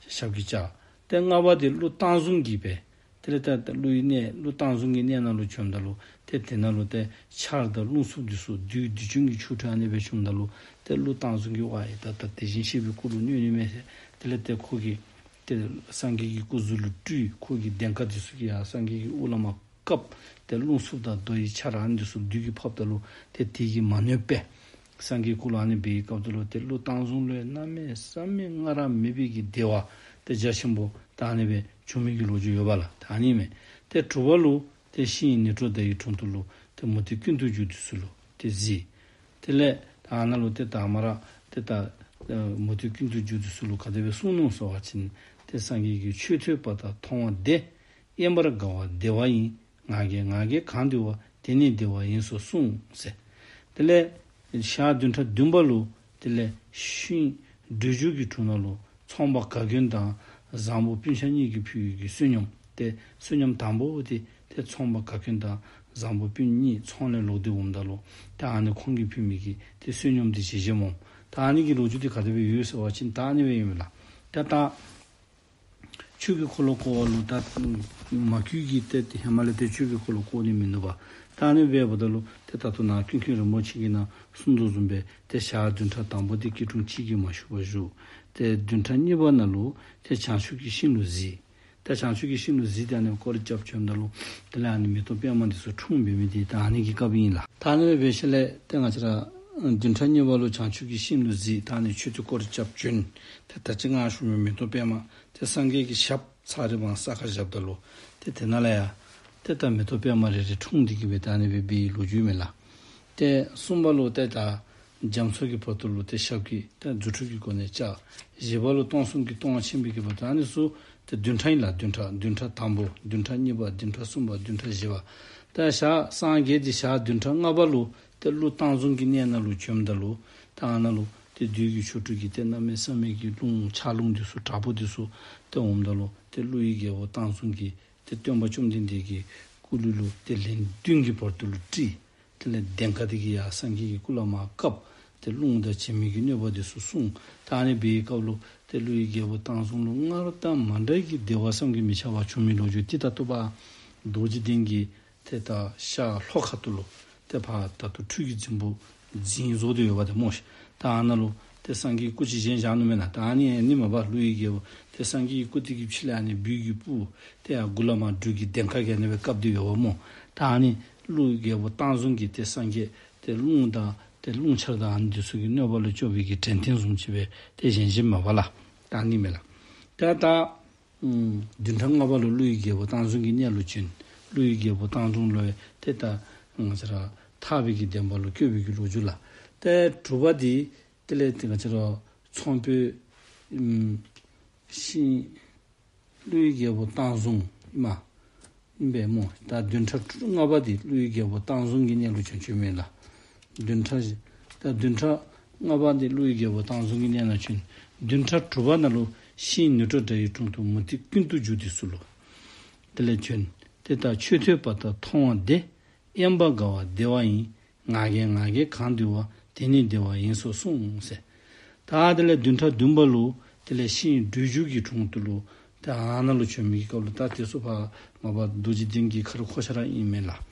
ཞབས་ཀྱིས་བཅགས། ཏེ་ལྔ་པ་འདི་ཀླུ་བཏང་བཟུང་གིས་སྦེ་དེ་ལས་ད་ཀླུའི་གནས་ཀླུ་བཏང་བཟུང་གི་གནས་ནང་ལུ་བྱོནམ་ད་ལུ་ཏེ་དེ་ནང་ལུ་ཏེ་ཆར་དང་རླུང་འཚུབ་འདི་ཚུ་བདུད་སྡིག་ཅན་གྱི་ཆོ་འཕྲུལ་ཨ་ནི་སྦེ་བྱུངམ་ད་ལུ་ཏེ་ཀླུ་བཏང་བཟུང་གིས་ཝའེ་ད་ད་དེ་བཞིན་གཤེགས་པའི་སྐུ་ལུ་གནོད་ནི་མས་ཟེར། དེ་ལས་ཏེ་ཁོ་གིས་ཏེ་སངས་རྒྱས་ཀྱི་སྐུ་གཟུགས་ལུ་སྤྲུལ། ཁོ་གི་གདེངས་ཀ་འདི་ཚུ་གིས་ཡར་སངས་རྒྱས་ཀྱི་དབུ་ལུ་མར་བཀབ། ཏེ་རླུང་འཚུབ་དང་རྡོ་ཡི་ཆར་ཨ་ནི་འདི་ཚུ་བདུད་ཀྱིས་ཕབ་ད་ལུ་ཏེ་དེ་གིས་མ་གནོད་པས། སངས་རྒྱས་སྐུ་ལུ་ཨ་ནི་འབད་བའི་སྐབས་དེ་ལུ་ཏེ་ཀླུ་བཏང་བཟུང་ལུ་གནམ་མེད་ས་མེད་སྔར་མེད་པའི་གི་བདེ་བ་ཏེ་རྒྱ་ཆེན་པོ་ད་ཨ་ནི་སྦེ་བྱུང་མི་གི་ལོ་རྒྱུས་ཡོད་པ་ལགས། ད་ཨ་ནི་མས། ཏེ་དྲུག་པ་ལུ་ཏེ་ཤིང་ནཻ་གྲུ་ཟླ་ཡི་དྲུང་དུ་ལུ་ཏེ་མུ་སྟེགས་ཀུན་ཏུ་རྒྱུ་འདི་ཚུ་ལུ་ཏེ་གཟིགས། དེ་ལས་ད་ཨ་ནཱ་ལུ་ཏེ་ད་མ་ར་ཏེ་ད་མུ་སྟེགས་ཀུན་ཏུ་རྒྱུ་འདི་ཚུ་ལུ་ག་དེ་སྦེ་གསུངས་ནུག་ཟེར་བ་ཅིན་ཏེ་སངས་རྒྱས་ཀྱིས་ཆོས་ཐོས་པ་དང་མཐོང་བ་བདེ། དབེན་པར་དགའ་བ་བདེ་བ་ཡིན། ང་རྒྱལ་ང་རྒྱལ་གང་འདུལ་བ། དེ་ནི་བདེ་བ་ཡིན་སོ་གསུངས་ཟེར། དེ་ལས་ཞག་བདུན་ཕྲག་བདུན་པ་ལུ་དེ་ལས་ཤིང་འབྲས་བཅུ་གི་དྲུང་ནང་ལུ་ཚོང་པ་ག་གོན་དང་བཟང་པོ་སྤུན་ཆ་གཉིས་ཀྱིས་ཕུལ་བའི་གི་བསོད་སྙོམས་ཏེ་བསོད་སྙོམས་དང་པོ་འདི་ཏེ་ཚོང་པ་ག་གོན་དང་ བཟང་པོ་སྤུན་གཉིས་ཚོང་ལས་ལོག་སྟེ་འོངམ་ད་ལུ་ཏེ་ཨ་ནི་ཁོང་གིས་ཕུལ་མི་གི་ཏེ་བསོད་སྙོམས་འདི་བཞེས་བཞེསཔ་སྨོ། ད་ཨ་ནི་གི་ལོ་རྒྱུས་འདི་ག་དེ་སྦེ་ཡོད་ཟེར་བ་ཅིན་ད་ཨ་ནི་སྦེ་ཨིན་མས་ལགས། ད་ད་ཆོས་ཀྱི་འཁོར་ལོ་བསྐོར་བ་ལུ་ད་མ་གྱུར་གྱི་ཏེ་ཧེ་མ་ལས་ཏེ་ཆོས་ཀྱི་འཁོར་ལོ་བསྐོར་ནི་མིན་འདུག་པ། ད་ཨ་ནི་སྦེ་འབདཝ་ད་ལུ་ཏེ་ད་ལྟོ་ནཱ་ཀུན་མཁྱེན་རིན་པོ་ཆེ་གིས་ནཱ་གསུངས་དོ་བཟུམ་སྦེ་ཏེ་ཞག་བདུན་ཕྲག་དང་པོ་འདི་སྐྱིལ་ཀྲུང་གཅིག་གིས་མ་བཞུགས་པར་བཞུགས། ཏེ་བདུན་ཕྲག་གཉིས་པ་ནང་ལུ་ཏེ་བྱང་ཆུབ་ཀྱི་ཤིང་ལུ་གཟིགས། ཏེ་བྱང་ཆུབ་ཀྱི་ཤིང་ལུ་གཟིགས་ཏེ་ཨ་ནི་སྐོར་ར་རྐྱབ་བྱོནམ་ད་ལུ་དེ་ལས་ཨ་ནི་མེ་ཏོག་པདྨ་འདི་ཚུ་འཁྲུངས་འབད་མི་འདི་ད་ཨ་ནི་གི་སྐབས་ཨིན་ལགས། ད་ཨ་ནི་སྦེ་འབད་ཞིནམ་ལས་ཏེ་ང་བཅས་ར་བདུན་ཕྲག་གཉིས་པ་ལུ་བྱང་ཆུབ་ཀྱི་ཤིང་ལུ་གཟིགས། ད་ཨ་ནི་མཆོད་རྟེན་སྐོར་ར་རྐྱབ་བྱོན། ཏེ་ད་ཅི་ང་ཞུ་མི་མེ་ཏོག་པདྨ་ཏེ་སངས་རྒྱས་ཀྱི་ཞབས་ཚར་རེ་མར་ས་ཁར་བཞགཔ་ད་ལུ་ཏེ་དེ་ནང་ལས་ཡང་ཏེ་ད་མེ་ཏོག་པདྨ་རེ་རེ་འཁྲུངས་ཏེ་གི་སྦེ་ད་ཨ་ནི་སྦེ་འབད་བའི་ལོ་རྒྱུས་མས་ལགས། ཏེ་གསུམ་པ་ལུ་ཏེ་ད་རྒྱ་མཚོ་གི་བར་དུ་ལུ་ཏེ་ཞབས་ཀྱིས་ཏེ་རྫུ་འཕྲུལ་གྱི་སྒོ་ནས་བཅགས། བཞི་པ་ལུ་སྟོང་གསུམ་གྱི་སྟོང་པ་ཆེན་པོའི་གི་བར་དུ་ཨ་ནི་ཚུ་ཏེ་བདུན་ཕྲག་ཨིན་ལགས། བདུན་ཕྲག་བདུན་ཕྲག་དང་པོ་བདུན་ཕྲག་གཉིས་པ་བདུན་ཕྲག་གསུམ་པ་བདུན་ཕྲག་བཞི་པ། ཏེ་ཞག་སངས་རྒྱས་འདི་ཞག་བདུན་ཕྲག་ལྔ་པ་ལུ་ཏེ་ཀླུ་བཏང་བཟུང་གི་གནས་ནང་ལུ་བྱོནམ་ད་ལུ་ཏེ་ཨ་ནཱ་ལུ་ཏེ་བདུད་ཀྱི་ཆོ་འཕྲུལ་གྱིས་ཏེ་གནམ་མེད་ས་མེད་ཀྱི་རླུང་ཆར་རླུང་འདི་ཚུ་དྲག་པོ་འདི་ཚུ་ཏེ་འོངམ་ད་ལུ་ཏེ་ཀླུ་ཡི་རྒྱལ་པོ་བཏང་བཟུང་གིས་ཏེ་སྟོན་པ་བཅོམ་ལྡན་འདས་ཀྱི་སྐུ་ལུས་ལུ་ཏེ་ལན་བདུན་གྱི་བར་དུ་ལུ་དཀྲིས། དེ་ལས་གདེངས་ཀ་འདི་གིས་ཡར་སངས་རྒྱས་ཀྱི་སྐུ་ལས་མར་བཀབ། ཏེ་རླུང་དང་བྱེ་མའི་གི་གནོད་པ་འདི་ཚུ་བསྲུང་། ད་ཨ་ནི་འབད་བའི་སྐབས་ལུ་ཏེ་ཀླུ་ཡི་རྒྱལ་པོ་བཏང་བཟུང་ལུ་སྔར་དང་མ་འདྲ་གི་བདེ་བ་བསམ་གྱིས་མི་ཁྱབ་པ་བྱུང་མི་ལོ་རྒྱུས་འདི་ད་ལྟོ་པ་རྡོ་རྗེ་གདན་གྱི་ཏེ་ད་ཤར་ལྷོ་ཁ་ཐུག་ལུ་ཏེ་ཕར་ད་ལྟོ་འཕྲུལ་གྱི་རྫིང་བུ་འཛིན་བཟོ་སྟེ་ཡོདཔ་འདི་སྨོ་ཤིག། ད་ཨ་ནཱ་ལུ་ཏེ་སངས་རྒྱས་སྐུ་ཅིག་བཞེངས་བཞག་ནུག་མེན་ན། ད་ཨ་ནི་ཨ་ནི་མ་པ་ཀླུ་ཡི་རྒྱལ་པོ་ཏེ་སངས་རྒྱས་ཀྱི་སྐུ་དེ་གི་ཕྱི་ལས་ཨ་ནི་སྦུལ་གྱི་སྤུ་ཏེ་ཡར་མགུ་ལས་མར་སྦྲུལ་གྱི་གདེངས་ཀ་གིས་ཨ་ནི་སྦེ་བཀབ་སྟེ་ཡོདཔ་སྨོ། ད་ཨ་ནི་ཀླུ་ཡི་རྒྱལ་པོ་བཏང་བཟུང་གིས་ཏེ་སངས་རྒྱས་ཏེ་རླུང་དང་ཏེ་རླུང་ཆར་དང་ཨ་ནི་འདི་ཚུ་གི་གནོད་པ་ལུ་སྐྱོབ་པའི་གི་དྲན་རྟེན་བཟུམ་ཅིག་སྦེ་ཏེ་བཞེངས་བཞེངསམ་མ་པ་ལགས། ད་ཨ་ནི་མས་ལགས། ཏེ་ད་ཨམ་བདུན་ཕྲག་ལྔ་པ་ལུ་ཀླུ་ཡི་རྒྱལ་པོ་བཏང་བཟུང་གི་གནས་ལུ་བྱོན། ཀླུ་ཡི་རྒྱལ་པོ་བཏང་བཟུང་ལུ་ཏེ་ད་ང་བཅས་ར་ཐར་པའི་གི་བདེན་པ་ལུ་བཀོད་པའི་གི་ལོ་རྒྱུས་ལགས། ཏེ་དྲུག་པ་འདི་དེ་ལས་ཏེ་ང་བཅས་ར་ཚོང་དཔོན་ཨམ་ཤིང་ཀླུ་ཡི་རྒྱལ་པོ་བཏང་བཟུང་ཨིན་མས། ཨིན་པས་སྨོ། ད་བདུན་ཕྲག་ལྔ་པ་འདི་ཀླུ་ཡི་རྒྱལ་པོ་བཏང་བཟུང་གི་གནས་ལུ་བྱོན་བྱོནམ་མས་ལགས། བདུན་ཕྲག་ད་བདུན་ཕྲག་ལྔ་པ་འདི་ཀླུ་ཡི་རྒྱལ་པོ་བཏང་བཟུང་གི་གནས་ནང་བྱོན། བདུན་ཕྲག་དྲུག་པ་ནང་ལུ་ཤིང་ནུ་ཏྲ་དྲ་ཡི་དྲུང་དུ་མུ་སྟེགས་ཀུན་ཏུ་རྒྱུ་འདི་ཚུ་ལུ་དེ་ལས་བྱོན། ཏེ་ད་ཆོས་ཐོས་པ་དང་མཐོང་བ་བདེ། དབེན་པར་དགའ་བ་བདེ་བ་ཡིན། ང་རྒྱལ་ང་རྒྱལ་གང་འདུལ་བ། དེ་ནི་བདེ་བ་ཡིན་སོགས་གསུངས་ཟེར། ད་དེ་ལས་བདུན་ཕྲག་བདུན་པ་ལུ་དེ་ལས་ཤིང་སྦྲུལ་རྒྱུག་གི་དྲུང་དུ་ལུ་ད་ཨ་ནཱ་ལུ་བྱོན་མི་གི་སྐབས་ལུ་ད་དེ་ཚུ་ཕར་མ་པ་རྡོ་རྗེ་གདན་གྱི་ཁར་ཁོ་ཤ་ར་ཨིན་མས་ལགས།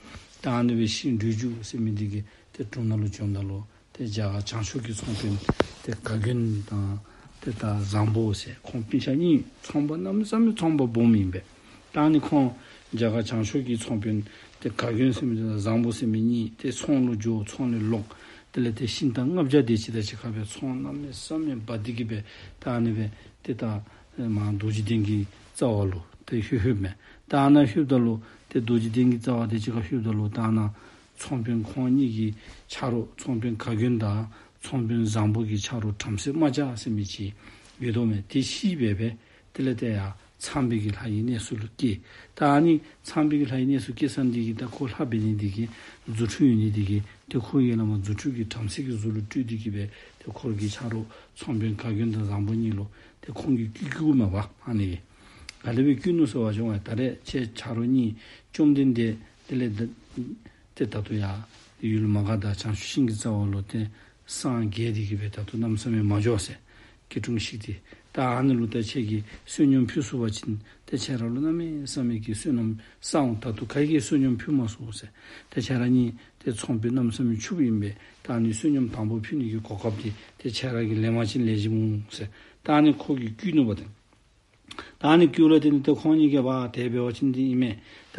ད་ཨ་ནི་སྦེ་ཤིང་སྦྲུལ་རྒྱུག་ཟེར་མི་འདི་གི་ཏེ་དྲུང་ནང་ལུ་བྱོནམ་ད་ལུ་ཏེ་རྒྱ་གར་བྱང་ཕྱོགས་ཀྱི་ཚོང་དཔོན་ཏེ་ག་གྱོན་དང་ཏེ་ད་བཟང་པོ་ཟེར་ཁོང་སྤུན་ཆ་གཉིས་ཚོང་པ་གནམ་མེད་ས་མེད་ཚོང་པ་སྦོམ་ཨིན་པས། ད་ཨ་ནི་ཁོང་རྒྱ་གར་བྱང་ཕྱོགས་ཀྱི་ཚོང་དཔོན་ཏེ་ག་གྱོན་ཟེར་མི་དང་བཟང་པོ་ཟེར་མི་གཉིས་ཏེ་ཚོང་ལུ་འགྱོ། ཚོང་ལས་ལོག། དེ་ལས་ཏེ་ཤིང་རྟ་ལྔ་བརྒྱ་དེ་ཅིག་དང་གཅིག་ཁར་སྦེ་ཚོང་གནམ་མེད་ས་མེད་འབག་སྟེ་གི་སྦེ་ད་ཨ་ནི་སྦེ་ཏེ་ད་མར་རྡོ་རྗེ་གདན་གྱི་རྩ་བ་ལུ་ཏེ་ལྷོད་ལྷོདཔ་མས། ད་ཨ་ནཱ་ལྷོདཔ་ད་ལུ་ཏེ་རྡོ་རྗེ་གདན་གྱི་རྩ་བ་དེ་ཅིག་ཁར་ལྷོདཔ་ད་ལུ་ད་ཨ་ནཱ་ཚོང་དཔོན་ཁོང་གཉིས་ཀྱི་ཆ་རོགས་ཚོང་དཔོན་ག་གྱོན་དང་ཚོང་དཔོན་བཟང་པོ་གི་ཆ་རོགས་བྲམ་ཟེ་རྨ་བྱ་ཟེར་མི་ཅིག་ཡོད་དོ་མས། དེ་ཤི་སྦེ་སྦེ་དེ་ལས་ཏེ་ཡར་ཚངས་པའི་གི་ལྷ་ཡི་གནས་སུ་ལུ་སྐྱེས། ད་ཨ་ནི་ཚངས་པའི་གི་ལྷ་ཡི་གནས་སུ་སྐྱེས་ས་འདི་གིས་ད་ཁོ་ལྷ་འབད་ནི་འདི་གིས་རྫུ་འཕྲུལ་ཡོད་ནི་འདི་གིས་ཏེ་ཁོ་ཡར་ལས་མར་རྫུ་འཕྲུལ་གྱིས་བྲམ་ཟེ་གི་གཟུགས་ལུ་སྤྲུལ་ཏེ་གི་སྦེ་ཏེ་ཁོ་གི་ཆ་རོགས་ཚོང་དཔོན་ག་གྱོན་དང་བཟང་པོ་གཉིས་ལུ་ཏེ་ཁོང་གིས་བསྐུལ་བསྐུལཝ་མས་པ། ཨ་ནི་གིས་ག་དེ་སྦེ་བསྐུལ་ནུག་ཟེར་བ་ཅིན་ད་རེས་ཁྱེད་ཆ་རོགས་གཉིས་བཅོམ་ལྡན་འདས་དེ་ལས་ད་ཏེ་ད་ལྟོ་ཡར་ཡུལ་མ་ག་དྷ་བྱང་ཆུབ་ཤིང་གི་རྩ་བ་ལུ་ཏེ་སངས་རྒྱས་ཏེ་གི་སྦེ་ད་ལྟོ་གནམ་མེད་ས་མེད་མ་འགྱོ་ཟེར། སྐྱིལ་ཀྲུང་བཞུགས་ཏེ། ད་ཨ་ནི་ལུ་ད་ཁྱེད་ཀྱིས་བསོད་སྙོམས་ཕུལ་ཚུགས་པ་ཅིན་ཏེ་ཁྱེད་ར་ལུ་གནམ་མེད་ས་མེད་ཀྱི་བསོད་ནམས་བསགས་འོང་། ད་ལྟོ་ག་གིས་བསོད་སྙོམས་ཕུལ་མ་ཚུགས་ཟེར། ཏེ་ཁྱེད་ར་གཉིས་ཏེ་ཚོང་དཔོན་གནམ་མེད་ས་མེད་ཕྱུགཔོ་ཨིན་པས། ད་ཨ་ནི་བསོད་སྙོམས་དང་པོ་ཕུལ་ནི་གི་གོ་སྐབས་འདི་ཏེ་ཁྱེད་ར་གིས་ལེན་པ་ཅིན་ལེགས་ཤོམ་འོང་ཟེར། ད་ཨ་ནི་ཁོ་གིས་བསྐུལ་ནུག་པ་ཏེ། ད་ཨ་ནི་བསྐུལ་ལས་དེ་ནི་ཏེ་ཁོང་གཉིས་ཀྱིས་འབད་དེ་འབད་བ་ཅིན་འདི་ཨིན་མས། ད་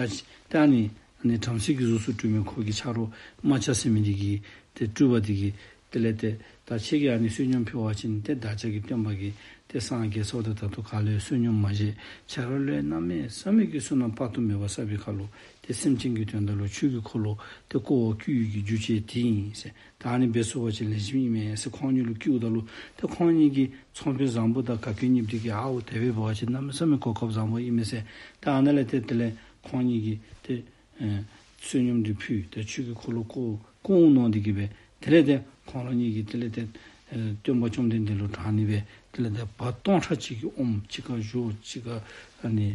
ད་ཨ་ནི་ཨ་ནི་བྲམ་ཟེ་གི་གཟུགས་སུ་སྤྲུལ་མི་ཁོ་གི་ཆ་རོགས་རྨ་བྱ་ཟེར་མི་འདི་གིས་ཏེ་སྤྲུལ་པ་འདི་གིས་དེ་ལས་ཏེ་ད་ཁྱེད་ཀྱིས་ཨ་ནི་བསོད་སྙོམས་ཕུལ་བ་ཅིན་ཏེ་བདག་ཅག་གི་སྟོན་པ་གིས་ཏེ་སངས་རྒྱས་ས་འོག་ཏེ་ད་ལྟོ་ག་ལུ་ཡང་བསོད་སྙོམས་མ་བཞེས། ཁྱེད་ར་ལུ་ཡང་གནམ་མེད་ས་མེད་ཀྱི་བསོད་ནམས་དཔག་ཏུ་མེད་པ་བསགས་པའི་ཁར་ལུ་ཏེ་སེམས་ཅན་གྱི་དོན་དག་ལུ་ཆོས་ཀྱི་འཁོར་ལོ་ཏེ་བསྐོར་བར་བསྐུལ་ཡོད་ཀྱི་རྒྱུ་ཅིག་དེ་ཨིན་ཟེར། ད་ཨ་ནི་འབད་ཚུགས་པ་ཅིན་ལེགས་ཤོམ་ཨིན་མས་ཟེར་ཁོང་གཉིས་ལུ་བསྐུལཝ་ད་ལུ་ཏེ་ཁོང་གཉིས་ཀྱིས་ཚོང་དཔོན་བཟང་པོ་དང་ག་གྱོན་གཉིསཔོ་འདི་གིས་ཨའོ་དེ་སྦེ་འབད་བ་ཅིན་གནམ་མེད་ས་མེད་གོ་སྐབས་བཟང་པོ་ཨིན་མས་ཟེར། ད་ཨ་ནཱ་ལས་ཏེ་དེ་ལས་ཁོང་གཉིས་ཀྱིས་ཏེ་ཨེ་བསོད་སྙོམས་འདི་ཕུལ། ཏེ་ཆོས་ཀྱི་འཁོར་ལོ་བསྐོར་བསྐོར་གནང་སྟེ་གི་སྦེ་དེ་ལས་ཏེ་ཁོང་ར་གཉིས་ཀྱིས་དེ་ལས་ཏེ་ཨེ་སྟོན་པ་བཅོམ་ལྡན་འདས་ལུ་དྲང་ནི་སྦེ་དེ་ལས་ཏེ་བ་སྟོང་ཕྲག་གཅིག་གི་ཨོམ་གཅིག་ཁར་བཞག་གཅིག་ཁར་ཨ་ནི་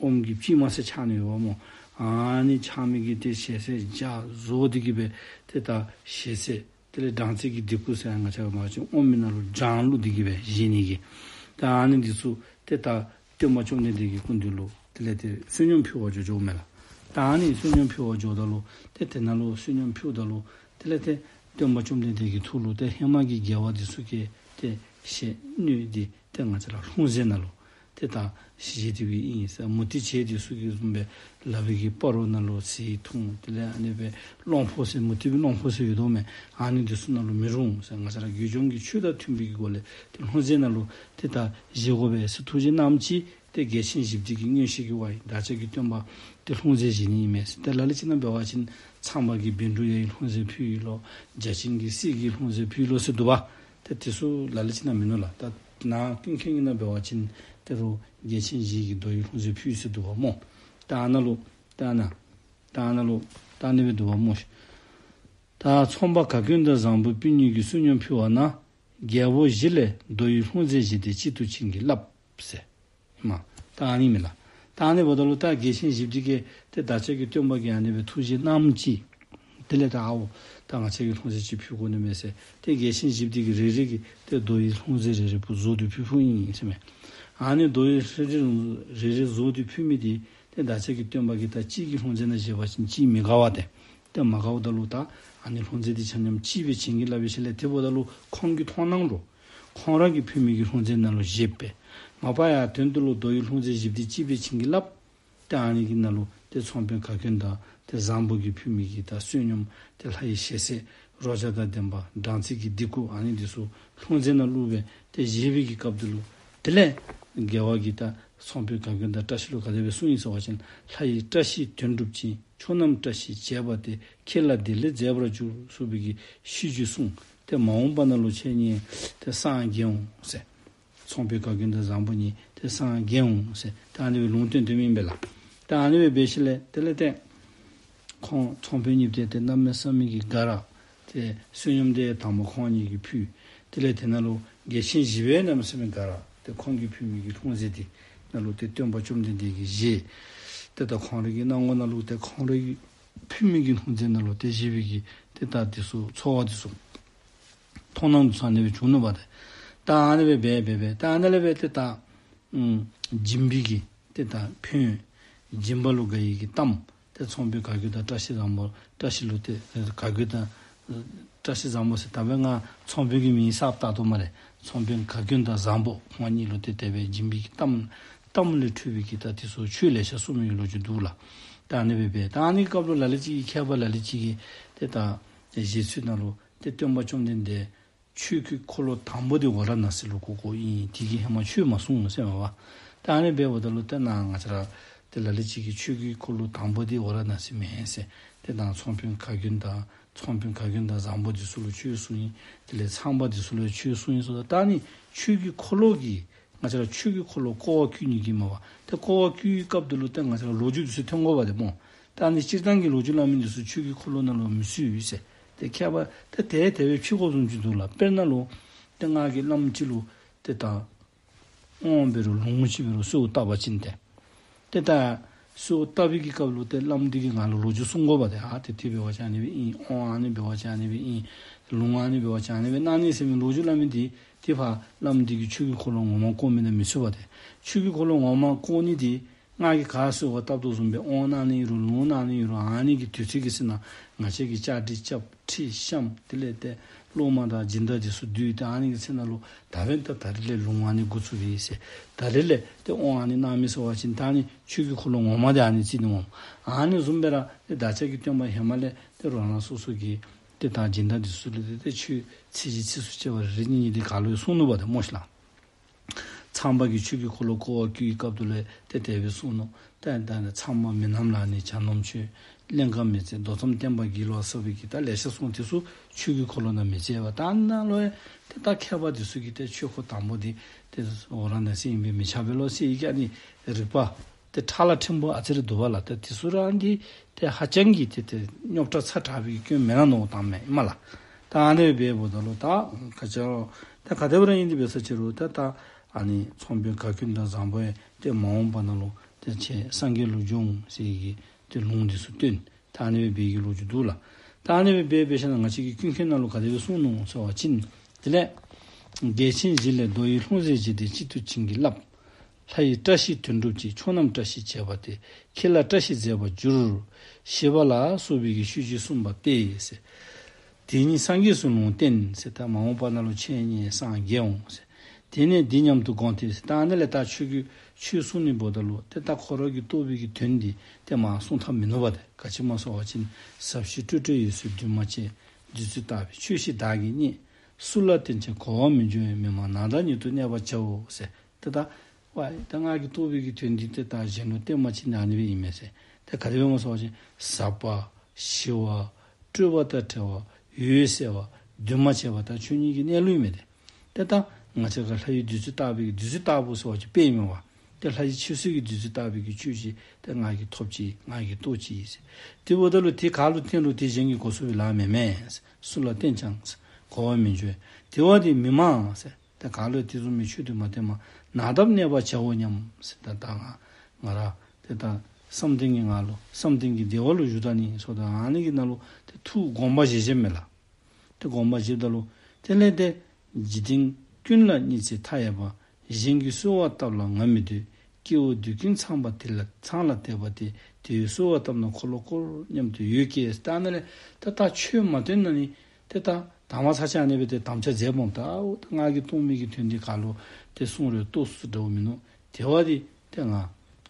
ཨོམ་གྱི་དཔྱིངམ་ཟེར་ཆགས་ནི་ཡོདཔ་སྨོ། ཨ་ནི་ཆགས་མི་གི་ཏེ་ཞལ་ཟས་བརྒྱ་བཟོ་སྟེ་གི་སྦེ་ཏེ་ད་ཞལ་ཟས་དེ་ལས་སྦྲང་རྩི་གི་ལྡེ་གུ་ཟེར་ང་བཅས་མ་ཅིག་ཨོམ་མི་ནང་ལུ་སྦྱང་བླུགས་ཏེ་གི་སྦེ་བཞེས་ནི་གི། ད་ཨ་ནི་འདི་ཚུ་ཏེ་ད་སྟོན་པ་བཅོམ་ལྡན་འདས་ཀྱི་སྐུ་མདུན་ལུ་དེ་ལས་ཏེ་བསོད་སྙོམས་ཕུལ་བར་འགྱོ་འགྱོཝ་མས་ལགས། ད་ཨ་ནི་བསོད་སྙོམས་ཕུལ་བར་འགྱོཝ་ད་ལུ་ཏེ་དེ་ནང་ལུ་བསོད་སྙོམས་ཕུལཝ་ད་ལུ་དེ་ལས་ཏེ་སྟོན་པ་བཅོམ་ལྡན་འདས་ཀྱི་ཐུགས་ལུ་ཏེ་ཧེ་མ་གི་དགེ་བ་འདི་ཚུ་གི་ཏེ་ཞལ་སྣོད་འདི་ཏེ་ང་བཅས་ར་ལྷུང་བཟེད་ནང་ལུ་ཏེ་ད་བཞེས་ཏེ་སྦེ་ཨིན་ཟེར། མུ་སྟེགས་བྱེད་འདི་ཚུ་གིས་བཟུམ་སྦེ་ལག་པའི་གི་སྤ་རོ་ནང་ལུ་གཟེར་འཐུང་། དེ་ལས་ཨ་ནི་སྦེ་གླང་ཕོག་ཟེར་མུ་སྟེགས་པའི་གླང་ཕོག་ཟེར་ཡོད་དོ་མས། ཨ་ནི་འདི་ཚུ་ནང་ལུ་མི་རུང་ཟེར། ང་བཅས་ར་དགེ་སྦྱོང་གི་ཆོས་དང་མཐུན་པའི་གི་སྒོ་ལས་ཏེ་ལྷུང་བཟེད་ནང་ལུ་ཏེ་ད་བཞེས་དགོ་པས་ཟེར་ཐུགས་བཞེད་གནངམ་ཅིག་ཏེ་རྒྱལ་ཆེན་བཞི་བདེ་གིས་མངོན་ཤེས་ཀྱིས་ཝའི་བདག་ཅག་གི་སྟོན་པ་ཏེ་ལྷུང་བཟེད་བཞེས་ནི་ཨིན་མས་ཟེར། ཏེ་ལ་ལུ་ཅིག་ནང་འབད་བ་ཅིན་ཚངས་པ་གིས་བཻ་ཌཱུརྱ་ཡི་ལྷུང་བཟེད་ཕུལ་ཡི་ལོ། བརྒྱ་བྱིན་གྱིས་གསེར་གྱི་ལྷུང་བཟེད་ཕུལ་ཡི་ལོ་ཟེར་འདུག་པ། ཏེ་དེ་ཚུ་ལ་ལུ་ཅིག་ནང་མིན་ནུག་ལགས། ད་ནང་ཀུན་མཁྱེན་གྱི་ནང་འབད་བ་ཅིན་ཏེ་རུང་རྒྱལ་ཆེན་བཞི་གིས་རྡོ་ཡི་ལྷུང་བཟེད་ཕུལ་ཡི་ཟེར་འདུག་པ་སྨོ། ད་ཨ་ནཱ་ལུ་ད་ཨ་ནཱ་ད་ཨ་ནཱ་ལུ་ད་ཨ་ནི་སྦེ་འདུག་པ་སྨོ་ཤིག། ད་ཚོང་པ་ག་གོན་དང་བཟང་པོ་སྤུན་གཉིས་ཀྱིས་བསོད་སྙོམས་ཕུལ་བ་ན། རྒྱལ་པོ་བཞི་ལས་རྡོ་ཡི་ལྷུང་བཟེད་བཞེས་ཏེ་གཅིག་ཏུ་བྱིན་གྱིས་བརླབས་ཟེར། མ་ད་ཨ་ནི་མས་ལགས། ད་ཨ་ནི་འབདཝ་ད་ལུ་ད་རྒྱལ་ཆེན་བཞི་བདེ་གིས་ཏེ་བདག་ཅག་གི་སྟོན་པ་གིས་ཨ་ནི་སྦེ་ཐུགས་བཞེད་གནངམ་ཅིག། དེ་ལས་ད་ཨའོ་ད་ང་བཅས་ཀྱིས་ལྷུང་བཟེད་ཅིག་ཕུལ་དགོ་ནི་མས་ཟེར། ཏེ་རྒྱལ་ཆེན་བཞི་བདེ་གིས་རེ་རེ་གིས་ཏེ་རྡོ་ཡི་ལྷུང་བཟེད་རེ་རེ་བཟོ་སྟེ་ཕུལ་ཕུལཝ་ཨིན་ཟེར་མས། ཨ་ནི་རྡོ་ཡི་རེ་རེ་རེ་རེ་བཟོ་སྟེ་ཕུལ་མི་འདི་ཏེ་བདག་ཅག་གི་སྟོན་པ་གིས་ད་གཅིག་གི་ལྷུང་བཟེད་ནང་བཞེས་པ་ཅིན་གཅིག་མི་དགའ་བས་ཏེ། ཏེ་མ་དགའཝ་ད་ལུ་ད་ཨ་ནི་ལྷུང་བཟེད་འདི་ཆ་མཉམ་གཅིག་སྦེ་བྱིན་གྱིས་བརླབས་པའི་ཤུལ་ལས་དེ་འབདཝ་ད་ལུ་ཁོང་གི་མཐོང་སྣང་ལུ་ཁོང་ར་གིས་ཕུལ་མི་གི་ལྷུང་བཟེད་ནང་ལུ་བཞེས་པས། མ་པ་ཡང་དོན་དུ་ལུ་རྡོ་ཡི་ལྷུང་བཟེད་བཞེས་ཏེ་གཅིག་སྦེ་བྱིན་གྱིས་བརླབས། ཏེ་ཨ་ནི་གི་ནང་ལུ་ཏེ་ཚོང་དཔོན་ག་གོན་དང་ཏེ་བཟང་པོ་གིས་ཕུལ་མི་གི་ད་བསོད་སྙོམས་ཏེ་ལྷ་ཡི་ཞལ་ཟས་རོ་བརྒྱ་དང་ལྡན་པ་སྦྲང་རྩི་གི་ལྡེ་གུ་ཨ་ནི་འདི་ཚུ་ལྷུང་བཟེད་ནང་བླུགས་སྦེ་ཏེ་བཞེས་པའི་གི་སྐབས་འདི་ལུ་དེ་ལས་རྒྱལ་བ་གིས་ད་ཚོང་དཔོན་ག་གོན་དང་བཀྲ་ཤིས་ལུ་ག་དེ་སྦེ་གསུངས་ཡི་ཟེར་བ་ཅིན། ལྷ་ཡི་བཀྲ་ཤིས་དོན་གྲུབ་ཅིང་། ཕྱོགས་རྣམས་བཀྲ་ཤིས་བྱེད་པ་སྟེ། ཁྱེད་ལ་བདེ་ལེགས་མཛད་པར་འགྱུར། ཟེར་བའི་གི་ཤིས་བརྗོད་གསུངས། ཏེ་མ་འོངས་པ་ནང་ལུ་ཁྱེད་གཉིས་ཏེ་སངས་རྒྱས་འོང་ཟེར། ཚོང་དཔོན་ག་གོན་དང་བཟང་པོ་གཉིས་ཏེ་སངས་རྒྱས་འོང་ཟེར། ད་ཨ་ནི་སྦེ་ལུང་བསྟན་དོ་མེན་པས་ལགས། ད་ཨ་ནི་སྦེ་འབད་ཞིནམ་ལས་དེ་ལས་ཏེ་ཁོང་ཚོང་དཔོན་གཉིས་ཏེ་ཏེ་གནམ་མེད་ས་མེད་ཀྱི་དགའ་ར་ཏེ་བསོད་སྙོམས་དེ་དང་པ་ཁོང་གཉིས་ཀྱིས་ཕུལ། དེ་ལས་དེ་ནང་ལུ་རྒྱལ་ཆེན་བཞི་པའི་གནམ་མེད་ས་མེད་དགའ་ར་ཏེ་ཁོང་གིས་ཕུལ་མི་གི་ལྷུང་བཟེད་དེ་ནང་ལུ་ཏེ་སྟོན་པ་བཅོམ་ལྡན་འདས་ཀྱིས་བཞེས། ཏེ་ད་ཁོང་རའི་གི་སྣང་ངོ་ནང་ལུ་ཏེ་ཁོང་རའི་གི་ཕུལ་མི་གི་ལྷུང་བཟེད་ནང་ལུ་ཏེ་བཞེས་པའི་གི་ཏེ་ད་དེ་ཚུ་ཚོར་བ་དེ་ཚུ་མཐོང་སྣང་དེ་ཚུ་ཨ་ནི་སྦེ་བྱུང་ནུག་པ་ཏེ། ད་ཨ་ནི་སྦེ་འབད་འབད་འབད་ད་ཨ་ནི་ལས་འབད་ཏེ་ད་ཨམ་སྦྱིན་པའི་གི་ཏེ་ད་ཕན་ཡོན་སྦྱིན་པ་ལུ་དགའ་བའི་གི་གཏམ་ཏེ་ཚོང་དཔོན་ག་གོན་དང་བཀྲ་ཤིས་བཟང་པོ་བཀྲ་ཤིས་ལུ་ཏེ་ག་གོན་དང་བཀྲ་ཤིས་བཟང་པོ་ཟེར་ད་འབདན་ང་ཚོང་དཔོན་གྱི་མིང་གསརཔ་བཏགས་དོ་སྨ་རེ། ཚོང་དཔོན་ག་གོན་དང་བཟང་པོ་ཁོང་གཉིས་ལུ་ཏེ་དེ་སྦེ་སྦྱིན་པའི་གི་གཏམ་གཏམ་ལས་འཕྲོས་པའི་གི་ད་དེ་ཚུ་ཆོས་ལེ་ཤ་གསུངས་མི་གི་ལོ་རྒྱུས་འདུག་ལགས། ད་ཨ་ནི་སྦེ་འབད་ད་ཨ་ནི་སྐབས་ལུ་ལ་ལུ་ཅིག་གིས་མཁས་པ་ལ་ལུ་ཅིག་གིས་ཏེ་ད་བཞེད་ཚུལ་ནང་ལུ་ཏེ་སྟོན་པ་བཅོམ་ལྡན་འདས་ཆོས་ཀྱི་འཁོར་ལོ་དང་པོ་དེ་ཝཱ་ར་ཎ་སི་ལུ་བསྐོར་བསྐོརཝ་ཨིན། དེ་གི་ཧེ་མ་ཆོས་མ་གསུངས་ཟེར་མས་པ། ད་ཨ་ནི་འབདཝ་ད་ལུ་ཏེ་ནཱ་ང་བཅས་ར་ཏེ་ལ་ལུ་ཅིག་གིས་ཆོས་ཀྱི་འཁོར་ལོ་དང་པོ་དེ་ཝཱ་ར་ཎ་སི་མེན་ཟེར། ཏེ་ད་ཚོང་དཔོན་ག་གོན་དང་ཚོང་དཔོན་ག་གོན་དང་བཟང་པོ་དེ་ཚུ་ལུ་ཆོས་གསུངས་ཡི། དེ་ལས་ཚངས་པ་དེ་ཚུ་ལུ་ཆོས་གསུངས་ཡི་ཟེརཝ་ད་ད་ཨ་ནི་ཆོས་ཀྱི་འཁོར་ལོ་གི་ང་བཅས་ར་ཆོས་ཀྱི་འཁོར་ལོ་བསྐོར་བ་བསྐུལ་ནི་གི་མས་པ། ཏེ་བསྐོར་བ་བསྐུལ་བའི་སྐབས་དེ་ལུ་ཏེ་ང་བཅས་ར་ལོ་རྒྱུས་དེ་ཚུ་ཐོན་དགོཔ་དེ་སྨོ། ད་ཨ་ནི་སྤྱིར་བཏང་གི་ལོ་རྒྱུས་སླབ་མི་དེ་ཚུ་ཆོས་ཀྱི་འཁོར་ལོ་ནང་ལུ་མི་ཚུད་ཟེར། ཏེ་མཁས་པ་ཏེ་དེ་དེ་སྦེ་ཕྱེ་དགོཔ་བཟུམ་ཅིག་འདུག་ལགས། དཔེར་ན་ལུ་ཏེ་ང་གིས་བླམ་ཅིག་ལུ་ཏེ་ད་དབང་འབད་རུང་ལུང་ཅིག་འབད་རུང་གསོལཝ་བཏབ་པ་ཅིན་ཏེ་ཏེ་ད་གསོལཝ་བཏབ་པའི་གི་སྐབས་ལུ་ཏེ་བླམ་དེ་གིས་ང་ལུ་ལོ་རྒྱུས་གསུང་དགོཔ་དེ་ཨ་ཏེ་དེ་འབད་བ་ཅིན་ཨ་ནི་སྦེ་ཨིན། དབང་ཨ་ནི་འབད་བ་ཅིན་ཨ་ནི་སྦེ་ཨིན། ལུང་ཨ་ནི་འབད་བ་ཅིན་ཨ་ནི་སྦེ་གནང་ནི་ཟེར་མི་ལོ་རྒྱུས་སླབ་མི་དེ་ཏེ་ཕར་བླམ་དེ་གིས་ཆོས་ཀྱི་འཁོར་ལོ་ངོ་མ་བསྐོར་མི་ནང་མི་ཚུད་པ་ཏེ། ཆོས་ཀྱི་འཁོར་ལོ་ངོ་མ་བསྐོར་ནི་དེ་ང་གིས་ག་གསོལཝ་བཏབ་དོ་བཟུམ་སྦེ་དབང་གནང་ནི་ཨིན་རུང་ལུང་གནང་ནི་ཨིན་རུང་ཨ་ནི་གི་དུས་ཚོད་ཀྱི་ཚེ་ནང་ང་བཅས་ཀྱིས་བཅའ་སྒྲིག་རྐྱབ་ཁྲིད་བཤམས་དེ་ལས་ཏེ་སློབ་མ་དང་སྦྱིན་བདག་དེ་ཚུ་བསྡུས་ཏེ་ཨ་ནི་གི་ཚེ་ནང་ལུ་ད་འབདན་ད་ད་རིས་ལས་ལུང་ཨ་ནི་འགོ་བཙུགས་པས་ཟེར། ད་རིས་ལས་ཏེ་དབང་ཨ་ནི་གནང་མི་ཟེར་བ་ཅིན་ད་ཨ་ནི་ཆོས་ཀྱི་འཁོར་ལོ་ངོ་མ་དེ་ཨ་ནི་བརྩི་ནི་སྨོ། ཨ་ནི་བཟུམ་སྦེ་ར་ཏེ་བདག་ཅག་གི་སྟོན་པ་ཧེ་མ་ལས་ཏེ་རང་རང་སོ་སོ་གི་ཏེ་ད་སྦྱིན་བདག་དེ་ཚུ་ལུ་ཏེ་ཏེ་ཆོས་ཚིགས་བཅད་ཚིགས་སུ་བཅད་པ་རེ་རེ་གཉིས་གཉིས་དེ་ག་ལུ་ཡང་གསུངས་ནུག་པ་ཏེ་སྨོ་ཤིག་ལགས། ཚངས་པ་གིས་ཆོས་ཀྱི་འཁོར་ལོ་བསྐོར་བ་བསྐུལ་བའི་སྐབས་དེ་ལུ་ཏེ་དེ་སྦེ་གསུངས་ནུག། ཏེ་ད་ཚངས་པ་མི་རྣམས་ལ་ནི་བྱ་རྣམས་མཆོད། ཀླན་ཀ་མི་བརྩེ་མདོ་ཙམ་བསྟན་པ་གྱིས་ལོག་ཟེར་བའི་གི་ད་ལེ་ཤ་གསུངས། དེ་ཚུ་ཆོས་ཀྱི་འཁོར་ལོ་ནང་མི་བརྩི་བས། ད་ནཱ་ལུ་ཡང་ཏེ་ད་མཁས་པ་དེ་ཚུ་གིས་ཏེ་ཆོས་འཁོར་དང་པོ་དེ་ཏེ་ཝཱ་ར་ཎ་སི་ཨིན་པས་མི་ཁྱབ་པས་ལོ་ཟེར་ཡི་གི་ཨ་ནི་རིགས་པ་ཏེ་ཕྲ་ལ་ཕྲན་བུ་ཨ་ཙི་རེ་འདུག་པ་ལགས། ཏེ་དེ་ཚུ་ར་འདི་ཏེ་ཧ་ཅང་གི་ཏེ་ཏེ་རྙོག་དྲ་ཚ་དྲགས་པའི་སྐྱོན་མེན་ན་མནོ་བཏངམ་མས་ཨིན་མས་ལགས། ད་ཨ་ནི་སྦེ་འབདཝ་ད་ལུ་ད་ག་ཅི་ད་ག་དེ་སྦེ་ར་ཨིན་དེ་འབད་ས་ཅི་རུང་ད་ད་ཨ་ནི་ཚོང་དཔོན་ག་གོན་དང་བཟང་པོ་ཡང་ཏེ་མ་འོངས་པ་ནང་ལུ་ཏེ་ཁྱེད་སངས་རྒྱས་ལུ་འགྱུར་འོང་ཟེར་གི་ ཏེ་ལུང་འདི་ཚུ་སྟོན། ད་ཨ་ནི་སྦེ་འབད་བའི་གི་ལོ་རྒྱུས་འདུག་ལགས། ད་ཨ་ནི་སྦེ་འབད་འབད་ཞིནམ་ལས་ང་བཅས་ཀྱི་ཀུན་མཁྱེན་ནང་ལུ་ག་དེ་སྦེ་གསུངས་ནུག་ཟེར་བ་ཅིན་དེ་ལས་རྒྱལ་ཆེན་བཞི་ལས་མདོ་ཡི་ལྷུང་བཟེད་བརྗིད་ལྡན་གཅིག་ཏུ་བྱིན་གྱིས་བརླབས། ལྷ་ཡི་བཀྲ་ཤིས་དོན་གྲུབ་ཀྱིས། ཕྱོགས་རྣམས་བཀྲ་ཤིས་བྱེད་པ་སྟེ། ཁྱེད་ལ་བཀྲ་ཤིས་མཛད་པར་འགྱུར། ཞེས་པ་ལ་སོགས་པའི་གི་ཆོས་བཞི་གསུངས་པ་སྟེ་ཟེར། དེ་ཉིད་སངས་རྒྱས་སུ་ལུང་བསྟན་ཟེར། ད་མ་འོངས་པ་ནང་ལུ་ཁྱེད་ཉིད་སངས་རྒྱས་འོང་ཟེར། དེ་ནས་འདི་སྙམ་དུ་དགོངས་ཏེ་ཟེར། ད་ཨ་ནི་ལས་ད་ཆོས་ཀྱི་ཆོས་གསུང་ནི་འབདཝ་ད་ལུ་ཏེ་ད་ཁོ་ར་གིས་རྟོགས་པའི་གི་དོན་འདི་ཏེ་མར་གསུང་ཐབས་མིན་ནུག་པ། ཏེ་ག་ཅི་སྨོ་ཟེར་བ་ཅིན་ཟབ་ཞི་སྤྲོས་བྲལ་འོད་གསལ་འདུས་མ་བྱས། བདུད་རྩི་ལྟ་བུའི་ཆོས་བཞི་བདག་གིས་རྙེད། སུ་ལ་བསྟན་ཀྱང་གོ་བར་མི་འགྱུར་བས། མི་སྨྲ་ནགས་འདབ་ཉིད་དུ་གནས་པར་བྱའོ་ཟེར། ཏེ་ད་ཝའི་ད་ང་གིས་རྟོགས་པའི་གི་དོན་འདི་ཏེ་ད་གཞན་ལུ་སྟོན་པ་ཅིན་ཨ་ནི་སྦེ་ཨིན་མས་ཟེར། ཏེ་ག་དེ་སྦེ་སྨོ་ཟེར་བ་ཅིན་ཟབ་པ་ཞི་བ་སྤྲོས་པ་དང་བྲལ་བ་འོད་གསལ་བ་འདུས་མ་བྱས་པ་ད་ཆོས་ཉིད་ཀྱི་གནས་ལུགས་ཨིན་མས་ཏེ། ཏེ་ད་ང་བཅས་ཀྱིས་ལྷ་ཡི་བདུད་རྩི་ལྟ་བུའི་གི་བདུད་རྩི་ལྟ་བུ་ཟེར་བ་ཅིན་དཔེ་ཨིན་མས་པ། ཏེ་ལྷ་ཡི་འཆར་ཚུལ་གྱི་བདུད་རྩི་ལྟ་བུའི་གི་ཆོས་ཅིག་ཏེ་ང་གིས་ཐོབ་ཅི་ང་གིས་རྟོགས་ཅི་ཟེར། དེ་འབདཝ་ད་ལུ་དེ་ག་ལུ་བསྟན་རུང་དེ་གཞན་གྱིས་གོ་ཚུགས་པའི་ལཱ་མེན་མས། སུ་ལ་བསྟན་ཀྱང་གོ་བར་མི་འགྱུར། དེ་བ་དེ་མི་སྨྲ་ཟེར། ཏེ་ག་ལུ་དེ་བཟུམ་མའི་ཆོས་དེ་མ་སྟོནམ་ནགས་འདབ་གནས་པར་བྱའོ་སྙམ་ཟེར། ད་ད་ང་ང་ར་ཏེ་ད་བསམ་གཏན་གྱི་ངང་ལུ་བསམ་གཏན་གྱི་བདེ་བ་ལུ་བཞུགས་ད་ནི་ཟེརཝ་ད་ཨ་ནི་གི་ནང་ལུ་ཏེ་ཐུགས་དགོངས་པ་བཞེས་བཞེསཔ་མས་ལགས། ཏེ་དགོངས་པ་བཞེསཔ་ད་ལུ་དེ་ལས་ཏེ་འཇིག་རྟེན་ཀུན་ལ་སྙིང་བརྩེ་མཐའ་ཡས་པ། གཞན་གྱིས་གསོལ་བ་བཏབ་ལ་ང་མི་འདོད། སྐྱེ་བོ་སྡིག་ཀུན་ཚངས་པ་དེ་ལ་ཚངས་ལ་དད་པ་སྟེ། དེས་གསོལ་བ་བཏབ་ན་འཁོར་ལོ་བསྐོར་སྙམ་དུ་འོད་བཀྱེ་ཟེར། ད་ཨ་ནི་ལས་ཏེ་ད་ཆོས་མ་སྟོན་ན་ནི་ཏེ་ད་དང་པ་ཚར་གཅིག་ཨ་ནི་སྦེ་ཏེ་དམ་བཅའ་མཛད་འོང་། ད་ཨོ་ད་ང་གིས་རྟོགས་མི་གི་དོན་འདི་ག་ལུ་ཏེ་གསུང་རུང་རྟོགས་ཚུགས་འདྲཝ་མིན་ནུག། དེ་བ་དེ་ཏེ་ང་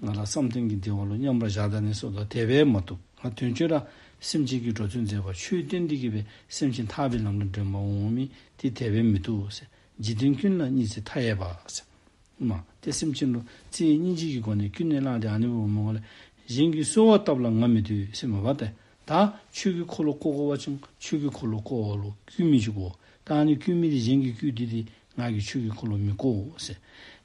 ང་ར་བསམ་གཏན་གྱི་བདེ་བ་ལུ་མཉམ་པར་བཞག་ད་ནི་ཟེརཝ་ད་དེ་སྦེ་མ་བཏུབ། ང་དོན་ཆེན་ར་སེམས་ཅན་གྱི་འགྲོ་དོན་མཛད་པ་ཆོས་བསྟན་ཏེ་གི་སྦེ་སེམས་ཅན་ཐར་པའི་ལམ་ལུ་འདྲེན་པར་འོང་མི་དེ་དེ་སྦེ་མི་བཏུབ་ཟེར། འཇིག་རྟེན་ཀུན་ལ་སྙིང་བརྩེ་མཐའ་ཡས་པ་ཟེར། མ་ཏེ་སེམས་ཅན་ལུ་བརྩེ་བའི་སྙིང་རྗེ་གི་སྒོ་ནས་ཀུན་ནས་བསླངས་ཏེ་ཨ་ནི་སྦེ་འོངམ་ལས་གཞན་གྱིས་གསོལ་བ་བཏབ་ལ་ང་མི་འདོད་ཟེར་མ་པ་ཏེ། ད་ཆོས་ཀྱི་འཁོར་ལོ་བསྐོར་དགོ་པ་ཅིན་ཆོས་ཀྱི་འཁོར་ལོ་བསྐོར་བ་ལུ་བསྐུལ་མི་ཅིག་དགོ། ད་ཨ་ནི་བསྐུལ་མི་དེ་གཞན་གྱིས་བསྐུལ་ཏེ་ཏེ་ང་གིས་ཆོས་ཀྱི་འཁོར་ལོ་མི་བསྐོར་ཟེར།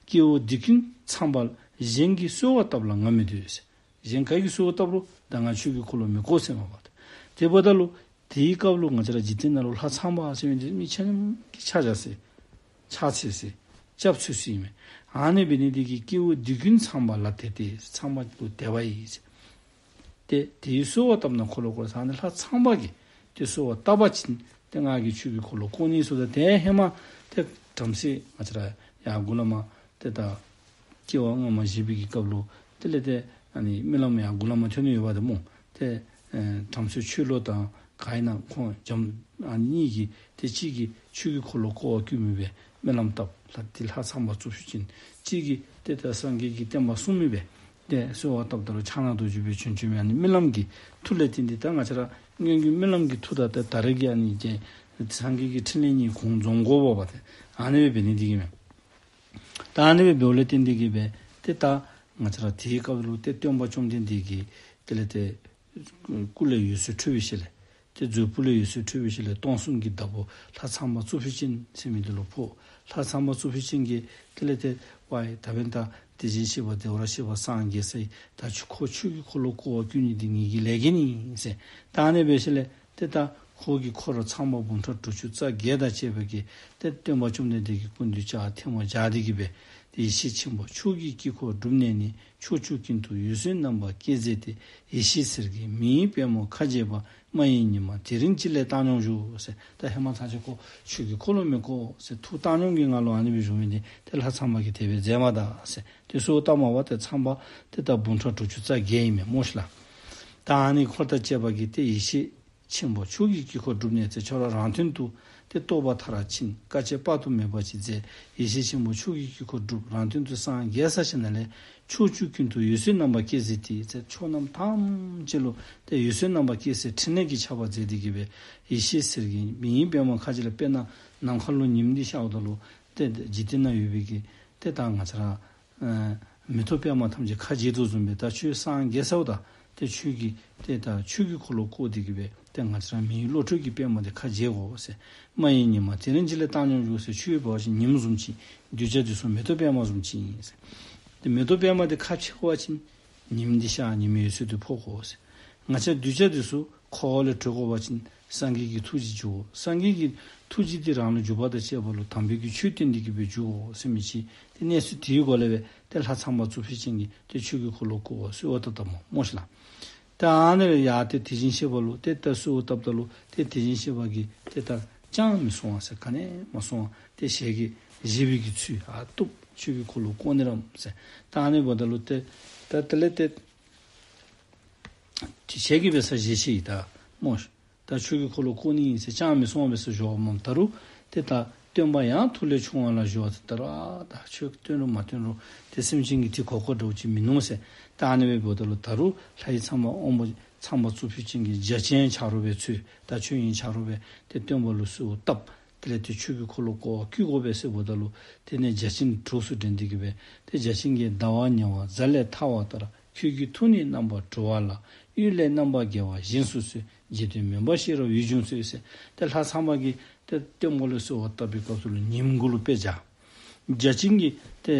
སྐྱེ་བོ་སྡིག་ཀུན་ཚངས་པ་ལ། གཞན་གྱིས་གསོལ་བ་བཏབ་ལ་ང་མི་འདོད་ཟེར། གཞན་ག་གིས་གསོལ་བ་བཏབ་རུང་ད་ང་ཆོས་ཀྱི་འཁོར་ལོ་མི་བསྐོར་ཟེར་མ་པ་ཏེ། དེ་འབདཝ་ད་ལུ་དེའི་སྐབས་ལུ་ང་བཅས་ར་འཇིག་རྟེན་ནང་ལུ་ལྷ་ཚངས་པ་ཟེར་མི་འདི་མི་ཆ་མཉམ་གྱིས་ཕྱག་བྱ་ཟེར། ཕྱག་འཚལ་ཟེར། སྐྱབས་འཚོལ་ཟེར་ཨིན་མས། ཨ་ནི་འབད་ནི་དེ་གིས་སྐྱེ་བོ་སྡིག་ཀུན་ཚངས་པ་ལ་དད་དེ་ཚངས་པ་ལུ་དད་པ་ཡིས་ཟེར། ཏེ་དེས་གསོལ་བ་བཏབ་ན་འཁོར་ལོ་བསྐོར་ཟེར། ཨ་ནི་ལྷ་ཚངས་པ་གིས་ཏེ་གསོལ་བ་བཏབ་པ་ཅིན་ཏེ་ང་གིས་ཆོས་ཀྱི་འཁོར་ལོ་བསྐོར་ནི་ཟེརཝ་ད་ཏེ་ཧེ་མ་ཏེ་བྲམ་ཟེ་ང་བཅས་ར་ཡར་མགུ་ལས་མར་ཏེ་ད་སྐྱེ་བ་སྔ་མ་བཞེས་པའི་གི་སྐབས་ལུ་དེ་ལས་ཏེ་ཨ་ནི་རྨི་ལམ་ཡར་མགུ་ལས་མར་ཐོན་ནི་ཡོདཔ་ཏེ་སྨོ། ཏེ་ཨེ་བྲམ་ཟེ་ཆོས་ལོ་དང་ག་ཨིན་ན་ཁོང་འཇམ་ཨ་ནི་གཉིས་ཀྱིས་ཏེ་གཅིག་གིས་ཆོས་ཀྱི་འཁོར་ལོ་བསྐོར་བར་བསྐུལ་མི་སྦེ་རྨི་ལམ་བཏབ། ལྷ་དེ་ལྷ་ཚངས་པ་གཙུག་ཕུད་ཅན། གཅིག་གིས་ཏེ་ད་སངས་རྒྱས་ཀྱི་བསྟན་པ་སྲུང་མི་སྦེ་ཏེ་གསོལ་བ་བཏབ་ད་ལུ་ཕྱག་ན་རྡོ་རྗེ་སྦེ་བྱོན་བྱོནམ་ཨ་ནི་རྨི་ལམ་གྱི་མཐུ་ལས་བརྟེན་ཏེ་ད་ང་བཅས་ར་སྔོན་གྱི་རྨི་ལམ་གྱི་མཐུ་དང་ད་ད་རེས་ཀྱི་ཨ་ནི་ཏེ་སངས་རྒྱས་ཀྱི་ཕྲིན་ལས་གཉིས་གུང་འཛོམས་དགོ་པ་ཏེ་ཨ་ནི་སྦེ་འབད་ནི་དེ་གིས་མས། ད་ཨ་ནི་སྦེ་འབདཝ་ལས་བརྟེན་ཏེ་གིས་སྦེ་ཏེ་ད་ང་བཅས་ར་དེའི་སྐབས་ལུ་ཏེ་སྟོན་པ་བཅོམ་ལྡན་འདས་ཀྱིས་དེ་ལས་ཏེ་སྐུ་ལས་འོད་ཟེར་འཕྲོས་པའི་ཤུལ་ལས་ཏེ་མཛོད་སྤུ་ལས་འོད་ཟེར་འཕྲོས་པའི་ཤུལ་ལས་སྟོང་གསུམ་གྱི་བདག་པོ་ལྷ་ཚངས་པ་གཙུག་ཕུད་ཅན་ཟེར་མི་དེ་ལུ་ཕོག། ལྷ་ཚངས་པ་གཙུག་ཕུད་ཅན་གྱིས་དེ་ལས་ཏེ་ཝའི་ད་འབདན་ད་དེ་བཞིན་གཤེགས་པ་དེ་ཧོར་གཤེགས་པ་སངས་རྒྱས་ས་ཡི་ད་ཁྱོད་ཁོ་ཆོས་ཀྱི་འཁོར་ལོ་བསྐོར་བར་བསྐུལ་ནི་དེ་ངེ་གི་ལས་འགན་ཨིན་ཟེར། ད་ཨ་ནི་སྦེ་ཤུལ་ལས་ཏེ་ད་ཁོ་གི་འཁོར་ཚངས་པ་འབུམ་ཕྲག་དྲུག་ཅུ་རྩ་བརྒྱད་དང་བཅས་པ་གིས་ཏེ་སྟོན་པ་བཅོམ་ལྡན་འདས་ཀྱི་སྐུ་མདུན་ཕྱག་ཐལ་མོ་སྦྱར་ཏེ་གིས་སྦེ་ཏེ་ཡེ་ཤེས་ཆེན་པོ་མཆོག་གི་དཀྱིལ་འཁོར་བསྒྲུབས་ནས་ནི། ཕྱོགས་བཅུ་ཀུན་ཏུ་འོད་ཟེར་རྣམ་པར་བཀྱེ་མཛད་དེ། ཡེ་ཤེས་གསེར་གྱི་མེ་ཡི་པདྨོ་ཁ་འབྱེད་པ། མ་ཡེངས་ཉི་མ་དེ་རིང་ཅི་སླད་བཏང་སྙོམས་བཞུགས་ཟེར། ད་ཧེ་མ་ཚར་གཅིག་ཁོ་ཆོས་ཀྱི་འཁོར་ལོ་མི་བསྐོར་ཟེར་ཐུགས་བཏང་སྙོམས་ཀྱི་ངང་ལུ་ཨ་ནི་སྦེ་བཞུགས་མི་འདི་ཏེ་ལྷ་ཚངས་པ་གིས་དེ་སྦེ་མཛད་མ་ད་ཟེར། ཏེ་གསོལཝ་བཏབ་མ་པ་ཏེ་ཚངས་པ་ཏེ་ད་འབུམ་ཕྲག་དྲུག་ཅུ་རྩ་བརྒྱད་ཨིན་མས་སྨོ་ཤིག་ལགས། ད་ཨ་ནི་འཁོར་དང་བཅས་པ་གིས་ཏེ་ཡེ་ཤེས་ཆེན་པོ་མཆོག་གི་དཀྱིལ་འཁོར་བསྒྲུབས་ནས་ཚེ་ཁྱོད་ར་རང་དོན་དུ་ཏེ་རྟོགས་པ་མཐར་ཕྱིན། དཀའ་སྤྱད་དཔག་ཏུ་མེད་པ་ཅིག་མཛད། ཡེ་ཤེས་ཆེན་པོ་མཆོག་གི་དཀྱིལ་འཁོར་བསྒྲུབས། རང་དོན་དུ་སངས་རྒྱས་ས་ཞིནམ་ལས་ཕྱོགས་བཅུ་ཀུན་ཏུ་འོད་ཟེར་རྣམ་པར་བཀྱེ་མཛད་དེ་ཟེར། ཕྱོགས་རྣམས་ཐམས་ཅད་ལུ་ཏེ་འོད་ཟེར་རྣམ་པར་བཀྱེ་ཟེར་ཕྲིན་ལས་ཀྱི་ཆར་པ་མཛད་དེ་གིས་སྦེ་ཡེ་ཤེས་གསེར་གྱི་མེ་ཡི་པདྨོ་ཁ་འབྱེད་ལ། དཔེར་ན་ནམ་མཁའ་ལུ་ཉིམ་འདི་ཤརཝ་ད་ལུ་ཏེ་འཇིག་རྟེན་ན་ཡོད་པའི་གི་ཏེ་ད་ང་བཅས་ར་ཨ་མེ་ཏོག་པདྨ་ཐམས་ཅད་ཁ་འབྱེད་དོ་བཟུམ་སྦེ་ད་ཁྱོད་སངས་རྒྱས་ཚརཝ་ད་ཏེ་ཁྱོད་ཀྱིས་ཏེ་ད་ཆོས་ཀྱི་འཁོར་ལོ་བསྐོར་ཏེ་གིས་སྦེ་ཏེ་ང་བཅས་ར་མེའི་བློ་གྲོས་ཀྱི་པདྨོ་འདི་ཁ་འབྱེད་དགོ་ཟེར། མ་ཡེངས་ཉི་མ་དེ་རིང་ཅི་སླད་བཏང་སྙོམས་བཞུགས་ཟེར། ཁྱོད་འབད་བ་ཅིན་ཉིམ་བཟུམ་ཅིག་གདུལ་བྱ་འདི་ཚུ་མེ་ཏོག་པདྨ་བཟུམ་ཅིག་ཨིན་ཟེར། ཏེ་མེ་ཏོག་པདྨ་འདི་ཁ་ཕྱེ་དགོ་པ་ཅིན་ཉིམ་འདི་ཤར་ཉི་མའི་འོད་ཟེར་འདི་ཕོག་དགོ་ཟེར། ང་བཅས་གདུལ་བྱ་འདི་ཚུ་འཁོར་བ་ལས་གྲོལ་དགོ་པ་ཅིན་སངས་རྒྱས་ཀྱི་ཐུགས་རྗེ་འཇུག་དགོ། སངས་རྒྱས་ཀྱི་ཐུགས་རྗེ་འདི་རང་ལུ་འཇུག་པ་དང་བཅས་པ་ལུ་དམ་པའི་གི་ཆོས་བསྟན་ཏེ་གིས་སྦེ་འཇུག་དགོ་ཟེར་མི་ཅིག། ཏེ་གནས་ཚུལ་དེའི་སྒོ་ལས་སྦེ་ཏེ་ལྷ་ཚངས་པ་གཙུག་ཕུད་ཅན་གྱིས་ཏེ་ཆོས་ཀྱི་འཁོར་ལོ་བསྐོར་བར་གསོལ་བ་བཏབ་བཏབ་སྨོ་སྨོ་ཤིག་ལགས། ད་ཨ་ནི་ལས་ཡར་ཏེ་དེ་བཞིན་གཤེགས་པ་ལུ་ཏེ་ད་གསོལཝ་བཏབ་ད་ལུ་ཏེ་དེ་བཞིན་གཤེགས་པ་གིས་ཏེ་ད་ཅང་མི་གསུང་བ་ཟེར། ག་ནི་མ་གསུང་བ་ཏེ་ཞལ་གྱིས་བཞེས་པའི་གི་ཚུལ། ཨ་བཏུབ། ཁྱོད་ཀྱིས་འཁོར་ལོ་བསྐོར་ནི་ར་ཟེར། ད་ཨ་ནི་འབདཝ་ད་ལུ་ཏེ་ད་དེ་ལས་ཏེ་ཞལ་གྱིས་འབད་སར་བཞེས་ཅི། ད་སྨོ། ད་ཁྱོད་ཀྱིས་འཁོར་ལོ་བསྐོར་ནི་ཨིན་ཟེར་ཅང་མི་གསུང་བར་འབད་སར་བཞུགས་པ་མས། ད་རུང་ཏེ་ད་སྟོན་པ་ཡང་ཐུགས་ལས་ཆུང་བ་ལ་བཞུགས་པ་ད་རུང་ཨ་ད་ཁྱོད་སྟོན་རུང་མ་སྟོན་རུང་ཏེ་སེམས་ཅན་གྱིས་དེ་གོ་གོཝ་འདྲཝ་ཅིག་མིན་ནུག་ཟེར། ད་ཨ་ནི་སྦེ་འབདཝ་ད་ལུ་ད་རུང་ལྷའི་ཚངས་པ་དབང་པོ་ཚངས་པ་གཙུག་ཕུད་ཅན་གྱི་བརྒྱ་བྱིན་ཆ་རོགས་སྦེ་ཚུར་ད་ཁྱོད་ཨིན་ཆ་རོགས་སྦེ་ཏེ་སྟོན་པ་ལུ་གསོལཝ་བཏབ། དེ་ལས་ཏེ་ཁྱོད་ཀྱིས་འཁོར་ལོ་བསྐོར་བར་བསྐུལ་དགོ་པས་ཟེརཝ་ད་ལུ་དེ་ནས་བརྒྱ་བྱིན་གྲོགས་སུ་འདྲེན་ཏེ་གི་སྦེ་ཏེ་བརྒྱ་བྱིན་གྱིས་ཟླ་བ་ཉ་བ་གཟའ་ལས་ཐལ་བ་ལྟར། ཁྱོད་ཀྱི་ཐུགས་ནི་རྣམ་པར་གྲོལ་བ་ལ། གཡུལ་ལས་རྣམ་པར་རྒྱལ་བ་བཞེངས་སུ་གསོལ། འཇིག་རྟེན་མུན་པ་ཤེས་རབ་འོད་འབྱུང་སོས་ཟེར། ཏེ་ལྷ་ཚངས་པ་གིས་ཏེ་སྟོན་པ་ལུ་གསོལཝ་བཏབ་པའི་སྐབས་སུ་ལུ་ཉིནམ་གུ་ལུ་དཔེ་བྱ། བརྒྱ་བྱིན་གྱིས་ཏེ་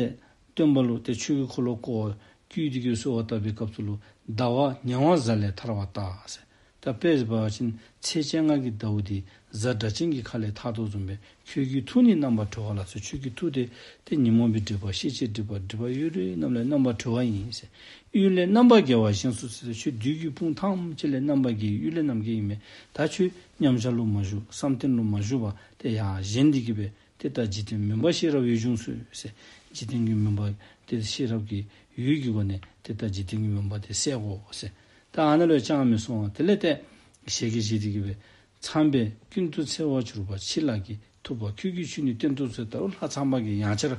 སྟོན་པ་ལུ་ཏེ་ཁྱོད་ཀྱིས་འཁོར་ལོ་བསྐོར་བར་བསྐུལ་ཏེ་གི་གསོལཝ་བཏབ་པའི་སྐབས་སུ་ལུ་ཟླ་བ་ཉ་བ་གཟའ་ལས་ཐལ་བ་ལྟར་ཟེར། ད་དཔེ་འབད་བ་ཅིན་ཚེས་བཅོ་ལྔ་གི་ཟླཝ་འདི་གཟའ་སྒྲ་གཅན་གྱི་ཁ་ལས་ཐལ་དོ་བཟུམ་སྦེ་ཁྱོད་ཀྱི་ཐུགས་ནི་རྣམ་པར་གྲོལ་བ་ལ་ཟེར། ཁྱོད་ཀྱི་ཐུགས་དེ་ཏེ་ཉོན་མོངས་པའི་སྒྲིབ་པ་ཤེས་བྱའི་སྒྲིབ་པ་སྒྲིབ་པ་ཡོད་རིགས་རྣམས་ལས་རྣམ་པར་གྲོལ་བ་ཡིན་ཟེར། གཡུལ་ལས་རྣམ་པར་རྒྱལ་བ་བཞེངས་སུ་གསོལ་ཟེར། ཁྱོད་བདུད་ཀྱི་དཔུང་ཐམས་ཅད་ལས་རྣམ་པར་རྒྱལ་བའི་གཡུལ་ལས་རྣམ་རྒྱལ་ཨིན་མས། ད་ཁྱོད་མཉམ་བཞག་ལུ་མ་བཞུགས། བསམ་གཏན་ལུ་མ་བཞུགས་པར་ཏེ་ཡར་བཞེངས་ཏེ་གི་སྦེ་ཏེ་ད་འཇིག་རྟེན་མུན་པ་ཤེས་རབ་འོད་འབྱུང་སོས་ཟེར། འཇིག་རྟེན་གྱི་མུན་པ་ཏེ་ཤེས་རབ་ཀྱི་འོད་ཀྱི་སྒོ་ནས་ཏེ་ད་འཇིག་རྟེན་གྱི་མུན་པ་དེ་སེལ་དགོ་ཟེར། ད་ཨ་ནཱ་ལུ་ཅང་མི་གསུང་བར་དེ་ལས་ཏེ་ཞལ་གྱིས་བཞེས་ཏེ་གི་སྦེ་ཚངས་པས་ཀུན་ཏུ་འཚེ་བར་གྱུར་པ་ཅི་ལགས་ཀྱིས། ཐུབ་པ་ཁྱོད་ཀྱི་ཆོས་ནི་སྟོན་དུ་གསོལ། ད་རུང་ལྷ་ཚངས་པ་གིས་ཡང་བསྐྱར་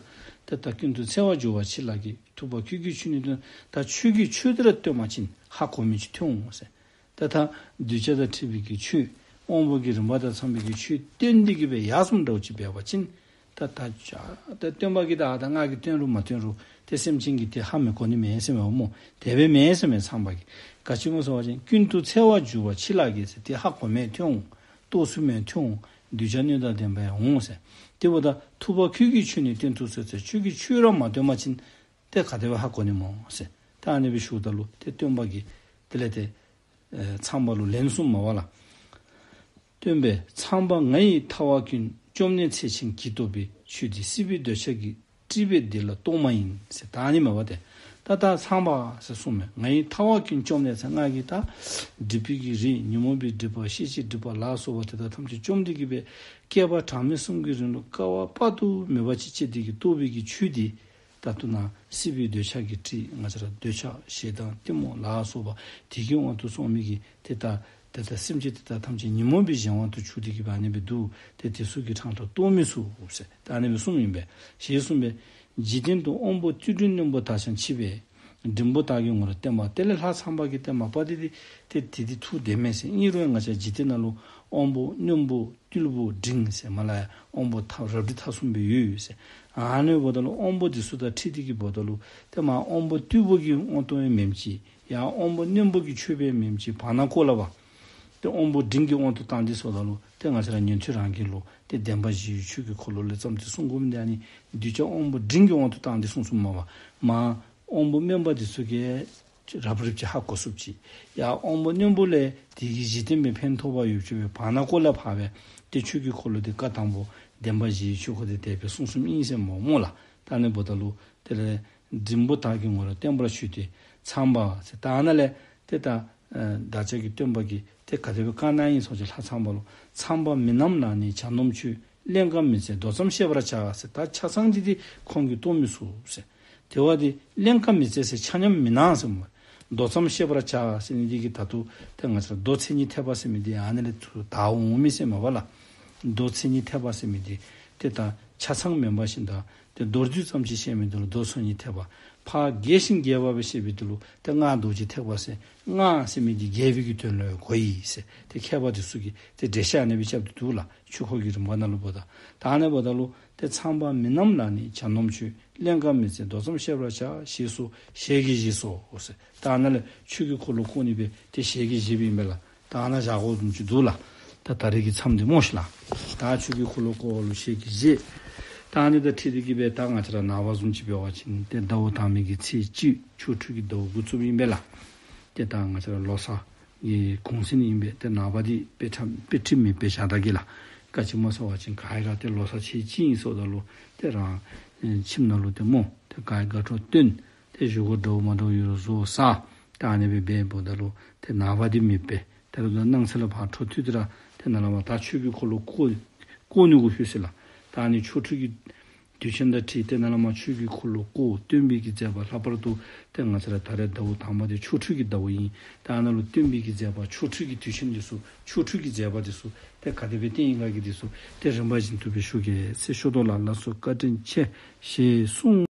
ཏེ་ད་ཀུན་ཏུ་འཚེ་བར་གྱུར་པ་ཅི་ལགས་ཀྱིས། ཐུབ་པ་ཁྱོད་ཀྱི་ཆོས་ནི་སྟོན། ད་ཁྱོད་ཀྱི་ཆོས་དེ་ར་སྟོན་པ་ཅིན་ཧ་གོ་མི་ཅིག་ཐོན་འོང་ཟེར། ད་ད་གདུལ་བྱ་དང་འཁྲིལ་བའི་གི་ཆོས་དབང་པོ་གི་རིམ་པ་དང་འཚམས་པའི་གི་ཆོས་སྟོན་ཏེ་གི་སྦེ་ཡར་སོངམ་འདྲཝ་ཅིག་འབད་བ་ཅིན་ད་ད་ད་སྟོན་པ་གིས་ད་ད་ང་གིས་སྟོན་རུང་མ་སྟོན་རུང་ཏེ་སེམས་ཅན་གྱིས་དེ་ཧ་མི་གོ་ནི་མས་ཟེར་མས་སྨོ། དེ་སྦེ་མེན་ཟེར་མས། ཚངས་པ་གིས་ག་ཅི་སྨོ་ཟེར་བ་ཅིན་ཀུན་ཏུ་འཚེ་བར་གྱུར་པ་ཅི་ལགས་ཀྱིས་ཟེར། དེ་ཧ་གོ་མི་ཐོན་འོང་། རྟོགས་ཚུགས་མི་ཐོན་འོང་། གདུལ་བྱ་སྣོད་དང་ལྡན་པ་ཡང་འོང་ཟེར། དེ་འབདཝ་ད་ཐུབ་པ་ཁྱོད་ཀྱི་ཆོས་ནི་སྟོན་དུ་གསོལ་ཟེར། ཁྱོད་ཀྱི་ཆོས་ར་མ་སྟོན་པ་ཅིན་ཏེ་ག་དེ་སྦེ་ཧ་གོ་ནི་སྨོ་ཟེར། ད་ཨ་ནི་སྦེ་ཞུཝ་ད་ལུ་ཏེ་སྟོན་པ་གིས་དེ་ལས་ཏེ་ཨེ་ཚངས་པ་ལུ་ལན་གསུངམ་མས་པ་ལགས། སྟོན་པས་ཚངས་པ་ང་ཡི་ཐར་པ་ཀུན། བཅོམ་ནས་ཚེ་ཆེན་གྱིས་བསྟོད་པའི་ཆོས་འདི། སྲིད་པའི་འདོད་ཆགས་ཀྱིས་དཀྲིས་པས་འདི་ལ་རྟོག་མ་ཡིན་ཟེར། ད་ཨ་ནི་མས་པ་ཏེ། ད་ད་ཚངས་པ་ཟེར་གསུངམ་མས། ང་ཡི་ཐར་པ་ཀུན། བཅོམ་ནས་ཟེར། ང་གིས་ད་སྒྲིབ་པའི་གི་རིགས་ཉོན་མོངས་པའི་སྒྲིབ་པ་ཤེས་བྱའི་སྒྲིབ་པ་ལ་སོགས་པ་དེ་དག་ཐམས་ཅད་བཅོམ་སྟེ་གི་སྦེ་བསྐལ་པ་གྲངས་མེད་གསུམ་གྱི་རིང་ལུ་བསྐལ་པ་དཔག་ཏུ་མེད་པ་ཅིག་སྤྱད་དེ་གི་རྟོགས་པའི་གི་ཆོས་འདི་ད་ལྟོ་ན་སྲིད་པའི་འདོད་ཆགས་ཀྱིས་དཀྲིས། ང་བཅས་ར་འདོད་ཆགས་ཞེ་སྡང་གཏི་མུག་ལ་སོགས་པ་དེ་གི་དབང་དུ་སོང་མི་གི་ཏེ་ད་ཏེ་ད་སེམས་ཅན་དེ་དག་ཐམས་ཅད་ཉོན་མོངས་པའི་གཞན་དབང་དུ་གྱུར་ཏེ་གི་སྦེ་ཨ་ནི་སྦེ་འདུག། ཏེ་དེ་ཚུ་གི་འཕྲང་ལུ་གཏོགས་མི་ཚུགས་ཟེར། ད་ཨ་ནི་སྦེ་གསུངམ་ཨིན་པས། ཞེས་གསུངས་པས། འཇིག་རྟེན་དུ་དབང་པོ་རྟུལ་འབྲིང་རྣོན་པོ་དག་ཀྱང་མཆིས་པས། འབྲིང་པོ་དག་གི་ངོར་བསྟན་པ། དེ་ལས་ལྷ་ཚངས་པ་གིས་ཏེ་མ་པ་དེ་དེ་ཏེ་དེ་དེ་ཐུགས་བདེན་མས་ཟེར། ཨིན་རུང་ང་བཅས་འཇིག་རྟེན་ནང་ལུ་དབང་པོ་རྣོན་པོ་རྟུལ་པོ་འབྲིང་ཟེར་མ་ལ་ཡ་དབང་པོ་ཐ་རབ་འབྲིང་ཐ་གསུམ་སྦེ་ཡོད་ཟེར། ཨ་ནི་འབདཝ་ད་ལུ་དབང་པོ་འདི་ཚུ་དང་འཁྲིལ་ཏེ་གི་འབདཝ་ད་ལུ་ཏེ་མར་དབང་པོ་རྟུལ་པོ་གི་དབང་དུ་ཡང་མེནམ་ཅིག། ཡང་དབང་པོ་རྣོན་པོ་གི་ཆོས་སྦེ་མེནམ་ཅིག། བར་ན་ཀོ་ལ་བ་ཏེ་དབང་པོ་འབྲིང་གི་དབང་དུ་བཏང་སྟེ་སོངམ་ད་ལུ་ཏེ་ང་བཅས་ར་ཉན་ཐོས་རང་རྒྱལ་ལུ་ཏེ་བདེན་པ་བཞིའི་ཆོས་ཀྱི་འཁོར་ལོ་ལས་བརྩམས་ཏེ་གསུང་དགོ་མི་འདི་ཨ་ནི་གདུལ་བྱ་དབང་པོ་འབྲིང་གི་དབང་དུ་བཏང་སྟེ་གསུངས་གསུངསམ་མས་པ། མར་དབང་པོ་དམན་པ་འདི་ཚུ་གིས་རབ་རིབ་ཅིག་ཧ་གོ་ཚུགསཔ་ཅིག། ཡང་དབང་པོ་རྣོན་པོ་ལས་དེ་གིས་གཞི་རྟེན་སྦེ་ཕན་ཐོགས་པ་ཡོདཔ་ཅིག་སྦེ་བར་ན་ཀོ་ལ་ཕར་སྦེ་ཏེ་ཆོས་ཀྱི་འཁོར་ལོ་འདི་བཀའ་དང་པོ་བདེན་པ་བཞིའི་ཆོས་འཁོར་འདི་དེ་སྦེ་གསུངས་གསུངསམ་ཨིན་ཟེར་མས་སྨོ་ལགས། ད་ཨ་ནི་འབདཝ་ད་ལུ་དེ་ལས་འབྲིང་པོ་དག་གི་ངོར་བསྟན་པར་ཞུས་ཏེ་ཚངས་པ་ཟེར། ད་ཨ་ནཱ་ལས་ཏེ་ད་ཨེ་བདག་ཅག་གི་སྟོན་པ་གིས་ཏེ་ག་དེ་སྦེ་བཀའ་གནང་ཡི་ཟེར་བ་ཅིན་ལྷ་ཚངས་པ་ལུ། ཚངས་པ་མི་རྣམས་ལ་ནི་གྱ་ནོམ་ཆོས། ཀླན་ཀ་མི་བཙལ་མདོ་ཙམ་བཤད་པར་བྱ་ཟེར། ད་ཆ་ཚང་འདི་ཏེ་ཁོང་གིས་རྟོགས་མི་ཚུགས་ཟེར། དེ་བ་འདི་ཀླན་ཀ་མི་བཙལ་ཟེར་ཆ་མཉམ་མི་སྣང་ཟེར་སྨོ། མདོ་ཙམ་བཤད་པར་བྱ་ཟེར་ནི་འདི་གིས་ད་ལྟོ་ཏེ་ང་བཅས་ར་མདོ་མཚན་ཉིད་ཐེག་པ་ཟེར་མི་འདི་ཨ་ནི་ལས་ཚུར་དར་འོང་མི་ཟེར་མས་པ་ལགས། མདོ་མཚན་ཉིད་ཐེག་པ་ཟེར་མི་འདི་ཏེ་ད་ཆ་ཚང་མེན་པ་བཞིན་དུ་ཏེ་མདོར་བསྡུས་ཙམ་ཅིག་བཤད་མི་འདི་ལུ་མདོ་མཚན་ཉིད་ཐེག་པ། ཕར་རྒྱས་ཤིང་རྒྱས་པ་སྦེ་བཤད་པའི་འདི་ལུ་ཏེ་སྔགས་རྡོ་རྗེ་ཐེག་པ་ཟེར། སྔགས་ཟེར་མི་འདི་རྒྱས་པའི་གི་དོན་ལུ་གོ་ཡི་ཟེར། ཏེ་མཁས་པ་འདི་ཚུ་གིས་ཏེ་འགྲེལ་བཤད་ཨ་ནི་སྦེ་རྐྱབ་སྟེ་འདུག་ལགས། ཆོས་འཁོར་གྱི་རིམ་པ་ནང་ལུ་འབདཝ་ད། ད་ཨ་ནི་འབདཝ་ད་ལུ་ཏེ་ཚངས་པ་མི་རྣམས་ལ་ནི་གྱ་ནོམ་ཆོས། ཀླན་ཀ་མི་བཙལ་མདོ་ཙམ་བཤད་པར་བྱ། ཞེས་སོ། ཞལ་གྱིས་བཞེས་སོ་ཟེར། ད་ཨ་ནཱ་ལས་ཆོས་ཀྱི་འཁོར་ལོ་བསྐོར་ནི་སྦེ་ཏེ་ཞལ་གྱིས་བཞེས་པའི་ཨིན་པས་ལགས། ད་ཨ་ནཱ་བཞག་དགོཔ་བཟུམ་ཅིག་འདུག་ལགས། ད་ད་རེས་ཀྱི་མཚམས་འདི་སྨོ་ཤིག་ལགས། ད་ཆོས་ཀྱི་འཁོར་ལོ་བསྐོར་བ་ལུ་ཞལ་གྱིས་བཞེས། ད་ཨ་ནི་དང་འཁྲིལ་ཏེ་གི་སྦེ་ད་ང་བཅས་ར་ནངས་པ་བཟུམ་ཅིག་འབད་བ་ཅིན་ཏེ་ཟླཝ་དང་པའི་གི་ཚེས་གཅིག་ཆོ་འཕྲུལ་གྱི་ཟླཝ་འགོ་བཙུགསཔ་ཨིན་པས་ལགས། ཏེ་ད་ང་བཅས་ར་ལོ་གསར་གྱི་གུང་སེང་ཨིན་པས། ཏེ་ནངས་པ་འདི་དཔེ་ཁྲ་དཔེ་ཁྲིམས་མེད་པའི་ཞག་དག་གི་ལགས། ག་ཅི་སྨོ་ཟེར་བ་ཅིན་ག་ར་ཏེ་ལོ་གསར་ཚེས་གཅིག་ཨིན་ཟེརཝ་ད་ལུ་ཏེ་རང་ཁྱིམ་ནང་ལུ་ཏེ་སྨོ་ཏེ་ག་ར་དགའ་སྤྲོ་སྟོན། ཏེ་བཞེས་སྒོ་འདྲཝ་མ་འདྲཝ་ཡོད་རུང་བཟོ་ཟ། ད་ཨ་ནི་སྦེ་འབདཝ་ད་ལུ་ཏེ་ནངས་པ་འདི་མེདཔ་སྦེ་ཏེ་ར་ད་སྣང་ཚད་ལས་ཕར་འཕྲོ་མཐུད་དེ་ར་ཏེ་ནཱ་ལས་མར་ད་ཆོས་ཀྱི་འཁོར་ལོ་བསྐོར་བསྐོར་ནི་གུ་ལྷོད་ཅི་ལགས། ད་ཨ་ནི་ཆོ་འཕྲུལ་གྱི་དུས་ཆེན་དང་འཁྲིལ་ཏེ་ནཱ་ལས་མར་ཆོས་ཀྱི་འཁོར་ལོ་བསྐོར། སྟོན་པའི་གི་མཛད་པ་ལྷག་པར་དུ་ཏེ་ང་བཅས་ར་ད་རེས་ཟླཝ་དང་པ་འདི་ཆོ་འཕྲུལ་གྱི་ཟླཝ་ཨིན། ད་ཨ་ནཱ་ལུ་སྟོན་པའི་གི་མཛད་པ་ཆོ་འཕྲུལ་གྱི་དུས་ཆེན་འདི་ཚུ་ཆོ་འཕྲུལ་གྱི་མཛད་པ་འདི་ཚུ་ཏེ་ག་དེ་སྦེ་བསྟན་ཡི་ག་གི་འདི་ཚུ་ཏེ་རིམ་པ་བཞིན་དུ་སྦེ་ཞུ་གེ་ཟེར་ཞུ་དོ་ལགས། ལགས་སོ། བཀའ་དྲིན་ཆེ། ཞེས་གསུངས།